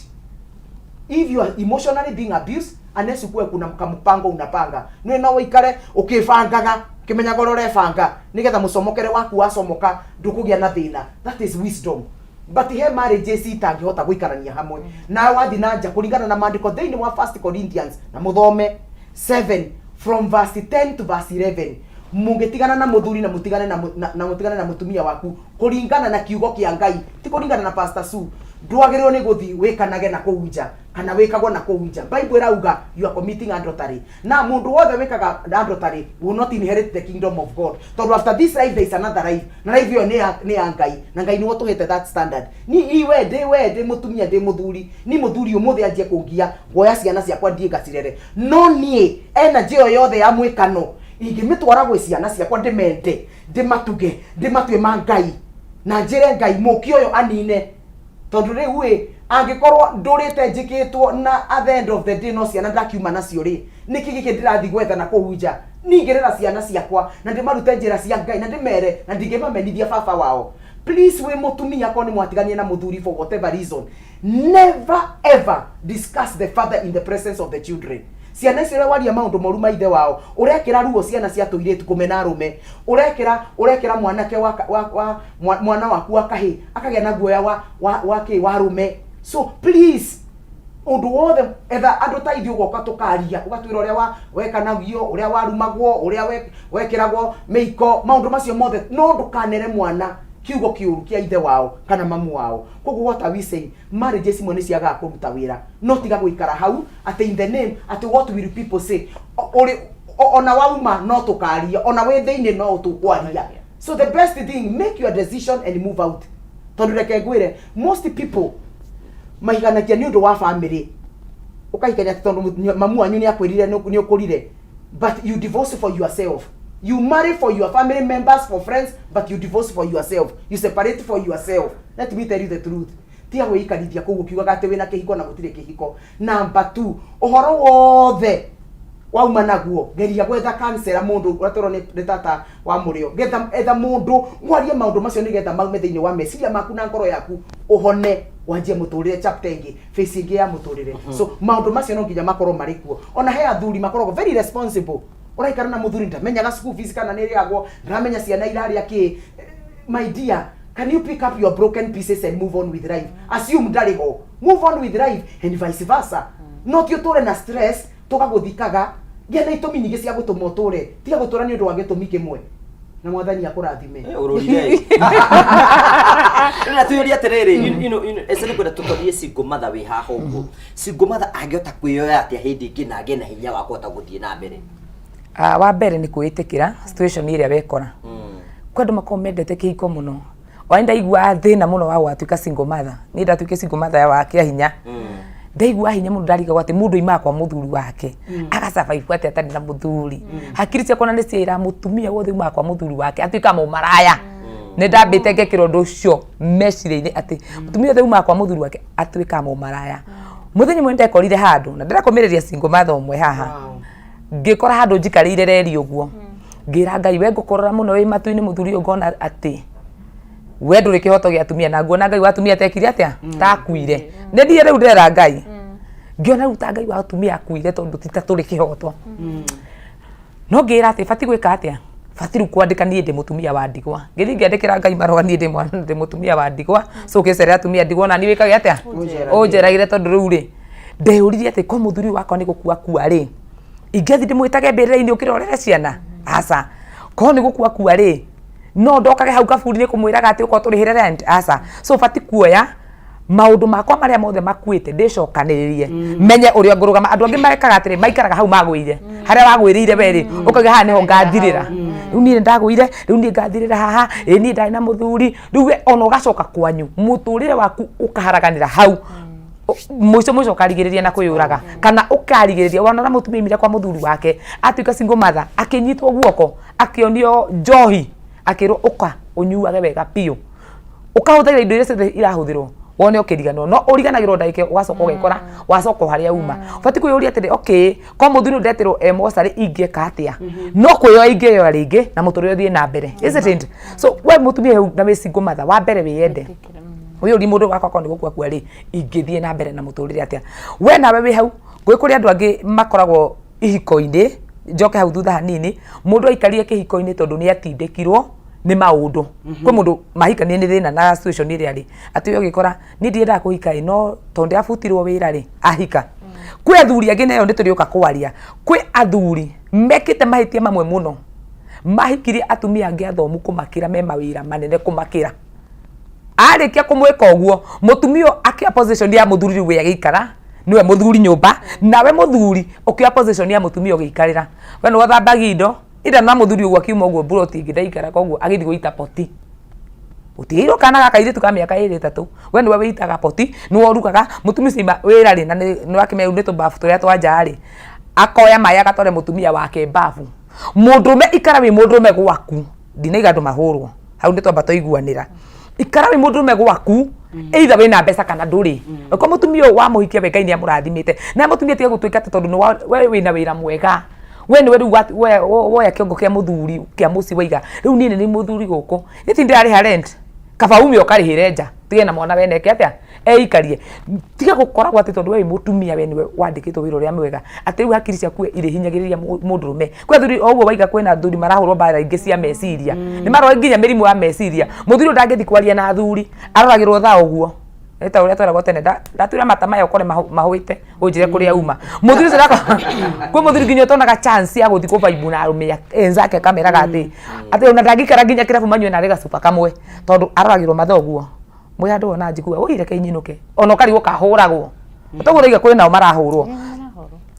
if you are emotionally being abused, unless ukuwe kuna kampango unapanga. Nĩ no ũikare ũkĩbangaga, ũkĩmenyaga ũrĩa ũrebanga nĩgetha mũcomokere waku wacomoka ndũkũgĩa na thĩna. That is wisdom. But he marriages itangĩhota gũikarania hamwe nawe wathiĩ na nja kũringana na maandĩko thĩinĩ wa First Corinthians, na mũthome 7 from verse 10 to verse 11. Mũngĩtigana na mũthuri na mũtigane na, mũ- na, na mũtigane na mũtumia waku kũringana na kiugo kĩa Ngai, ti kũringana na Pastor Sue, ndwagĩrĩirwo nĩ gũthiĩ wĩkanage na kũu nja kana wĩkagwo na kũu nja. Bible ĩrauga you are committing adultery, na mũndũ wothe wĩkaga adultery will not inherit the kingdom of God, tondũ after this life there is another life, na life ĩyo nĩ ya Ngai, na Ngai nĩwe ũtũhete that standard. Ni iwe ndĩ we ndĩ mũtumia, ndĩ mũthuri, ni mũthuri ũmũthĩ anjie kũngia, nguoya ciana ciakwa ndiĩ ngacirere, no niĩ energy ĩyo yothe ya mwĩkano ingĩmĩtwara gwĩ ciana ciakwa, ndĩmende, ndĩmatuge, ndĩmatue ma Ngai, na njĩre Ngai mũki ũyũ anine, tondũ rĩu ĩ angĩkorwo ndũrĩte njĩkĩtwo na at the end of the day no ciana ndakiuma nacio rĩ, nĩkĩ gĩkĩ ndĩrathiĩ gwetha na kũu nja? Ningĩrera ciana ciakwa na ndĩmarute njĩra cia Ngai na ndĩmere na ndingĩmamenithia baba wao. Please, wĩ mũtumia, korwo nĩ mwatiganie na mũthuri for whatever reason, never ever discuss the father in the presence of the children. Ciana icio, ũrĩa waria maũndũ moru ma ithe wao, ũrekĩra ruo ciana cia tũirĩtu kũmena arũme, ũrekĩra mwanake wa mwana waku wa kahĩ akagĩa na guoya wa kĩ wa arũme. So please, ũndũ wothe etha andũ ta ithuĩ, ũgoka tũkaria, ũgatwĩra ũrĩa wekanagio, ũrĩa warumagwo, ũrĩa wekĩragwo mĩiko, maũndũ macio mothe, no ndũkanere mwana kiugo kĩũru kĩa ithe wao kana mamu wao. Koguo what are we saying? Marriages imwe nĩ ciagaga kũruta wĩra, no tiga gũikara hau atĩ in the name atĩ what will people say. Ũrĩ ona wauma no tũkaria, ona wĩ thĩinĩ no tũkwaria. So the best thing, make your decision and move out, tondũ reke ngwĩre, most people mahikanagia nĩ ũndũ wa family. Ũkahikania atĩ tondũ mamu wanyu nĩ akwĩrire nĩ ũkũrire, but you divorce for yourself. You marry for your family members, for friends, but you divorce for yourself, you separate for yourself. Let me tell you the truth, tiga gwĩikarithia kũu ũkiugaga atĩ wĩna kĩhiko na gũtirĩ kĩhiko. Number two, ũhoro wothe wauma naguo, geria gwetha counselor, mũndũ ũrĩa tũrwo nĩ tata wa mũrĩo. Getha, etha mũndũ mwarie maũndũ macio nĩgetha maume thĩinĩ wa meciria maku na ngoro yaku, ũhone, wanjie mũtũrĩre, chapter ĩngĩ, phase ĩngĩ ya mũtũrĩre. So maũndũ macio no nginya makorwo marĩ kuo. Ona he athuri makoragwo very responsible. Ũraikara na mũthuri ndamenyaga school fees kana nĩ ĩrĩhagwo, ndaramenya ciana irarĩa kĩ. My dear, can you pick up your broken pieces and move on with life? Assume ndarĩ ho, move on with life, and vice versa. No ti ũtũre na stress tũgagũthikaga. Gĩa na itũmi nyingĩ cia gũtũma ũtũre, tiga gũtũra nĩ ũndũ wa gĩtũmi kĩmwe, na Mwathani akũrathime.
Ũrũrire na tuyũrie atĩrĩrĩ, ece nĩ kwenda tũtorie single mother wĩ haha ũguo. Single mother angĩhota kwĩyoya atĩa hĩndĩ ĩngĩ na agĩe na hinya wa kũhota gũthiĩ na mbere?
Ah, wa mbere nĩ kwĩĩtĩkĩra situation ĩrĩa wekora. Kwĩ andũ makoragwo mendete kĩhiko mũno. Ona ndaigua thĩna mũno wa gwatuĩka single mother, niĩ ndatuĩkire single mother wa kĩa hinya, ndaigua hinya mũno, ndarigagwo atĩ mũndũ aimaga kwa mũthuri wake agasurvive atĩa atarĩ na mũthuri. Hakiri ciakwa na nĩ ciĩra mũtumia wothe umaga kwa mũthuri wake atuĩkaga mũmaraya. Nĩ ndambĩte ngekĩra ũndũ ũcio meciria-inĩ atĩ mũtumia wothe umaga kwa mũthuri wake atuĩkaga mũmaraya. Mũthenya ũmwe ndekorire handũ na ndĩrakũmĩrĩria single mother ũmwe haha, ngĩkora handũ njikarĩire reri ũguo, ngĩra Ngai, we ngũkũrora mũno wĩ matu-inĩ, mũthuri ũyũ ngona atĩ we ndũrĩ kĩhoto gĩa atumia, na nguona Ngai wa atumia tekire atĩa takuire. Nĩ ndiĩ rĩu ndĩrera Ngai, ngĩona rĩu ta Ngai wa atumia akuire, tondũ ti ta tũrĩ kĩhoto. No ngĩra atĩ bati gwĩka atĩa, bati rĩu kwandĩka niĩ ndĩ mũtumia wa ndigwa. Ngĩthiĩ ngĩandĩkĩra Ngai marũa, niĩ ndĩ mwana, ndĩ mũtumia wa ndigwa, so ũkĩcerera atumia ndigwa na niĩ wĩkage atĩa, ũnjeragĩre, tondũ rĩu rĩ ndeyũririe atĩ ko mũthuri ũyũ wakwa nĩ gũkua kua rĩ, ingĩathiĩ ndĩmwĩtage mbĩrĩra-inĩ ũkĩrorere ciana? Aca. Korwo nĩ gũkua kua rĩ, no ndokage hau kaburi-inĩ kũmwĩraga atĩ ũkorwo tũrĩhĩre rent? Aca. So bati kuoya maũndũ makwa marĩa mothe makuĩte, ndĩcokanĩrĩrie, menye ũrĩa ngũrũgama. Andũ angĩ mekaga atĩrĩ, maikaraga hau magũire, harĩa wagwĩrĩire we rĩ, ũkauga haha nĩho ngathirĩra. Rĩu niĩ ndagũire, rĩu niĩ ngathirĩra haha, ĩ niĩ ndarĩ na mũthuri. Rĩu we ona ũgacoka kwanyu, mũtũrĩre waku ũkaharaganĩra hau. Mũico mũico ũkarigĩrĩria na kwĩyũraga, kana ũkarigĩrĩria wona na mũtumia aimire kwa mũthuri wake atuĩka single mother, akĩnyitwo guoko, akĩonio njohi, akĩrwo ũka ũnyuage wega biũ, ũkahũthĩra indo iria ciothe irahũthĩrwo, wone ũkĩriganĩrwo. No ũriganagĩrwo ndagĩka ĩyo, ũgacoka ũgekora wacoka o harĩa uma. Ũbatiĩ kwĩyũria atĩrĩ, okay, ko mũthuri ũyũ ndetĩrwo e mocarĩ, ingĩka atĩa? No kwĩyoya ingĩyoya rĩngĩ na mũtũrĩre ũthiĩ na mbere, isn't it? So we mũtumia hau na wĩ single mother, wa mbere wĩyende, wĩyũrie mũndũ wakwa akorwo nĩ gũkua kua rĩ, ingĩthiĩ na mbere na mũtũrĩre atĩa? We nawe wĩ hau gwĩ kũrĩ andũ angĩ makoragwo ihiko-inĩ, njoke hau thutha hanini, mũndũ aikarire kĩhiko-inĩ tondũ nĩ atindĩkirwo nĩ maũndũ. Kwĩ mũndũ mahikanie nĩ thĩna na situation ĩrĩa arĩ, atĩ we ũgĩkora niĩ ndiendaga kũhika ĩ, no tondũ ndĩrabutirwo wĩra rĩ, ahika. Kwĩ athuri angĩ nayo nĩ tũrĩũka kwaria, kwĩ athuri mekĩte mahĩtia mamwe mũno, mahikirie atumia angĩ athomu kũmakĩra, me mawĩra manene kũmakĩra. Arĩkia kũmwĩka ũguo, mũtumia ũyũ akĩoya position ya mũthuri, rĩu we agĩikara nĩwe mũthuri nyũmba, nawe mũthuri ũkĩoya position ya mũtumia ũgĩikarĩra. We nĩwe ũthambagia indo ira na mũthuri ũguo akiuma ũguo mburoti ĩngĩ ndaikara, koguo agĩthiĩ gũita poti, ũtigĩirwo kana gaka kairĩtu ka mĩaka ĩrĩ ĩtatũ, we nĩwe wĩitaga poti, nĩwe ũrugaga. Mũtumia ũcio aima wĩra rĩ, na nĩ wakĩmenya rĩu nĩ tũbabu tũrĩa twa nja rĩ, akoya maĩ agatware mũtumia wake babu. Mũndũrũme, ikara wĩ mũndũrũme gwaku, ndinaiga andũ mahũrwo hau, nĩ twamba twaiguanĩra. Ikara wĩ mũndũrũme gwaku, either wĩna mbeca kana ndũrĩ. Ko mũtumia ũyũ wamũhikia we Ngai nĩ amũrathimĩte na mũtumia tiga gũtuĩka atĩ tondũ nĩ we wĩna wĩra mwega, we nĩwe rĩu woya kĩongo kĩa mũthuri kĩa mũciĩ, waiga rĩu niĩ nĩ nĩ mũthuri gũkũ, niĩ ti ndĩrarĩha rent, kaba ume ũkarĩhĩre nja, tige na mwana wene eke atĩa, eikarie. Tiga gũkoragwo atĩ tondũ we wĩ mũtumia, we nĩwe wandĩkĩtwo wĩra ũrĩa mwega, atĩ rĩu hakiri ciaku irĩhinyagĩrĩria mũndũrũme. Kwĩ athuri o ũguo waiga, kwĩna athuri marahũrwo mbara ingĩ cia meciria, nĩ marwara nginya mĩrimũ ya meciria. Mũthuri ũyũ ndangĩthiĩ kwaria na athuri, aroragĩrwo thaa ũguo, nĩ ta ũrĩa tweragwo tene, ndatura mata maya ũkore mahũĩte, ũnjĩre kũrĩa uma. Mũthuri ũcio kwĩ mũthuri nginya ũtonaga chance ya gũthiĩ kũbaibu na arũme enzake, akameraga atĩ ona ndangĩikara nginya kĩrabu manyue narĩ gacuba kamwe, tondũ aroragĩrwo mathaa ũguo mwĩ handũ wona njigua oi reke inyinũke, ona ũkarigwo kahũragwo toguo ũraiga kwĩ nao marahũrwo.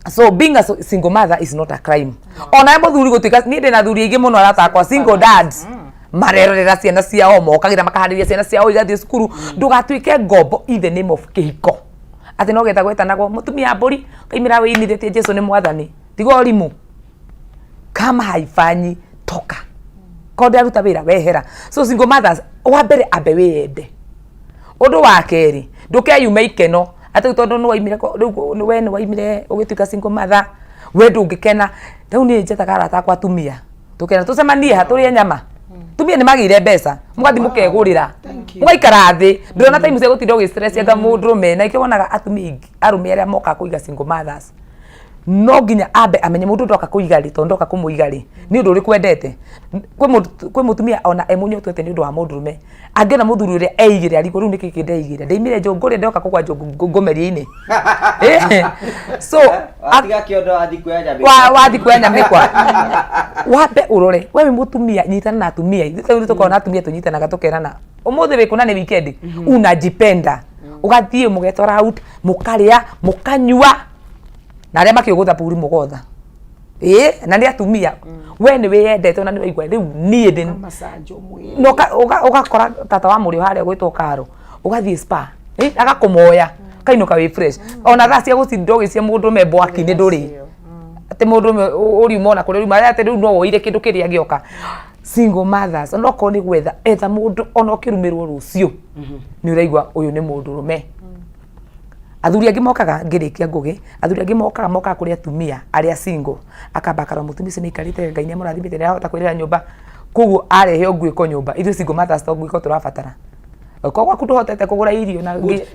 So being a single mother is not a crime. Ona we mũthuri gũtuĩka, niĩ ndĩna athuri aingĩ mũno arata akwa single dads, marerorera ciana ciao, mokagĩra makaharĩria ciana ciao igathiĩ cukuru. Ndũgatuĩke ngombo in the name of kĩhiko, atĩ no getha gwetanagwo mũtumia wa mbũri kaimĩra wĩinithĩtie Jesu nĩ mwathani. Tiga ũrimũ, kama haifanyi toka, korwo ndĩraruta wĩra wehera. So single mothers, wa mbere ambe wĩyende. Ũndũ wa kerĩ, ndũkeyume ikeno atĩ rĩu tondũ nĩwaimire rĩu we nĩwaimire ũgĩtuĩka single mother, we ndũngĩkena. Rĩu niĩ njethaga arata akwa atumia, tũkena tũcemanie ha tũrĩe nyama. Tumia nĩ magĩire mbeca, mũgathiĩ mũkegũrĩra, mũgaikara thĩ, ndũrona time cia gũtinda ũgĩ stress anga mũndũrũme. Na ikĩo wonaga atumia aingĩ, arũme arĩa mokaga kũiga single mothers, no nginya ambe amenye mũndũ ndoka kũiga rĩ, tondũ ndoka kũmũiga rĩ, nĩ ũndũ ũrĩkũ endete. Kwĩ mũtumia ona e mũnyotu atĩ nĩ ũndũ wa mũndũrũme, angĩona mũthuri ũrĩa eigĩre, arigwo rĩu nĩkĩ kĩndeigĩre, ndeimire njũngũ rĩ, ndoka kũgwa njũngũ ngomeria-inĩ. So
Watiga kĩondo wathiĩ kuoya nyamĩkwa.
Wathiĩ kuoya nyamĩkwa, wambe ũrore we wĩ mũtumia, nyitana na atumia. Ithuĩ rĩu tũkoragwo na atumia tũnyitanaga tũkerana ũmũthĩ wĩ kũna nĩ weekend, unajipenda, ũgathiĩ mũgetwara out, mũkarĩa, mũkanyua, na arĩa makĩũgũtha puri mũgotha ĩĩ, na nĩ atumia. We nĩ wĩyendete, ona nĩ waigua rĩu niĩ ndĩ
Masanjo mwĩrĩ.
Na ũgakora tata wa mũrĩo harĩa gwĩtwo karo, ũgathiĩ spa, agakũmoya, kainũka wĩ fresh. Ona thaa cia gũcinda ũgĩcia mũndũrũme mbwaki-inĩ ndũrĩ, atĩ mũndũrũme ũriuma ona kũrĩa ũriuma, atĩ rĩu no woire kĩndũ kĩrĩa gĩoka. Single mothers, ona okorwo nĩ gwetha, etha mũndũ ona ũkĩrumĩrwo rũciũ nĩ ũraigua ũyũ nĩ mũndũrũme. Athuri angĩ mokaga, ngĩrĩkia ngũgĩ, athuri angĩ mokaga kũrĩ atumia arĩa single, akamba akarora mũtumia ũcio nĩ aikarĩte, Ngai nĩ amũrathimĩte, nĩ arahota kwĩrĩra nyũmba, koguo arehe o nguĩko nyũmba. Ithuĩ single mothers to nguĩko tũrabatara, korwo gwaku ndũhotete kũgũra irio na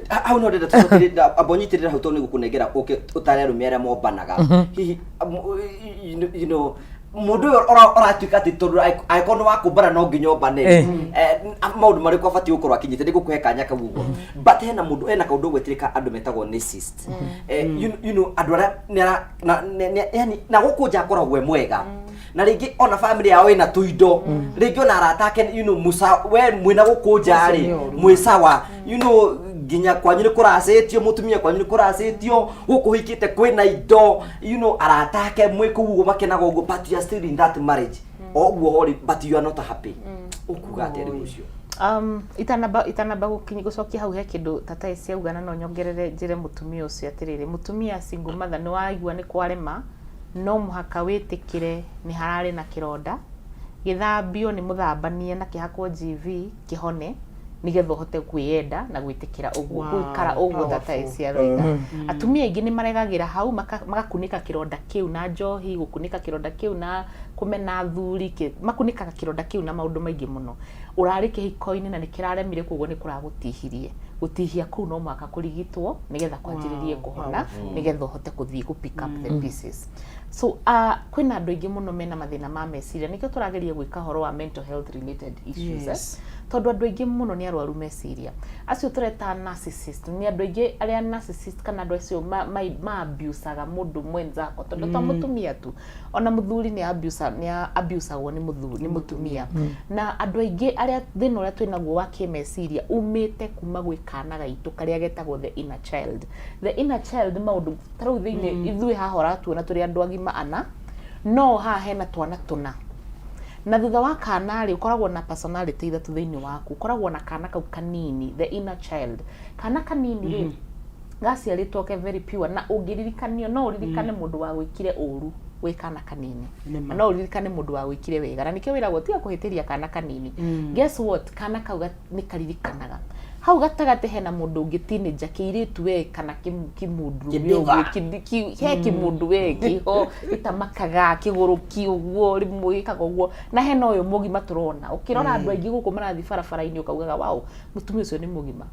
Hau no ndĩrenda tũcokerie, amba ũnyitĩrĩre hau tondũ nĩ gũkũnengera ũke ũtare arũme arĩa mombanaga. Hihi mũndũ ũyũ ũratuĩka atĩ tondũ angĩkorwo nĩ wakũmbana no nginya ũmbane, maũndũ marĩkũ abatiĩ gũkorwo akinyĩte? Nĩ ngũkũhe kanya kau ũguo, but hena mũndũ hena kaũndũ ũgwetire ka andũ metagwo narcissist. Andũ arĩa nĩ na yani na gũkũ nja akoragwo e mwega, na rĩngĩ ona family yao ĩna tũindo, rĩngĩ ona arata ake, musa we mwĩna gũkũ nja rĩ mwĩ sawa, nginya kwanyu nĩ kũracĩtio, mũtumia kwanyu nĩ kũracĩtio, gũkũ ũhikĩte kwĩna indo, arata ake mwĩ kũu ũguo makenaga ũguo, but you are still in that marriage. O ũguo horĩ, but you are not happy. Ũkuga atĩa rĩu ũcio?
Itanamba gũkinya gũcokia hau, he kĩndũ tata ĩci auga, na no nyongerere njĩre mũtumia ũcio atĩrĩrĩ, mũtumia single mother, nĩ waigua nĩ kwarema, no mũhaka wĩtĩkĩre nĩ hararĩ na kĩronda, gĩthambio nĩ mũthambanie na kĩhakwo GV kĩhone, nĩgetha ũhote kwĩyenda na gwĩtĩkĩra ũguo. Gũikara ũguo tata ĩci aroiga. Atumia aingĩ nĩ maregagĩra hau, magakunĩka kĩronda kĩu na njohi, gũkunĩka kĩronda kĩu na kũmena athuri, makunĩkaga kĩronda kĩu na maũndũ maingĩ mũno. Ũrarĩ kĩhiko-inĩ na nĩ kĩraremire, koguo nĩ kũragũtihirie. Gũtihia kũu no mũhaka kũrigitwo nĩgetha kwanjĩrĩrie kũhona, nĩgetha ũhote kũthiĩ gũ pick up the pieces. So kwĩna andũ aingĩ mũno mena mathĩna ma meciria, nĩkĩo tũrageria gwĩka ũhoro wa mental health related issues, eh? Tondũ andũ aingĩ mũno nĩ arwaru meciria. Acio tũreta narcissist, nĩ andũ aingĩ arĩa narcissist, kana andũ acio ma abusaga mũndũ mwenzako, tondũ to mũtumia tu, ona mũthuri nĩ abusa, nĩ abusagwo nĩ mũthuri, nĩ mũtumia. Na andũ aingĩ arĩa thĩna ũrĩa twĩnaguo wa kĩmeciria umĩte kuma gwĩ kana gaitũ karĩa getagwo the inner child. The inner child, maũndũ ta rĩu thĩinĩ ithuĩ haha ũratuona tũrĩ andũ agima ana, no haha hena twana tũna. Na thutha wa kana rĩ, ũkoragwo na personality ithatũ thĩinĩ waku. Ũkoragwo na kana kau kanini, the inner child. Kana kanini rĩ, gaciarĩtwo ke very pure, na ũngĩririkanio, no ũririkane mũndũ wa gwĩkire ũru wĩ kana kanini, na no ũririkane mũndũ wa gwĩkire wega, na nĩkĩo wĩragwo tiga kũhĩtĩria kana kanini. Guess what, kana kau nĩ karirikanaga. Hau gatagatĩ hena mũndũ ũngĩ, teenager, kĩirĩtu we kana kĩmũndũ
Kĩdiva.
ũguo, he kĩmũndũ we kĩho gĩtamakaga kĩgũrũki ũguo, rĩmwe gĩkaga ũguo, na hena ũyũ mũgima tũrona. Ũkĩrora andũ aingĩ gũkũ marathiĩ barabara-inĩ, ũkaugaga, "Wow, mũtumia ũcio nĩ mũgima."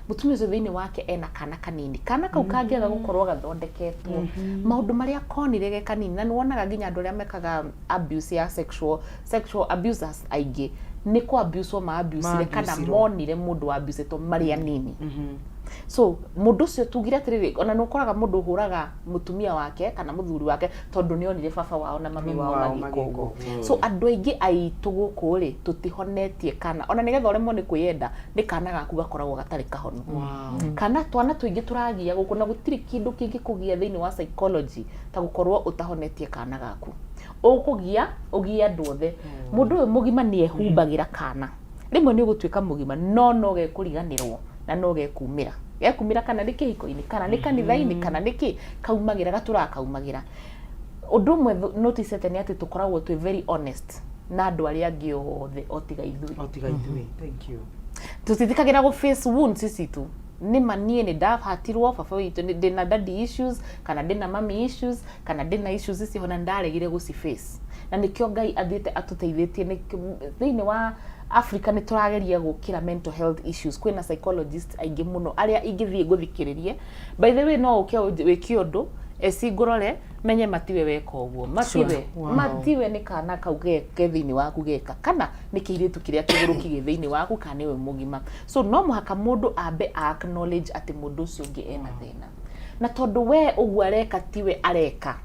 Mũtumia ũcio thĩinĩ wake ena kana kanini. Kana kau kangĩaga gũkorwo gathondeketwo maũndũ marĩa konire ge kanini, na nĩ wonaga nginya andũ arĩa mekaga abuse ya sexual abusers aingĩ nĩ kũ abuse ma abusire kana
Ma-abusirwo.
Monire mũndũ wa abusetwo marĩ anini. So mũndũ ũcio, tugire atĩrĩrĩ, ona nĩ ũkoraga mũndũ ũhũraga mũtumia wake kana mũthuri wake tondũ nĩ onire baba wao na mami
Mami
wao
wao
magĩka
magĩka
ũguo.
ũguo.
So andũ aingĩ aitũ gũkũ rĩ, tũtihonetie kana ona nĩgetha ũremwo nĩ kwĩyenda, nĩ kana gaku gakoragwo gatarĩ kahonu. Kana twana tũingĩ tũragia gũkũ, na gũtirĩ kĩndũ kĩngĩkũgia thĩinĩ wa psychology ta gũkorwo ũtahonetie kana gaku. Ũkũgia ũgie andũ othe. Mũndũ ũyũ mũgima nĩ ehumbagĩra kana. Rĩmwe nĩ ũgũtuĩka mũgima, no gekũriganĩrwo na no gekumĩra, gekumĩra, kana nĩ kĩhiko-inĩ, kana nĩ kanitha-inĩ, kana nĩ kĩ kaumagĩra, gatũraga kaumagĩra. Ũndũ ũmwe noticete nĩ atĩ tũkoragwo twĩ very honest na andũ arĩa angĩ othe o tiga ithuĩ.
O tiga ithuĩ, thank you.
Tũtithikagĩra gũ face wounds ici tu. Nĩma niĩ nĩ ndahatirwo baba witũ, ndĩna daddy issues, kana ndĩna mummy issues, kana ndĩna issues ici, ona ndaregire gũci face, na nĩkĩo Ngai athiĩte atũteithĩtie. Thĩinĩ wa Africa nĩ tũrageria gũkĩra mental health issues. Kwĩna psychologists aingĩ mũno arĩa ingĩthiĩ ngũthikĩrĩrie. By the way, no ũke wĩke ũndũ eci ngũrore menye matiwe weka ũguo, matiwe. Matiwe nĩ kana kau ke thĩinĩ waku geka, kana nĩ kĩirĩtu kĩrĩa kĩgũrũki gĩ thĩinĩ waku, kana nĩwe mũgima. So no mũhaka mũndũ ambe a acknowledge atĩ mũndũ ũcio ũngĩ ena thĩna, na tondũ we ũguo areka tiwe areka,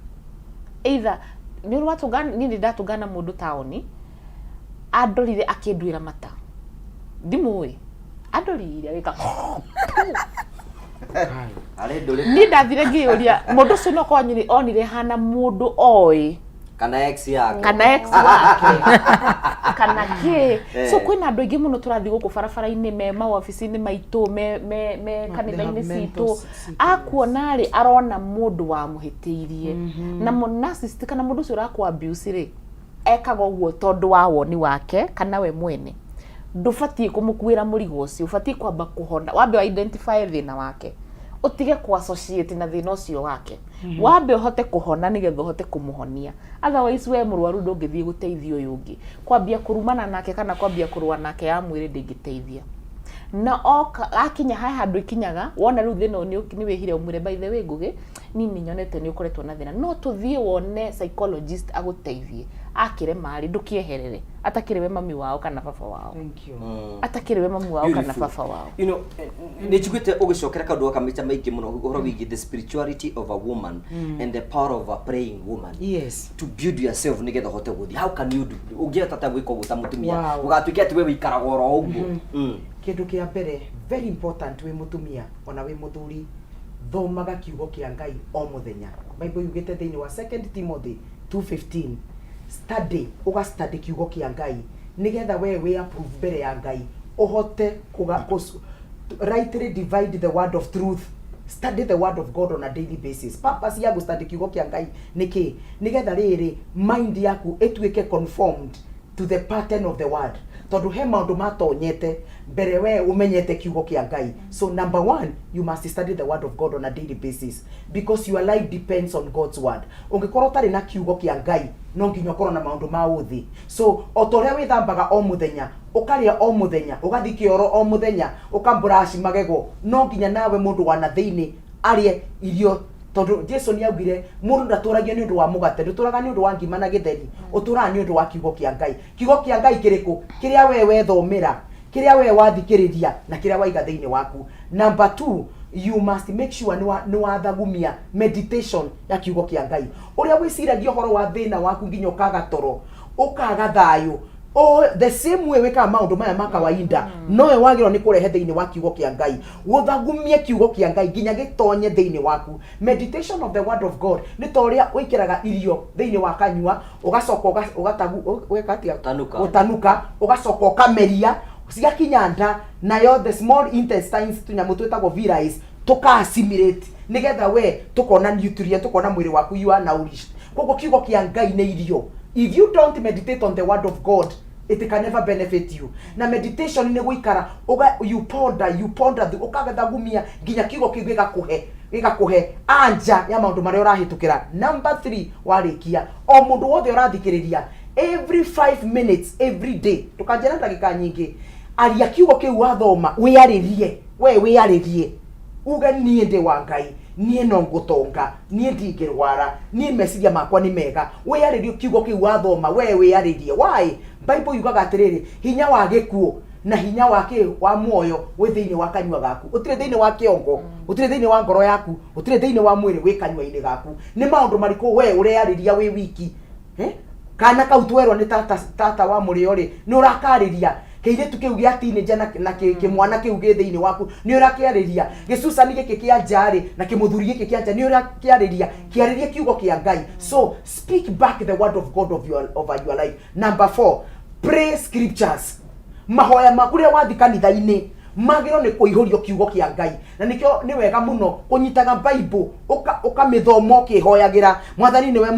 either nĩ ũrĩ watũngana. Niĩ nĩ ndatũngana na mũndũ taũni, andorire akĩnduĩra mata, ndimũĩ, andorire agĩka. Niĩ ndathire ngĩyũria mũndũ ũcio no korwo onire hana mũndũ oĩ
kana ex yake.
Kana ex wake kana kĩ. So kwĩna andũ aingĩ mũno tũrathiĩ gũkũ barabara-inĩ, me mawabici-inĩ maitũ, me kanitha-inĩ citũ, akuona rĩ, arona mũndũ wamũhĩtĩirie. Na narcissist kana mũndũ ũcio ũrakũ abuse rĩ, ekaga ũguo tondũ wa woni wake kana we mwene. Ndũbatiĩ kũmũkuĩra mũrigo ũcio, ũbatiĩ kwamba kũhona, wambe identify thĩna wake, ũtige kũ associate na thĩna ũcio wake, wambe ũhote kũhona nĩgetha ũhote kũmũhonia. Otherwise we mũrwaru ndũngĩthiĩ gũteithia ũyũ ũngĩ. Kwambia kũrumana nake kana kwambia kũrũa nake ya mwĩrĩ ndĩngĩteithia. Na oka akinya he handũ ikinyaga, wona rĩu thĩna ũyũ nĩ wĩhire, ũmwĩre, "By the way, Ngũgĩ, niĩ nĩ nyonete nĩ ũkoretwo na thĩna, no tũthiĩ wone psychologist agũteithie." Akĩrema rĩ, ndũkĩeherere atakĩrĩ we mami wao kana baba wao.
Thank you.
Atakĩrĩ we mami wao kana
Beautiful.
baba wao.
Nĩ njiguĩte ũgĩcokera kaũndũ gaka maita maingĩ mũno, ũhoro wĩgiĩ the spirituality of a woman and the power of a praying woman to build yourself nĩgetha ũhote gũthiĩ. How can you do, ũngĩhota atĩa gwĩka ũguo ta mũtumia, ũgatuĩke atĩ we wĩikaraga oro ũguo?
Kĩndũ kĩa mbere, very important, wĩ mũtumia ona wĩ mũthuri, thomaga kiugo kĩa Ngai o mũthenya. Bible yugĩte thĩinĩ wa 2 Timothy 2:15. Study, ũga study kiugo kĩa Ngai nĩgetha we wĩ approve mbere ya Ngai, ũhote kũga, kũs, rightly divide the word of truth. Study the word of God on a daily basis. Purpose ya gũ study kiugo kĩa Ngai nĩ kĩ? Nĩgetha rĩrĩ mind yaku ĩtuĩke conformed to the pattern of the word, tondũ he maũndũ matonyete mbere we ũmenyete kiugo kĩa Ngai. So number one, you must study the word of God on a daily basis because your life depends on God's word. Ũngĩkorwo ũtarĩ na kiugo kĩa Ngai, no nginya ũkorwo na maũndũ ma ũthĩ. So o ta ũrĩa wĩthambaga o mũthenya, ũkarĩa o mũthenya, ũgathiĩ kĩoro o mũthenya, ũka brush magego, no nginya nawe mũndũ wa na thĩinĩ arĩe irio, tondũ Jesu nĩ augire mũndũ ndatũragio nĩ ũndũ wa mũgate, ndũtũraga nĩ ũndũ wa ngima na gĩtheri, ũtũraga nĩ ũndũ wa kiugo kĩa Ngai. Kiugo kĩa Ngai kĩrĩkũ? Kĩrĩa we wethomera, kĩrĩa we wathikĩrĩria, na kĩrĩa waiga thĩinĩ waku. Number two, you must make sure nĩ wathagumia meditation ya kiugo kĩa Ngai. Ũrĩa wĩciragia ũhoro wa thĩna waku nginya ũkaga toro, ũkaga thayũ, o the same way wĩkaga maũndũ maya ma kawaida, nowe wagĩrĩirwo nĩ kũrehe thĩinĩ wa kiugo kĩa Ngai, gũthagumie kiugo kĩa Ngai nginya gĩtonye thĩinĩ waku. Meditation of the word of God nĩ ta ũrĩa wĩkĩraga irio thĩinĩ wa kanyua, ũgacoka ũgatagu, ũgeka atĩa?
Gũtanuka.
Gũtanuka, ũgacoka ũkameria, ciakinya nda, nayo the small intestines, tũnyamũ twĩtagwo villi, tũka assimilate nĩgetha we tũkona nutrient, tũkona mwĩrĩ waku you are nourished. Koguo kiugo kĩa Ngai nĩ irio. If you don't meditate on the word of God, it can never benefit you. Na meditation nĩ gũikara uga, you ponder, you ponder, ũkathagumia nginya kiugo kĩu gĩgakũhe anja ya maũndũ marĩa ũrahĩtũkĩra. Number 3, warĩkia, o mũndũ wothe ũrathikĩrĩria, every 5 minutes every day, ndũkanjĩra ndagĩka nyingĩ, aria kiugo kĩu wathoma, wĩarĩrie, we wĩarĩrie, uge niĩ ndĩ wa Ngai, niĩ no ngũtonga, niĩ ndingĩrwara, niĩ meciria makwa nĩ mega. Wĩarĩrie kiugo kĩu wathoma, we wĩarĩrie. Why? Bible yugaga atĩrĩrĩ, hinya wa gĩkuũ na hinya wa kĩ wa muoyo wĩ thĩinĩ wa kanyua gaku. Ũtirĩ thĩinĩ wa kĩongo, ũtirĩ thĩinĩ wa ngoro yaku, ũtirĩ thĩinĩ wa mwĩrĩ, wĩ kanyua-inĩ gaku. Nĩ maũndũ marĩkũ we ũreyarĩria wĩ wiki? Eh? Kana kau twerwo nĩ tata, tata wa mũrĩo rĩ, nĩ ũrakarĩria? Kĩirĩtu kĩu gĩa teenager na kĩmwana kĩu gĩ thĩinĩ waku, nĩ ũrakĩarĩria? Gĩcucani gĩkĩ kĩa nja rĩ, na kĩmũthuri gĩkĩ kĩa nja, nĩ ũrakĩarĩria? Kĩarĩrie kiugo kĩa Ngai. So speak back the word of God over your life. Number 4, pray scriptures. Mahoya maku rĩrĩa wathiĩ kanitha-inĩ magĩrĩirwo nĩ kũihũrio kiugo kĩa Ngai, na nĩkĩo nĩ wega mũno kũnyitaga Bible, ũkamĩthoma ũkĩhoyagĩra. Mwathani nĩwe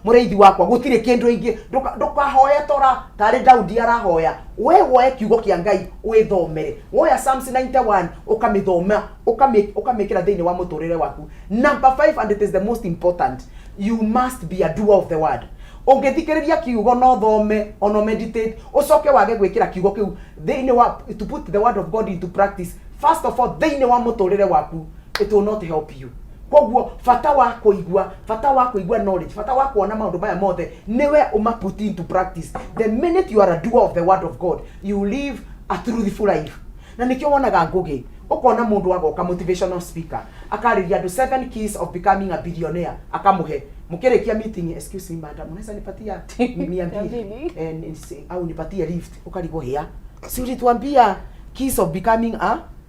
mũrĩithi wakwa, gũtirĩ kĩndũ ingĩ. Ndũkahoye tora tarĩ Daudi arahoya. We woe kiugo kĩa Ngai wĩthomere. Woya Psalms 91 ũkamĩthoma, ũkamĩkĩra thĩinĩ wa mũtũrĩre waku. Number 5, and it is the most important, you must be a doer of the word. Ũngĩthikĩrĩria kiugo no thome ono meditate, ũcoke wage gwĩkĩra kiugo kĩu thĩinĩ wa, to put the word of God into practice first of all thĩinĩ wa mũtũrĩre waku, it will not help you. Koguo bata wa kũigua, bata wa kũigua knowledge, bata wa kuona maũndũ maya mothe nĩwe ũma put into practice. The minute you are a doer of the word of God, you live a truthful life. Na nĩkĩo wonaga Ngũgĩ, ũkona mũndũ agoka motivational speaker, akarĩria andũ 7 keys of becoming a billionaire, akamũhe. Mũkĩrĩkia meeting, excuse me madam, unaweza nipatia 200 au nipatie lift? Ũkarigwo, hĩa, si ulituambia keys of becoming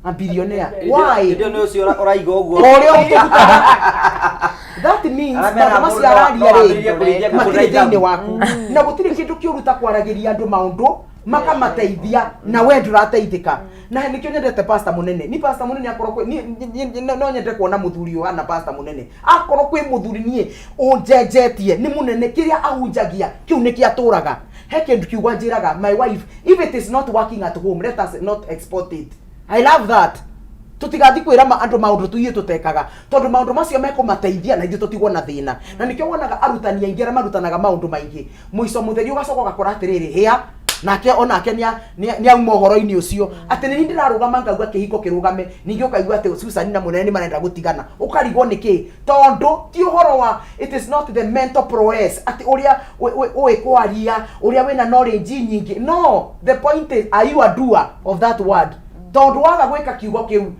a billionaire? Why?
Hĩndĩ ĩyo nĩ ũcio ũraiga ũguo.
O ũrĩa ũtũrutaga. That means
Arĩa mena
maũndũ macio
mũndũ no
araria
no ambĩrĩrie
rĩ,
kũrĩithia ngũkũ na
matirĩ thĩinĩ
ithabu.
waku, na gũtirĩ kĩndũ kĩũru ta kwaragĩria andũ maũndũ makamateithia na we ndũrateithĩka. Na nĩkĩo nyendete pastor mũnene. Ni pastor mũnene akorwo kwĩ no nyende kuona mũthuri ũhana pastor mũnene. Akorwo kwĩ mũthuri niĩ ũnjenjetie nĩ mũnene, kĩrĩa ahunjagia kĩu nĩkĩo atũraga. He kĩndũ kiugo anjĩraga, my wife, if it is not working at home, let us not export it. I love that. Tũtigathi kwĩra andũ maũndũ tuiĩ tũtekaga, tondũ maũndũ macio mekũmateithia na ithuĩ tũtigwo na thĩna. Na nĩkĩo wonaga arutani aingĩ arĩa marutanaga maũndũ maingĩ, mũico mũtheri ũgacoka ũgakora atĩrĩrĩ, hĩa nake onake nĩauma ũhoro-inĩ ũcio, atĩ nĩ niĩ ndĩrarũgama ngauga kĩhiko kĩrũgame, ningĩ ũkaigua atĩ Susan na mũnene nĩ marenda gũtigana. Ũkarigwo nĩkĩ, tondũ ti ũhoro wa, it is not the mental prowess, atĩ ũrĩa ũĩ kwaria, ũrĩa wĩna knowledge nyingĩ. No, the point is, are you a doer of that word? Tondũ waga gwĩka kiugo kĩu,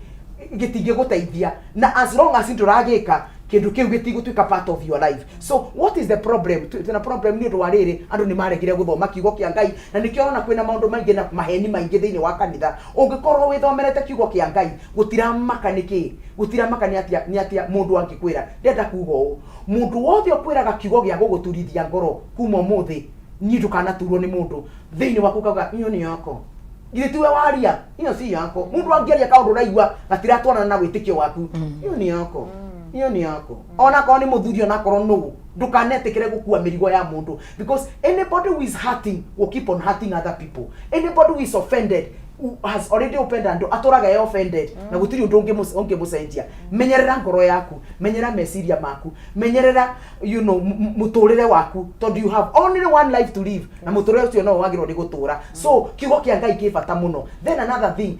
gĩtingĩgũteithia, na as long as ndũragĩka. Kindu kiu gitigũtuĩka part of your life. So what is the problem? Twĩna problem nĩ ũndũ wa rĩrĩ, andũ nĩ maregire gũthoma kiugo kĩa Ngai, na nĩkĩo ũrona kwĩna maũndũ maingĩ na maheni maingĩ thĩinĩ wa kanitha. Ũngĩkorwo wĩthomerete kiugo kĩa Ngai, gũtiramaka nĩkĩ, gũtiramaka nĩ atĩa, nĩ atĩa mũndũ angĩkwĩra. Ndĩrenda kuga ũũ, mũndũ wothe ũkwĩraga kiugo gĩa gũgũturithia ngoro kuma ũmũthĩ, niĩ ndũkanaturwo nĩ mũndũ thĩinĩ waku ũkauga iyo nĩ yako, githĩ tiwe waria, iyo si yako. Mũndũ angĩaria kaũndũ ũraigua gatiratwarana na wĩtĩkio waku, iyo nĩ yako, iyo nĩ yako. Onakorwo nĩ mũthuri, onakorwo nũ, ndũkanetĩkĩre gũkua mĩrigo ya mũndũ, because anybody who is hurting will keep on hurting other people. Anybody who is offended, who has already opened and atũraga e offended, na gũtirĩ ũndũ ũngĩmũcenjia. Menyerera ngoro yaku, menyerera meciria maku, menyerera mũtũrĩre waku, tondũ you have only one life to live, na mũtũrĩre ũcio no wagĩrĩirwo nĩ gũtũra. So kiugo kĩa Ngai kĩ bata mũno. Then another thing,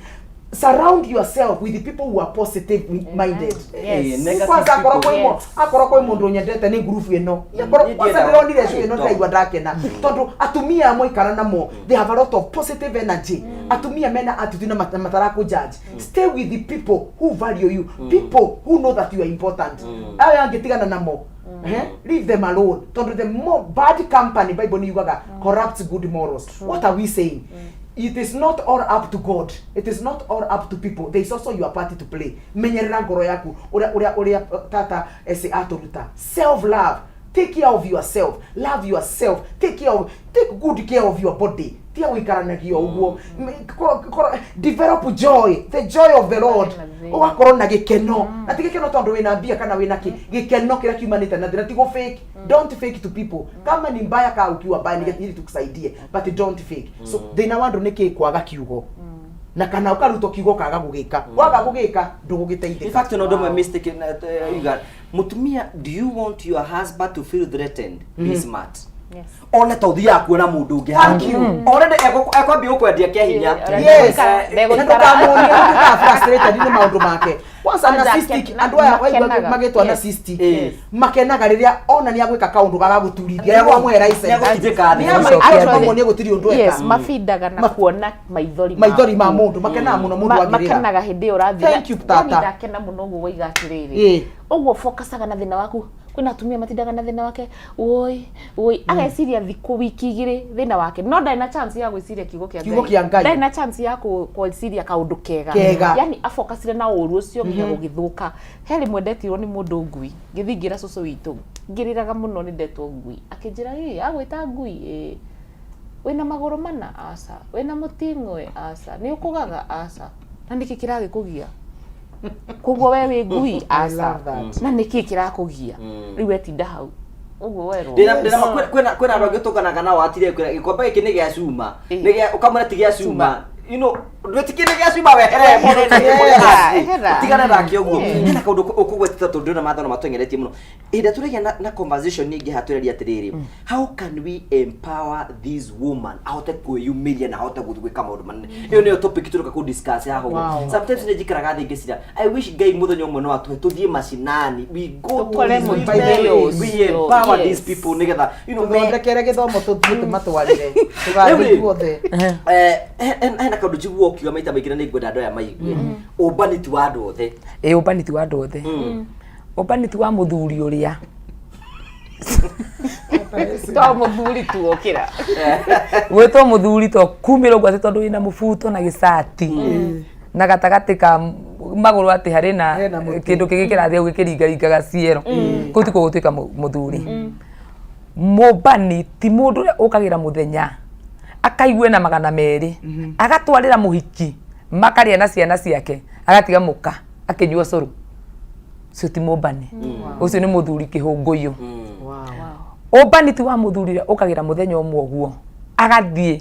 surround yourself with the people who are positive minded.
Negative
Kwanza akorwo
people.
kwĩ akorwo kwĩ mũndũ nyendete nĩ ngurubu ĩno. Akorwo
Niĩ
kwanza
ndiendaga.
ndĩronire show ĩno, ndĩraigua ndakena, tondũ atumia amwe ikara namo, they have a lot of positive energy. Atumia mena attitude na matarakũ judge. Stay with the people who value you, people who know that you are important. Aya angĩ tigana namo. Leave them alone, tondũ the more bad company, Bible nĩ yugaga, corrupts good morals. What are we saying? It is not all up to God, it is not all up to people, there is also your part to play. Menyerera ngoro yaku, uria tata ese atũruta self love. Take care of yourself, love yourself, take good care of your body. Tia gũikaranagia ũguo. Develop joy, the joy of the Lord, ũgakorwo na gĩkeno, na ti gĩkeno tondũ wĩna mbia kana wĩna kĩ, gĩkeno kĩrĩa kiumanĩte na thĩna. Ti gũ fake. Don't fake to people. Kama ni mbaya, kaa ukiwa mbaya ili tukusaidie, but don't fake. So thĩna wa andũ nĩ kĩ? Kwaga kiugo, na kana ũkarutwo kiugo ũkaga gũgĩka, waga gũgĩka ndũgũgĩteithĩka.
In fact, no ndå mistake na yuga mutumia, do you want your husband to feel threatened? Be smart. One ta ũthiaga kuona mũndũ ũngĩ.
Thank you.
Already ekwambia gũkwendia kĩa hinya.
Yes, na ndũkamuonie ũtuĩkaga frustrated nĩ maũndũ make. Kwanza
Kwanza
narcissistic, andũ aya waigua
makenaga.
magĩtwo narcissistic,
Yes.
makenaga rĩrĩa ona nĩ agwĩka kaũndũ gagagũturithia, amũhe license.
Nĩagũtindĩka thĩ.
Nĩ amuonie gũtirĩ ũndũ
Yes,
eka.
mabindaga na kuona maithori
Maithori ma
maku.
mũndũ, makenaga mũno mũndũ angĩrĩra.
Makenaga hĩndĩ ĩyo ũrathiĩ.
Thank you, tata.
Yani ndakena mũno ũguo waiga atĩrĩrĩ, ũguo focusaga na thĩna waku. Kwĩna atumia matindaga na thĩna wake, woi woi, ageciria thikũ wiki 2 thĩna wake, no ndarĩ na chance ya gwĩciria kiugo kĩa
Kiugo kĩa Ngai.
Ndarĩ na chance ya gwĩciria kaũndũ kega.
Kega.
Yani afocusire na ũru ũcio nginya gũgĩthũka. He rĩmwe ndetirwo nĩ mũndũ ngui, ngĩthiĩ ngĩra cũcũ witũ, ngĩrĩraga mũno nĩ ndetwo ngui. Akĩnjĩra, ĩ agwĩta ngui, ĩ wĩna magũrũ mana? Aca. Wĩna mũting'oe? Aca. Nĩ ũkũgaga? Aca. Na nĩkĩ kĩragĩkũgia? Koguo we wĩ ngui? Aca.
Love that.
Na nĩkĩ kĩrakũgia? Rĩu wetinda hau ũguo werwo.
Kwĩna andũ angĩ tũnganaga nao atire kwĩra gĩkombe gĩkĩ nĩ gĩa cuma. Nĩ gĩa ũkamwĩra ti gĩa cuma, ndwĩtĩkie nĩ gĩa cuma, wehere mũndũ.
Ehera.
Tigana nake ũguo. Hena kaũndũ ũkũgwetete tondũ ndĩrona mathono matwengeretie mũno. Hĩndĩ ĩrĩa tũragĩa na conversation ĩngĩ haha tũraria atĩrĩrĩ, how can we empower this woman ahote kwĩyumĩria na ahote gũthiĩ gwĩka maũndũ manene? Ĩyo nĩyo topic tũroka kũ discuss haha ũguo. Sometimes nĩ njikaraga thĩ ngĩciria, I wish Ngai mũthenya ũmwe no atũhe tũthiĩ macinani, we go to
Tũkore
these
mũtumia
women, we
ũcio,
empower
yes.
these people nĩgetha
Tũthondekere gĩthomo, tũthiĩ tũmatwarĩre,
Rĩu
tũgathiĩ
rĩ,
guothe.
Hena kaũndũ njiguaga ũkiuga maita maingĩ na nĩ ngwenda andũ aya maigue. Ũmbani ti wa andũ othe.
Ĩ, ũmbani ti wa andũ othe. Ũmbani ti wa mũthuri ũrĩa
To mũthuri tu okĩra.
Gwĩtwo mũthuri to kumĩra ũguo atĩ tondũ wĩna mũbuto na gĩcati na gatagatĩ ka magũrũ atĩ harĩ na
Hena mũtĩ.
Kĩndũ kĩngĩ kĩrathiĩ hau gĩkĩringaringaga ciero, kũu tikuo gũtuĩka mũthuri. Mũmbani ti mũndũ ũrĩa ũkagĩra mũthenya akaigue na 200, agatwarĩra mũhiki, makarĩa na ciana ciake, agatiga mũka akĩnyua cũrũ. Ũcio ti mũmbani, ũcio nĩ mũthuri kĩhũngũyũ. Ũmbani ti wa mũthuri ũrĩa ũkagĩra mũthenya ũmwe ũguo agathiĩ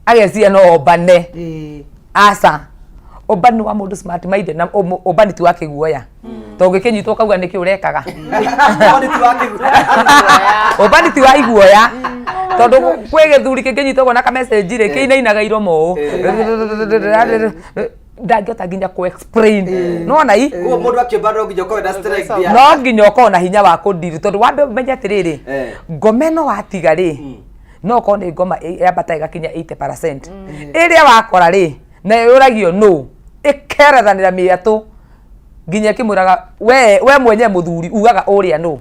ageciria no ombane. Aca, ũmbani wa mũndũ smart minded, na ũmbani ti wa kĩguoya, tondũ ũngĩkĩnyitwo ũkauga nĩkĩ ũrekaga.
Ũmbani ti wa kĩguoya.
Ũmbani ti wa iguoya, tondũ kwĩ gĩthuri kĩngĩnyitwo ũguo na kamessage rĩ, kĩinainaga iromo ũũ, ndangĩhota nginya kũ explain nona i.
Koguo mũndũ akĩũmba no nginya ũkorwo na strength ya
No nginya ũkorwo na hinya wa kũndiri, tondũ wambe ũmenye atĩrĩrĩ, ngoma ĩno watiga rĩ, no ũkorwo nĩ ngoma yambata ĩgakinya 80% ĩrĩa wakora rĩ, na yũragio nũ ĩkerethanĩra mĩatũ. Nginya ĩkĩmwĩraga we we mwenyewe mũthuri ugaga ũrĩa nũ.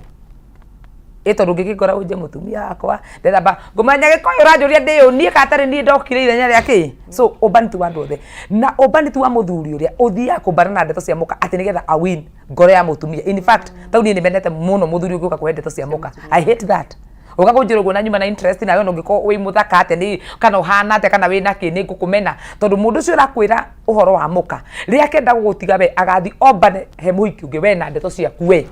Ĩ tondũ ngĩgĩkora ũnje mũtumia wakwa ndethamba ngũmenya gĩkũyũ ũranjũria ndĩ ũ niĩ katarĩ niĩ ndokire ithenya rĩa kĩ. So ũmbani ti wa andũ othe, na ũmbani ti wa mũthuri ũrĩa ũthiaga kũmbana na ndeto cia mũka atĩ nĩgetha a win ngoro ya mũtumia. In fact, tau niĩ nĩmenete mũno mũthuri ũngĩũka kũhe ndeto cia mũka. I hate that. Ũka kũnjĩra ũguo na nyuma na interest nawe ona ũngĩkorwo wĩ mũthaka atĩa nĩ kana ũhana atĩa kana wĩna kĩ nĩ ngũkũmena, tondũ mũndũ ũcio ũrakwĩra ũhoro wa mũka rĩrĩa akenda gũgũtiga we agathiĩ ombane he mũhiki ũngĩ we na ndeto ciaku we.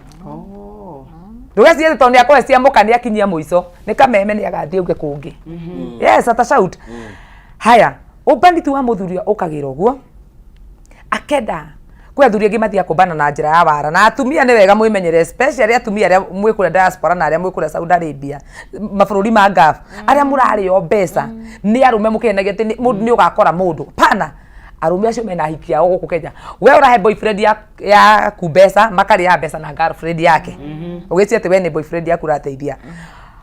Ndũgecirie atĩ tondũ nĩ akũhe cia mũka nĩ akinyia mũico, nĩ kameme nĩ agathiĩ auge kũngĩ. Yes, ata shout. Haya, ũmbani ti wa mũthuri ũrĩa ũkagĩra ũguo akenda. Kwĩ athuri angĩ mathiaga kũmbana na njĩra ya wara, na atumia nĩ wega mwĩmenyere, especially atumia arĩa mwĩ kũrĩa diaspora na arĩa mwĩ kũrĩa Saudi Arabia, mabũrũri ma Gulf, arĩa mũrarĩo mbeca nĩ arũme mũkenagia atĩ mũndũ nĩ ũgakora mũndũ. Pana, arũme acio mena ahiki ao gũkũ Kenya. We ũrahe boyfriend yaku mbeca, makarĩaga mbeca na girlfriend yake. Ũgĩciria atĩ we nĩ boyfriend yaku ũrateithia.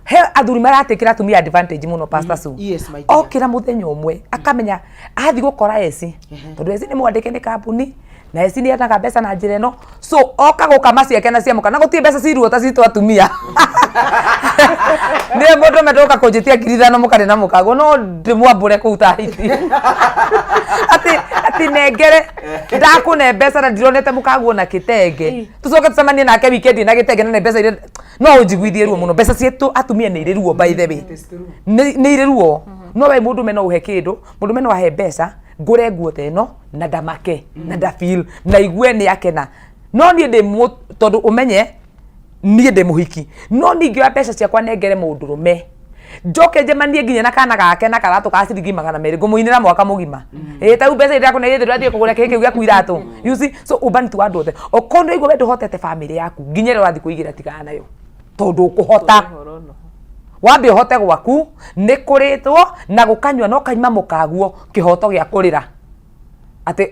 He athuri maratĩkĩra atumia advantage mũno, Pastor Sue.
Yes, my dear.
Okĩra mũthenya ũmwe akamenya athiĩ gũkora eci, tondũ eci nĩ mwandĩke nĩ kambuni na eci nĩ enaga mbeca na njĩra ĩno, so oka gũkama ciake na cia mũka, na gũtirĩ mbeca ciruo ta citũ atumia. Nĩ mũndũ ũmwe ndũka kũnjĩtia 5,000 mũkarĩ na mũkaguo no ndĩmwambũre kũu ta hiti atĩ nengere ndakũne mbeca na ndironete mũkaguo na kĩtenge, tũcoke tũcemanie nake weekend na gĩtenge na nĩ mbeca iria no ũnjiguithie ruo mũno. Mbeca citũ atumia nĩ irĩ ruo, by the way, nĩ irĩ ruo. No we mũndũme no ũhe kĩndũ, mũndũme no ahe mbeca ngũre nguo ta ĩno na ndamake na ndafeel na igue nĩ akena. No niĩ ndĩ mũ tondũ ũmenye niĩ ndĩ mũhiki, no niĩ ingĩoya mbeca ciakwa nengere mũndũrũme njoke njemanie nginya na kana gake na karatũ ka ciringi 200 ngũmũinĩra mwaka mũgima. Ĩ ta rĩu mbeca iria ndĩrakũneire ndĩrathiĩ kũgũra kĩĩ kĩu gĩaku iratũ. You see, so ũmbani ti wa andũ othe. Okorwo nĩ waigua we ndũhotete bamĩrĩ yaku nginya ĩrĩa ũrathiĩ kũigĩra tigana nayo, tondũ ũkũhota wambe ũhote gwaku nĩ kũrĩtwo na gũkanyua na ũkaima mũkaguo kĩhoto gĩa kũrĩra. Atĩ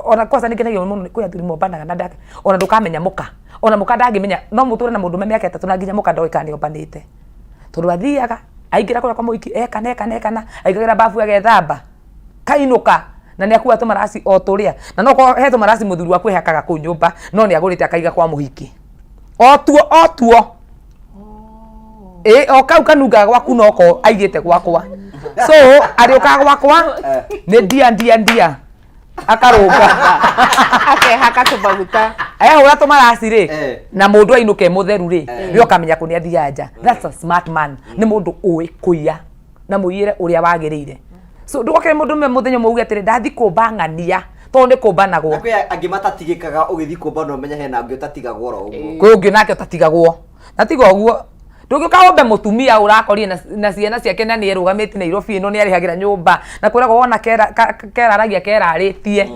ona kwanza nĩ ngenagio mũno kwĩ athuri mombanaga na ndake ona ndũkamenya mũka, ona mũka ndangĩmenya, no mũtũre na mũndũrũme mĩaka 3 na nginya mũka ndoĩ kana nĩ ombanĩte, tondũ athiaga aingĩra kũrĩa kwa mũhiki eka na eka na eka na aingagĩra babu agethamba kainũka na nĩ akua tũmaraci o tũrĩa, na no korwo he tũmaraci mũthuri waku ehakaga kũu nyũmba no nĩ agũrĩte akaiga kwa mũhiki otuo otuo. Ĩ o kau kanungaga gwaku noko aigĩte gwakwa, so arĩũkaga gwakwa nĩ ndia ndia ndia akarũnga
akehaka tũmaguta
ehũra tũmaraci rĩ na mũndũ ainũke mũtheru rĩ, we ũkamenya kũ nĩ athiaga nja. That's a smart man. Nĩ mũndũ ũĩ kũiya na mũiyĩre ũrĩa wagĩrĩire. So ndũgokĩre mũndũ ũmwe mũthenya ũmwe uge atĩrĩ ndathi kũmba ng'ania, tondũ nĩ kũmbanagwo.
Na kwĩ angĩ matatigĩkaga ũgĩthiĩ kũmba no ũmenye hena angĩ ũtatigagwo oro ũguo.
Kwĩ ũngĩ nake ũtatigagwo, na tiga ũguo ndũngĩũka ũmbe mũtumia ũrakorire na ciana ciake na nĩ erũgamĩtie Nairobi ĩno, nĩ arĩhagĩra nyũmba na kwĩragwo wona keraragia kerarĩtie,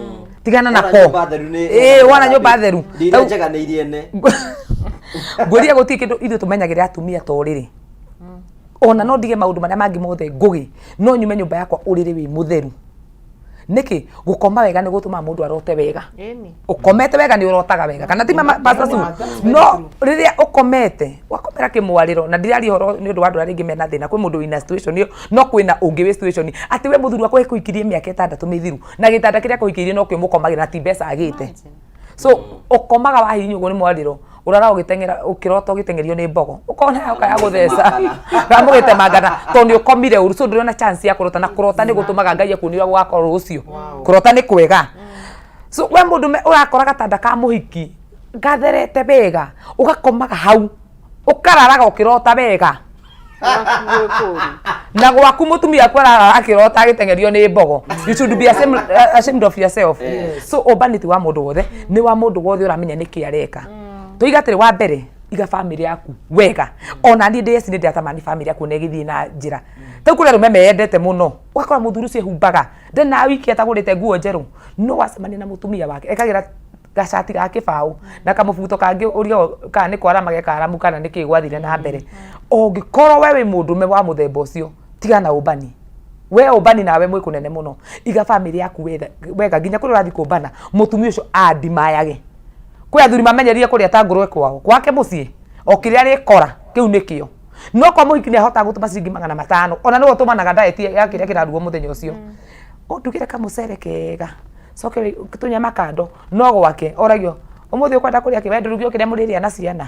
tigana
Wona
nako.
nyũmba theru nĩ
Ĩĩ, wona nyũmba theru.
Nĩ iria njega nĩ iria ene.
Ngwĩrire gũtirĩ kĩndũ ithuĩ tũmenyagĩrĩra atumia ta ũrĩrĩ. Ona no ndige maũndũ marĩa mangĩ mothe ngũgĩ, no nyume nyũmba yakwa ũrĩrĩ wĩ mũtheru. Nĩkĩ? Gũkoma wega nĩ gũtũmaga mũndũ arote wega. Ũkomete wega nĩ ũrotaga wega, kana ti mama Pastor Sue? No rĩrĩa ũkomete wakomera kĩmwarĩro, na ndiraria ũhoro nĩ ũndũ wa andũ arĩa rĩngĩ mena thĩna, kwĩ mũndũ wĩna situation ĩyo, no kwĩna ũngĩ wĩ situation atĩ we mũthuri wakwa ekũhikirie mĩaka 6 mĩthiru na gĩtanda kĩrĩa akũhikĩirie nokĩo mũkomagĩra na ti mbeca agĩte. So ũkomaga wahihinywo ũguo nĩ mwarĩro, ũrara ũgĩteng'era ũkĩrota ũgĩteng'erio nĩ mbogo, ũkona yoka ya gũtheca kana mũgĩtemangana tondũ nĩ ũkomire ũru. So ndũrĩ na chance ya kũrota, na kũrota nĩ gũtũmaga Ngai akuonie ũrĩa gũgakorwo rũciũ. Kũrota nĩ kwega. So we mũndũ ũrakora gatanda ka mũhiki gatherete wega, ũgakomaga hau, ũkararaga ũkĩrota wega. Na gwaku mũtumia waku ararara akĩrota agĩteng'erio nĩ mbogo. You should be ashamed of yourself. So ũmbani ti wa mũndũ wothe, nĩ wa mũndũ wothe ũramenya nĩkĩ areka. Tũiga atĩrĩ, wa mbere iga bamĩrĩ yaku wega. Ona niĩ ndĩ eci nĩ ndĩratamani bamĩrĩ yaku ona ĩgĩthiĩ na njĩra. Tarĩu kũrĩ arũme meyendete mũno, ũgakora mũthuri ũcio ehumbaga ndarĩ na wiki atagũrĩte nguo njerũ, no wacemania na mũtumia wake ekagĩra gacati ga kĩbaũ na kamũbuto kangĩ ũrĩa kana nĩ kwarama gekaramu kana nĩ kĩ gwathire na mbere. Ũngĩkorwo we wĩ mũndũme wa mũthemba ũcio, tigana na ũmbani. We ũmbani nawe mwĩ kũnene mũno. Iga bamĩrĩ yaku wega nginya kũrĩa ũrathiĩ kũmbana, mũtumia ũcio andimayage. Kwĩ athuri mamenyerire kũrĩa ta ngũrwe kwao, gwake mũciĩ o kĩrĩa arĩkora kĩu nĩkĩo. No kwa mũhiki nĩ ahotaga gũtũma ciringi 500, ona nĩwe ũtũmanaga diet ya kĩrĩa kĩrarugwo mũthenya ũcio. Ũndugĩre kamũcere kega, coke tũnyama kando, no gwake oragio Ũmũthĩ ũkwenda kũrĩa kĩ? We ndũruge o kĩrĩa mũrĩrĩa na ciana.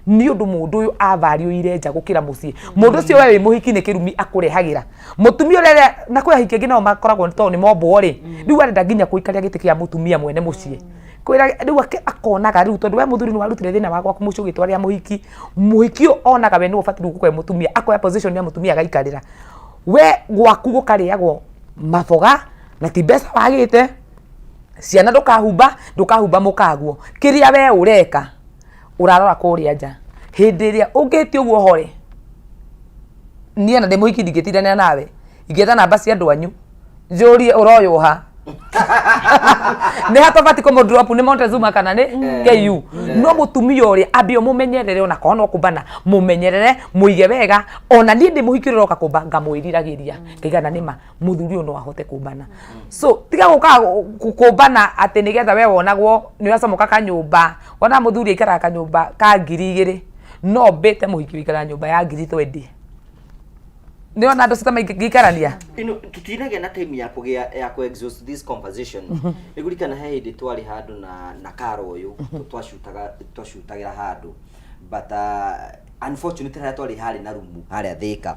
Nĩ ũndũ mũndũ ũyũ avariũire nja gũkĩra mũciĩ. Mũndũ ũcio we wĩ mũhiki nĩ kĩrumi akũrehagĩra. Mũtumia ũrĩa na kwĩ ahiki angĩ nao makoragwo tondũ nĩ mombwo rĩ, rĩu arenda nginya kũikaria gĩtĩ kĩa mũtumia mwene mũciĩ. Kwĩra rĩu akonaga rĩu tondũ we mũthuri nĩ warutire thĩna wa gwaku mũciĩ ũgĩtwarĩra mũhiki, mũhiki ũyũ onaga we nĩwe ũbatiĩ rĩu gũkorwo e mũtumia, akoya position ya mũtumia agaikarĩra. We gwaku gũkarĩagwo maboga na ti mbeca wagĩte, ciana ndũkahumba, ndũkahumba mũkaguo. Kĩrĩa we ũreka ũrarora kũrĩa nja. Hĩndĩ ĩrĩa ũngĩhĩtia ũguo ũhore, niĩ ona ndĩ mũhiki ndingĩtindanĩra nawe, ingĩetha namba cia andũ anyu njũrie ũroywo ha nĩ ha tũbatiĩ kũmũ drop nĩ Montezuma kana nĩ KU. No mũtumia ũrĩa ambe ũmũmenyerere ona korwo no kũmbana mũmenyerere mũige wega. Ona niĩ ndĩ mũhiki ũrĩa ũroka kũmba ngamwĩriragĩria ngaigana nĩma mũthuri ũyũ no ahote kũmbana. So tiga gũka kũmbana atĩ nĩgetha we wonagwo nĩ ũracomoka kanyũmba. Wona mũthuri aikaraga kanyũmba ka 2000, no mbĩte mũhiki ũikaraga nyũmba ya 20,000. Nĩ ona andũ cita maingĩikarania.
Ino tutinagĩa na time ya kũgĩa ya ku exhaust this conversation. Nĩngũririkana he hĩndĩ twarĩ handũ na Karo ũyũ twacutaga twacutagĩra handũ, but unfortunately harĩa twarĩ harĩ na rumu harĩa Thĩka,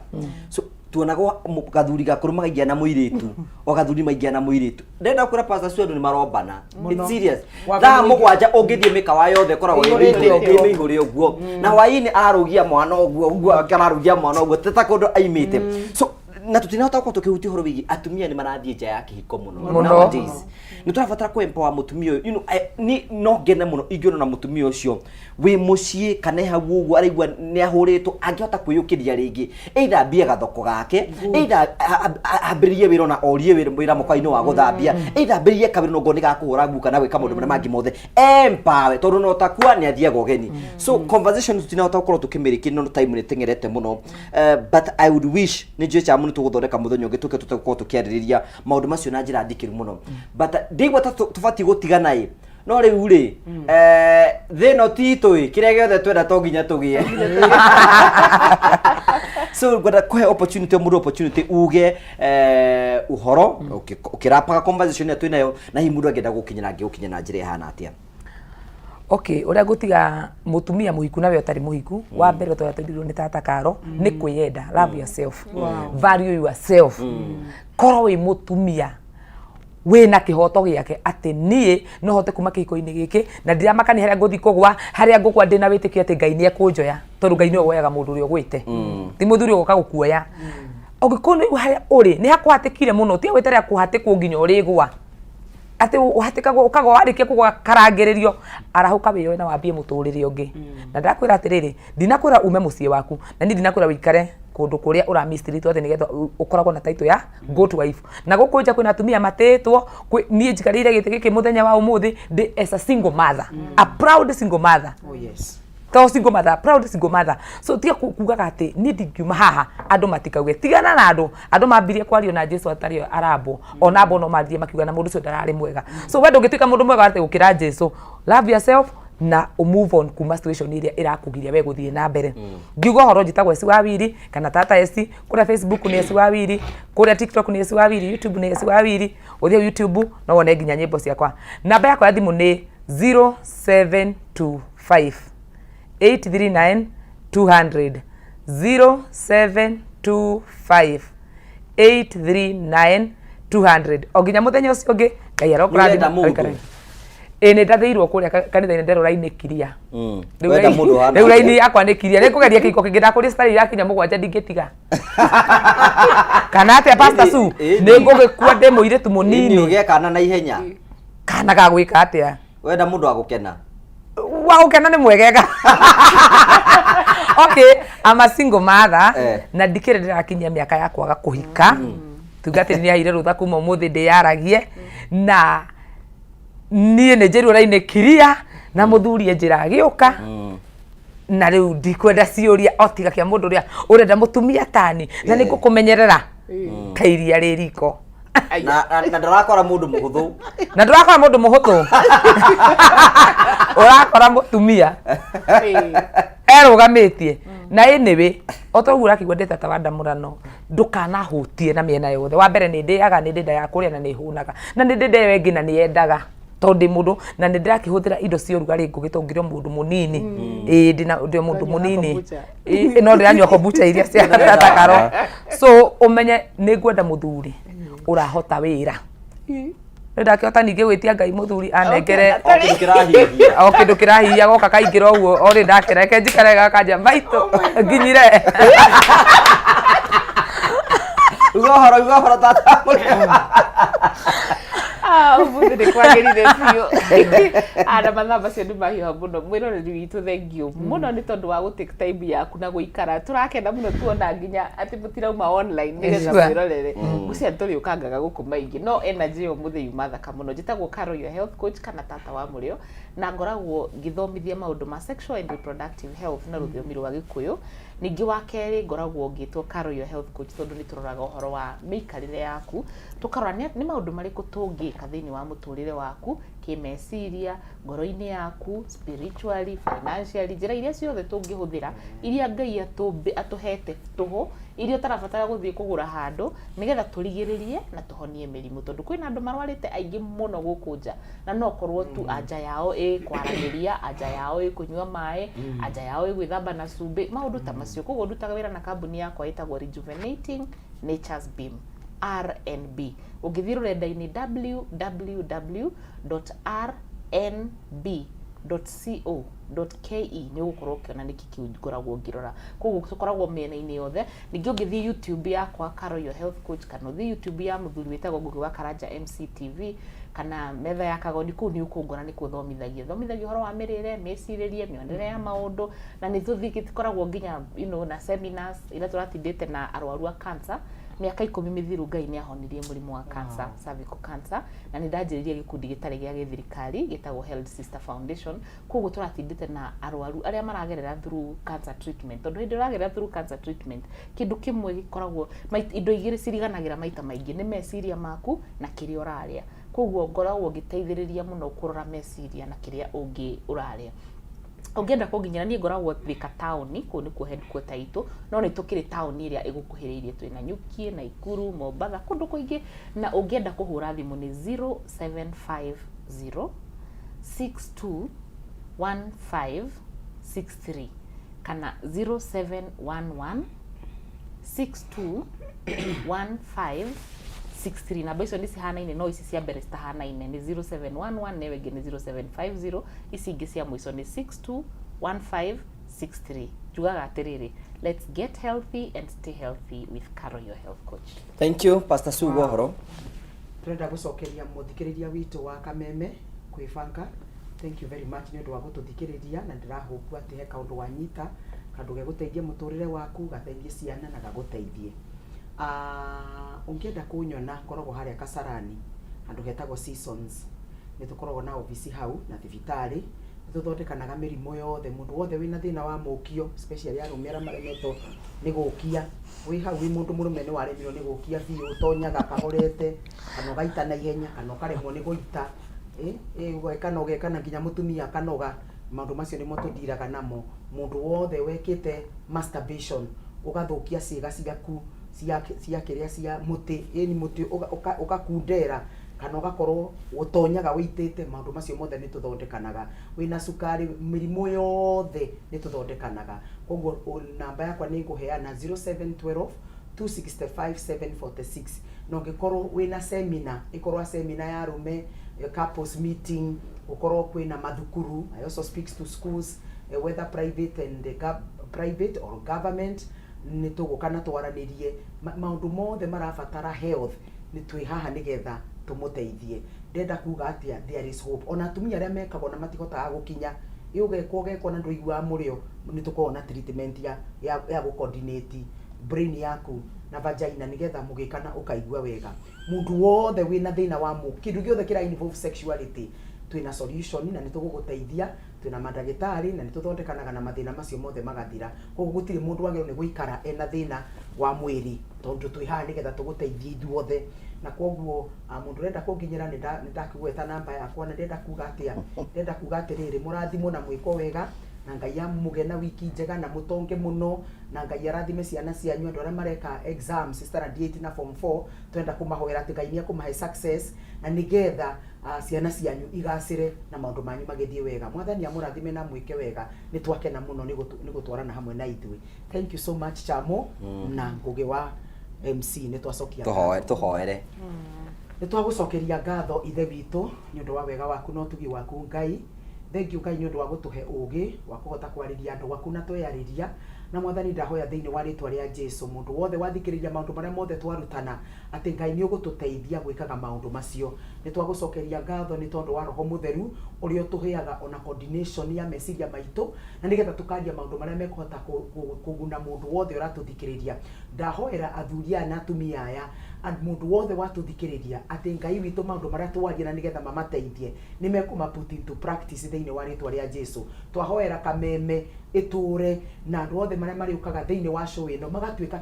so tuonagwo gathuri gakũrũ makaingĩra na mũirĩtu, o gathuri maingĩra na mũirĩtu. Ndĩrenda kwĩra Pastor Sue andũ nĩ marombana.
Mũno.
It's serious.
Wa
Thaa
mũingĩ.
7 ũngĩthiĩ mĩkawa yothe ĩkoragwo ĩ
Ĩihũrĩte
mĩihũre
ũguo.
ĩ mĩihũre ũguo, na hwaĩ-inĩ ararũgia mwana ũguo ũguo ararũgia mwana ũguo ta kũndũ aimĩte. So na tũtinahota gũkorwo tũkĩhutia ũhoro wĩgiĩ atumia nĩ marathiĩ nja ya kĩhiko mũno
Mũno.
nowadays. Nĩ tũrabatara kũ empower mũtumia ũyũ. Ni no ngene mũno ingĩona na mũtumia ũcio wĩ mũciĩ kana e hau ũguo araigua nĩ ahũrĩtwo angĩhota kwĩyũkĩria rĩngĩ, either ambie gathoko gake, either ambĩrĩrie wĩra ona orie wĩra mũkawa-inĩ wa gũthambia, either ambĩrĩrie kawĩra nongo nĩ gakũhũra nguo kana gwĩka maũndũ marĩa mangĩ mothe empower, tondũ no takua nĩ athiaga ũgeni. So conversation tũtinahota gũkorwo tũkĩmĩrĩkia no time nĩ teng'erete mũno. But I would wish nĩ njũĩ chamu nĩ tũgũthondeka mũthenya ũngĩ tũke tũte gũkorwo tũkĩarĩrĩria maũndũ macio na njĩra ndikĩru mũno, but ndĩigua ta tũbatiĩ gũtigana ĩ no rĩu rĩ thĩ ĩno ti itũ ĩ kĩrĩa gĩothe twenda to nginya tũgĩe. So ngwenda kũhe opportunity o mũndũ opportunity uge ũhoro ũkĩrapaga conversation ĩrĩa twĩnayo, na hihi mũndũ angĩenda gũkinyĩra angĩgũkinya na njĩra ĩhana atĩa?
Okay, ũrĩa ngũtiga mũtumia mũhiku na we ũtarĩ mũhiku, wa mbere ũtorĩa tũrirwo nĩ tata Karo nĩ kwĩyenda. Love yourself, value yourself. Korwo wĩ mũtumia wĩna kĩhoto gĩake atĩ niĩ no hote kuma kĩhiko-inĩ gĩkĩ na ndiramakania harĩa ngũthiĩ kũgwa, harĩa ngũgwa ndĩna wĩtĩkio atĩ Ngai nĩ ekũnjoya, tondũ Ngai nĩwe woyaga mũndũ ũrĩa ũgwĩte, ti mũthuri ũgoka gũkuoya. Ũngĩkorwo nĩ harĩa ũrĩ nĩ hakũhatĩkire mũno, tiga gwĩterera kũhatĩkwo nginya ũrĩgwa, atĩ ũhatĩkagwo ũkagwa, warĩkia kũgwa karangĩrĩrio, arahũka wĩyoe na wambie mũtũrĩre ũngĩ. Na ndakwĩra atĩrĩrĩ, ndinakwĩra ume mũciĩ waku, na niĩ ndinakwĩra wĩikare kũndũ kũrĩa ũra mistreatwo atĩ nĩgetha ũkoragwo na title ya good wife. Na gũkũ nja kwĩna atumia matĩtwo. Niĩ njikarĩire gĩtĩ gĩkĩ mũthenya wa ũmũthĩ ndĩ as a single mother, a proud single mother.
Oh yes.
To single mother, proud single mother. So tiga kugaga atĩ niĩ ndingiuma haha andũ matikauge. Tigana na andũ. Andũ mambirie kwario na Jesu atarĩ arambwo, ona ambwo no mathiĩ makiuga na mũndũ ũcio ndararĩ mwega. So we ndũngĩtuĩka mũndũ mwega atĩ gũkĩra Jesu. Love yourself na ũ move on kuma situation ĩrĩa ĩrakũgiria we gũthiĩ na mbere. Ngiuga ũhoro njĩtagwo Esi wa Wili kana Tata Esi. Kũrĩa Facebook nĩ Esi wa Wili, kũrĩa TikTok nĩ Esi wa Wili, YouTube nĩ Esi wa Wili. Ũthiĩ YouTube no wone nginya nyĩmbo ciakwa. Namba yakwa ya thimũ nĩ 0725 839 200, 0725 839 200. O nginya mũthenya ũcio ũngĩ, Ngai
Nĩũrenda
arokũrathima.
mũndũ?
Ĩ nĩ ndathĩirwo kũrĩa kanitha-inĩ nderwo raini kiria. Rĩu
Wenda mũndũ ũhana
rĩu
atĩa?
raini yakwa nĩ kiria, nĩ ngũgeria kĩhiko kĩngĩ ndakũria citarĩ irakinya 7 ndingĩtiga kana atĩa, Pastor Sue? Nĩ ngũgĩkua ndĩ mũirĩtu
Nĩ
mũnini.
ũgĩe kana na ihenya.
Kana gagwĩka atĩa?
Wenda mũndũ wa gũkena.
Wa gũkena nĩ mwegega. Okay, I'm a single mother. Na ndikĩrĩ ndĩrakinyia mĩaka ya kwaga kũhika, tuge atĩ nĩ aheire rũtha kuma ũmũthĩ ndĩyaragie, na niĩ nĩ njĩrwo raini kiria na mũthuri enjĩra agĩũka, na rĩu ndikwenda ciũria o tiga kĩa mũndũ ũrĩa ũrenda mũtumia tani na nĩ ngũkũmenyerera ta iria rĩ riko.
Na ndũrakora mũndũ mũhũthũ.
Na ndũrakora mũndũ mũhũthũ, ũrakora mũtumia erũgamĩtie. Na anyway, o ta ũguo ũrakĩigua ndĩ tata wa ndamũrano, ndũkanahutie na mĩena yothe. Wa mbere nĩ ndĩaga, nĩ ndĩ nda ya kũrĩa na nĩ hũnaga, na nĩ ndĩ nda ĩyo ĩngĩ na nĩ yendaga. Tondũ ndĩ mũndũ na nĩ ndĩrakĩhũthĩra indo cia ũrugarĩ ngũgĩ tondũ ngĩrĩ o mũndũ mũnini. Ĩĩ ndĩna ndĩ o mũndũ mũnini. Ĩĩ no ndĩranyua kombucha iria cia takaro. So ũmenye nĩ ngwenda mũthuri ũrahota wĩra. Nĩ ndakĩhota ningĩ gwĩtia Ngai mũthuri anengere
O kĩndũ kĩrahihiia.
O kĩndũ kĩrahihiia goka kaingĩra ũguo o rĩ ndakĩra reke njikare gakanja maitũ nginyire.
Uga ũhoro, uga ũhoro tata.
Ah, ũmũthĩ nĩ kwagĩrire biũ. Ah, na mathaa macio nĩ mahiũha mũno. Mwĩroreri witũ thengiũ mũno nĩ tondũ wa gũ take time yaku na gũikara. Tũrakena mũno tuona nginya atĩ mũtirauma online nĩgetha mwĩrorere. Ngwĩciria nĩ tũrĩũkangaga gũkũ maingĩ no energy ya ũmũthĩ yuma thaka mũno. Njĩtagwo Carol your health coach kana tata wa mũrĩo na ngoragwo ngĩthomithia maũndũ ma sexual and reproductive health na rũthiomi rwa Gĩkũyũ. Ningĩ wa kerĩ ngoragwo ngĩtwo Carol your health coach tondũ nĩ tũroraga ũhoro wa mĩikarĩre yaku, tũkarora nĩ maũndũ marĩkũ tũngĩka thĩinĩ wa mũtũrĩre waku, kĩmeciria, ngoro-inĩ yaku, spiritually, financially, njĩra iria ciothe tũngĩhũthĩra, iria Ngai atũhete tũhũ, iria ũtarabatara gũthiĩ kũgũra handũ, nĩgetha tũrigĩrĩrie na tũhonie mĩrimũ. Tondũ kwĩna andũ marwarĩte aingĩ mũno gũkũ nja, na no korwo tu anja yao ĩ kwaranĩria, anja yao ĩ kũnyua maĩ, anja yao ĩ gwĩthamba na cumbĩ, maũndũ ta macio. Koguo ndutaga wĩra na kambuni yakwa ĩtagwo Rejuvenating Nature's Beam, RNB. Ũngĩthiĩ rũrenda-inĩ www.rnb.co.ke nĩ ũgũkorwo ũkĩona nĩkĩ kĩu ngoragwo ngĩrora. Koguo tũkoragwo mĩena-inĩ yothe. Ningĩ ũngĩthiĩ YouTube yakwa Carol Your Health Coach kana ũthiĩ YouTube ya mũthuri wĩtagwo Ngũgĩ wa Karanja MCTV kana metha ya Kagoni kũu nĩ ũkũngora nĩkuo thomithagia. Thomithagia ũhoro wa mĩrĩre, mĩcirĩrie, mĩonere ya maũndũ na nĩ tũkoragwo nginya na seminars iria tũratindĩte na arwaru a cancer. Mĩaka 10 mĩthiru Ngai nĩ ahonirie mũrimũ wa cancer, cervical cancer, na nĩ ndanjĩrĩirie gĩkundi gĩtarĩ gĩa gĩthirikari gĩtagwo Health Sister Foundation. Koguo tũratindĩte na arwaru arĩa maragerera through cancer treatment, tondũ hĩndĩ ĩrĩa ũragerera through cancer treatment, kĩndũ kĩmwe gĩkoragwo, indo igĩrĩ ciriganagĩra maita maingĩ, nĩ meciria maku na kĩrĩa ũrarĩa. Koguo ngoragwo ngĩteithĩrĩria mũno kũrora meciria na kĩrĩa ũngĩ ũrarĩa. Ũngĩenda kũnginyĩra niĩ ngoragwo Thika taũni, kũu nĩkuo headquarter itũ, no nĩ tũkĩrĩ taũni ĩrĩa ĩgũkuhĩrĩirie, twĩ Nanyuki, Naikuru, Mombatha, kũndũ kũingĩ. Na ũngĩenda kũhũra thimũ nĩ 0750 62 1563 kana 0711 62 1563. Namba icio nĩ cihanaine no ici cia mbere citahanaine, nĩ 0711 na ĩyo ĩngĩ nĩ 0750, ici ingĩ cia mũico nĩ 621563. Njugaga atĩrĩrĩ, let's get healthy and stay healthy with Carol your health coach.
Thank you Pastor Sue ũhoro.
Tũrenda gũcokeria mũthikĩrĩria witũ wa Kameme kwĩbanga. Thank you very much nĩ ũndũ wa gũtũthikĩrĩria na ndĩrahope atĩ he kaũndũ wanyita, kaũndũ gegũteithia mũtũrĩre waku, gateithie ciana na gagũteithie. Ah, ũngĩenda kũnyona ngoragwo harĩa Kasarani handũ hetagwo Seasons. Nĩ tũkoragwo na obici hau na thibitarĩ, nĩ tũthondekanaga mĩrimũ yothe, mũndũ wothe wĩna thĩna wa mũkio especially arũme arĩa maremetwo nĩ gũkia, wĩ hau wĩ mũndũ mũrũme nĩ waremirwo nĩ gũkia biũ, ũtonyaga kahorete kana ũgaita na ihenya kana ũkaremwo nĩ gũita, ũgeka na ũgeka na nginya mũtumia akanoga, maũndũ macio nĩmo tũndiraga namo. Mũndũ wothe wekĩte masturbation ũgathũkia ciĩga ciaku cia kĩrĩa cia mũtĩ, ĩni mũtĩ ũgakundera kana ũgakorwo ũtonyaga wĩitĩte, maũndũ macio mothe nĩ tũthondekanaga. Wĩna cukari, mĩrimũ yothe nĩ tũthondekanaga. Koguo namba yakwa nĩ ngũheana 0712 265 746. Na ũngĩkorwo wĩna seminar, ĩkorwo seminar ya arũme, couples meeting, gũkorwo kwĩna mathukuru, I also speaks to schools, whether private and private or government, nĩ tũgũka na twaranĩrie maũndũ mothe marabatara health, nĩ twĩ haha nĩgetha tũmũteithie. Ndĩrenda kuga atĩa, there is hope. Ona atumia arĩa mekagwo na matihotaga gũkinya, ĩ ũgekwo ũgekwo na ndũiguaga mũrĩo, nĩ tũkoragwo na treatment ya gũ coordinate brain yaku na vagina nĩgetha mũgĩkana ũkaigua wega. Mũndũ wothe wĩna thĩna wa kĩndũ gĩothe kĩra involve sexuality, twĩna solution na nĩ tũgũgũteithia, twĩna mandagĩtarĩ na nĩ tũthondekanaga na mathĩna macio mothe magathira. Koguo gũtirĩ mũndũ wagĩrĩirwo nĩ gũikara ena thĩna wa mwĩrĩ tondũ twĩ haha nĩgetha tũgũteithie ithuothe. Na koguo mũndũ ũrenda kũnginyĩra nĩ ndakĩgweta namba yakwa na ndĩrenda kuga atĩa, ndĩrenda kuga atĩrĩrĩ, mũrathimwo na mwĩkwo wega na Ngai amũge na wiki njega na mũtonge mũno na Ngai arathime ciana cianyu, andũ arĩa mareka exams standard 8 na form 4, tũrenda kũmahoera atĩ Ngai nĩ ekũmahe success na nĩgetha Ciana cianyu igacĩre na maũndũ manyu magĩthiĩ wega. Mwathani amũrathime na mwĩke wega. Nĩ twakena mũno nĩ gũtwarana hamwe na ithuĩ. Thank you so much, Chamo. Na Ngũgĩ wa MC, nĩ twacokia
ngatho. Tũhoere.
Nĩ twagũcokeria ngatho, Ithe witũ, nĩ ũndũ wa wega waku na ũtugi waku. Ngai, thank you, Ngai, nĩ ũndũ wa gũtũhe ũgĩ wa kũhota kwarĩria andũ gwaku na tweyarĩria. Na Mwathani, ndahoya thĩinĩ wa rĩtwa rĩa Jesu, mũndũ wothe wathikĩrĩria maũndũ marĩa mothe twarutana, atĩ Ngai nĩ ũgũtũteithia gwĩkaga maũndũ macio. Nĩ twagũcokeria ngatho nĩ tondũ wa Roho Mũtheru ũrĩa ũtũheaga ona coordination ya meciria maitũ, na nĩgetha tũkaria maũndũ marĩa mekũhota kũguna mũndũ wothe ũratũthikĩrĩria. Ndahoera athuri aya na atumia aya, mũndũ wothe watũthikĩrĩria, atĩ Ngai witũ, maũndũ marĩa twaria na nĩgetha mamateithie, nĩ mekũma put into practice thĩinĩ wa rĩtwa rĩa Jesu. Twahoera Kameme ĩtũre na andũ othe marĩa marĩũkaga thĩinĩ wa show ĩno magatuĩka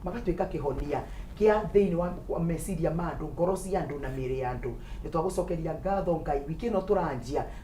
magatuĩka kĩhonia kĩa thĩinĩ wa meciria ma andũ, ngoro cia andũ na mĩĩrĩ ya andũ. Nĩ twagũcokeria ngatho, Ngai. Wiki ĩno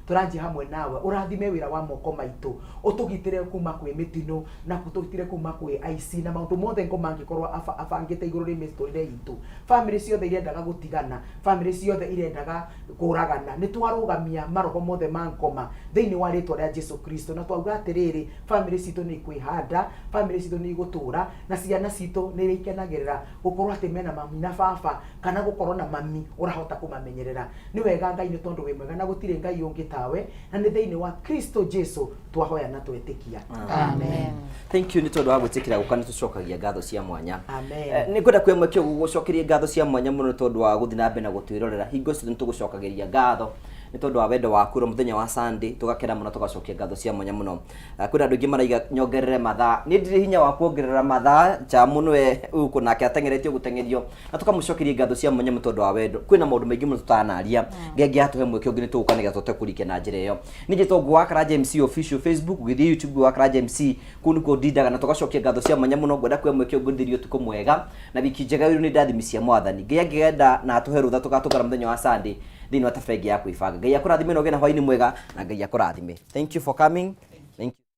tũranjia hamwe nawe. Ũrathime wĩra wa moko maitũ, ũtũgitĩre kuma kwĩ mĩtino na ũtũgitĩre kuma kwĩ aici na maũndũ mothe ngoma angĩkorwo abangĩte igũrũ rĩ mĩtũrĩre itũ. Bamĩrĩ ciothe irendaga gũtigana, bamĩrĩ ciothe irendaga kũragana, nĩ twarũgamia maroho mothe ma ngoma thĩinĩ wa rĩtwa rĩa Jesu Kristo, na twauga atĩrĩrĩ, bamĩrĩ citũ nĩ ikwĩhanda, bamĩrĩ citũ nĩ igũtũra, na ciana citũ nĩ ikenagĩrĩra gũkorwo atĩ mena mami na baba, kana gũkorwo na mami ũrahota kũmamenyerera. Nĩ wega, Ngai, nĩ tondũ wĩ mwega na gũtirĩ Ngai ũngĩ tawe, na nĩ thĩinĩ wa Kristo Jesu twahoya na twetĩkia.
Amen. Thank you nĩ tondũ wa gwĩtĩkĩra gũka, nĩ tũcokagia ngatho cia mwanya.
Amen.
Nĩ ngwenda kuoya mweke ũyũ gũgũcokeria ngatho cia mwanya mũno nĩ tondũ wa gũthiĩ na mbere na gũtwĩrorera. Hingo ciothe nĩ tũgũcokagĩria ngatho nĩ tondũ wa wendo waku. Ro mũthenya wa Sunday tũgakena mũno, tũgacokia ngatho cia mwanya mũno. Kwĩna andũ aingĩ maraiga nyongerere mathaa, niĩ ndirĩ hinya wa kuongerera mathaa. Jamu nĩwe ũkũ nake ateng'eretio gũteng'erio, na tũkamũcokeria ngatho cia mwanya mũno tondũ wa wendo. Kwĩna maũndũ maingĩ mũno tũtanaria. Ngai angĩatũhe mweke ũngĩ, nĩ tũgũka nĩgetha tũhote kũrikia na njĩra ĩyo. Niĩ njĩtwo Ngũ wa Karanja MC Official Facebook, ũgĩthiĩ YouTube Ngũ wa Karanja MC, kũu nĩkuo ndindaga, na tũgacokia ngatho cia mwanya mũno. Ngwenda kuoya mweke ũngĩ ndĩrie ũtukũ mwega na wiki njega wĩrũ nĩ ndathimi cia Mwathani. Ngai angĩenda na atũhe rũtha, tũgatũngana mũthenya wa Sunday thĩinĩ wa tabarĩra ĩngĩ ya kwĩbanga. Ngai akũrathime na ũgĩe na hwainĩ mwega, na Ngai akũrathime. Thank you for coming. Thank you.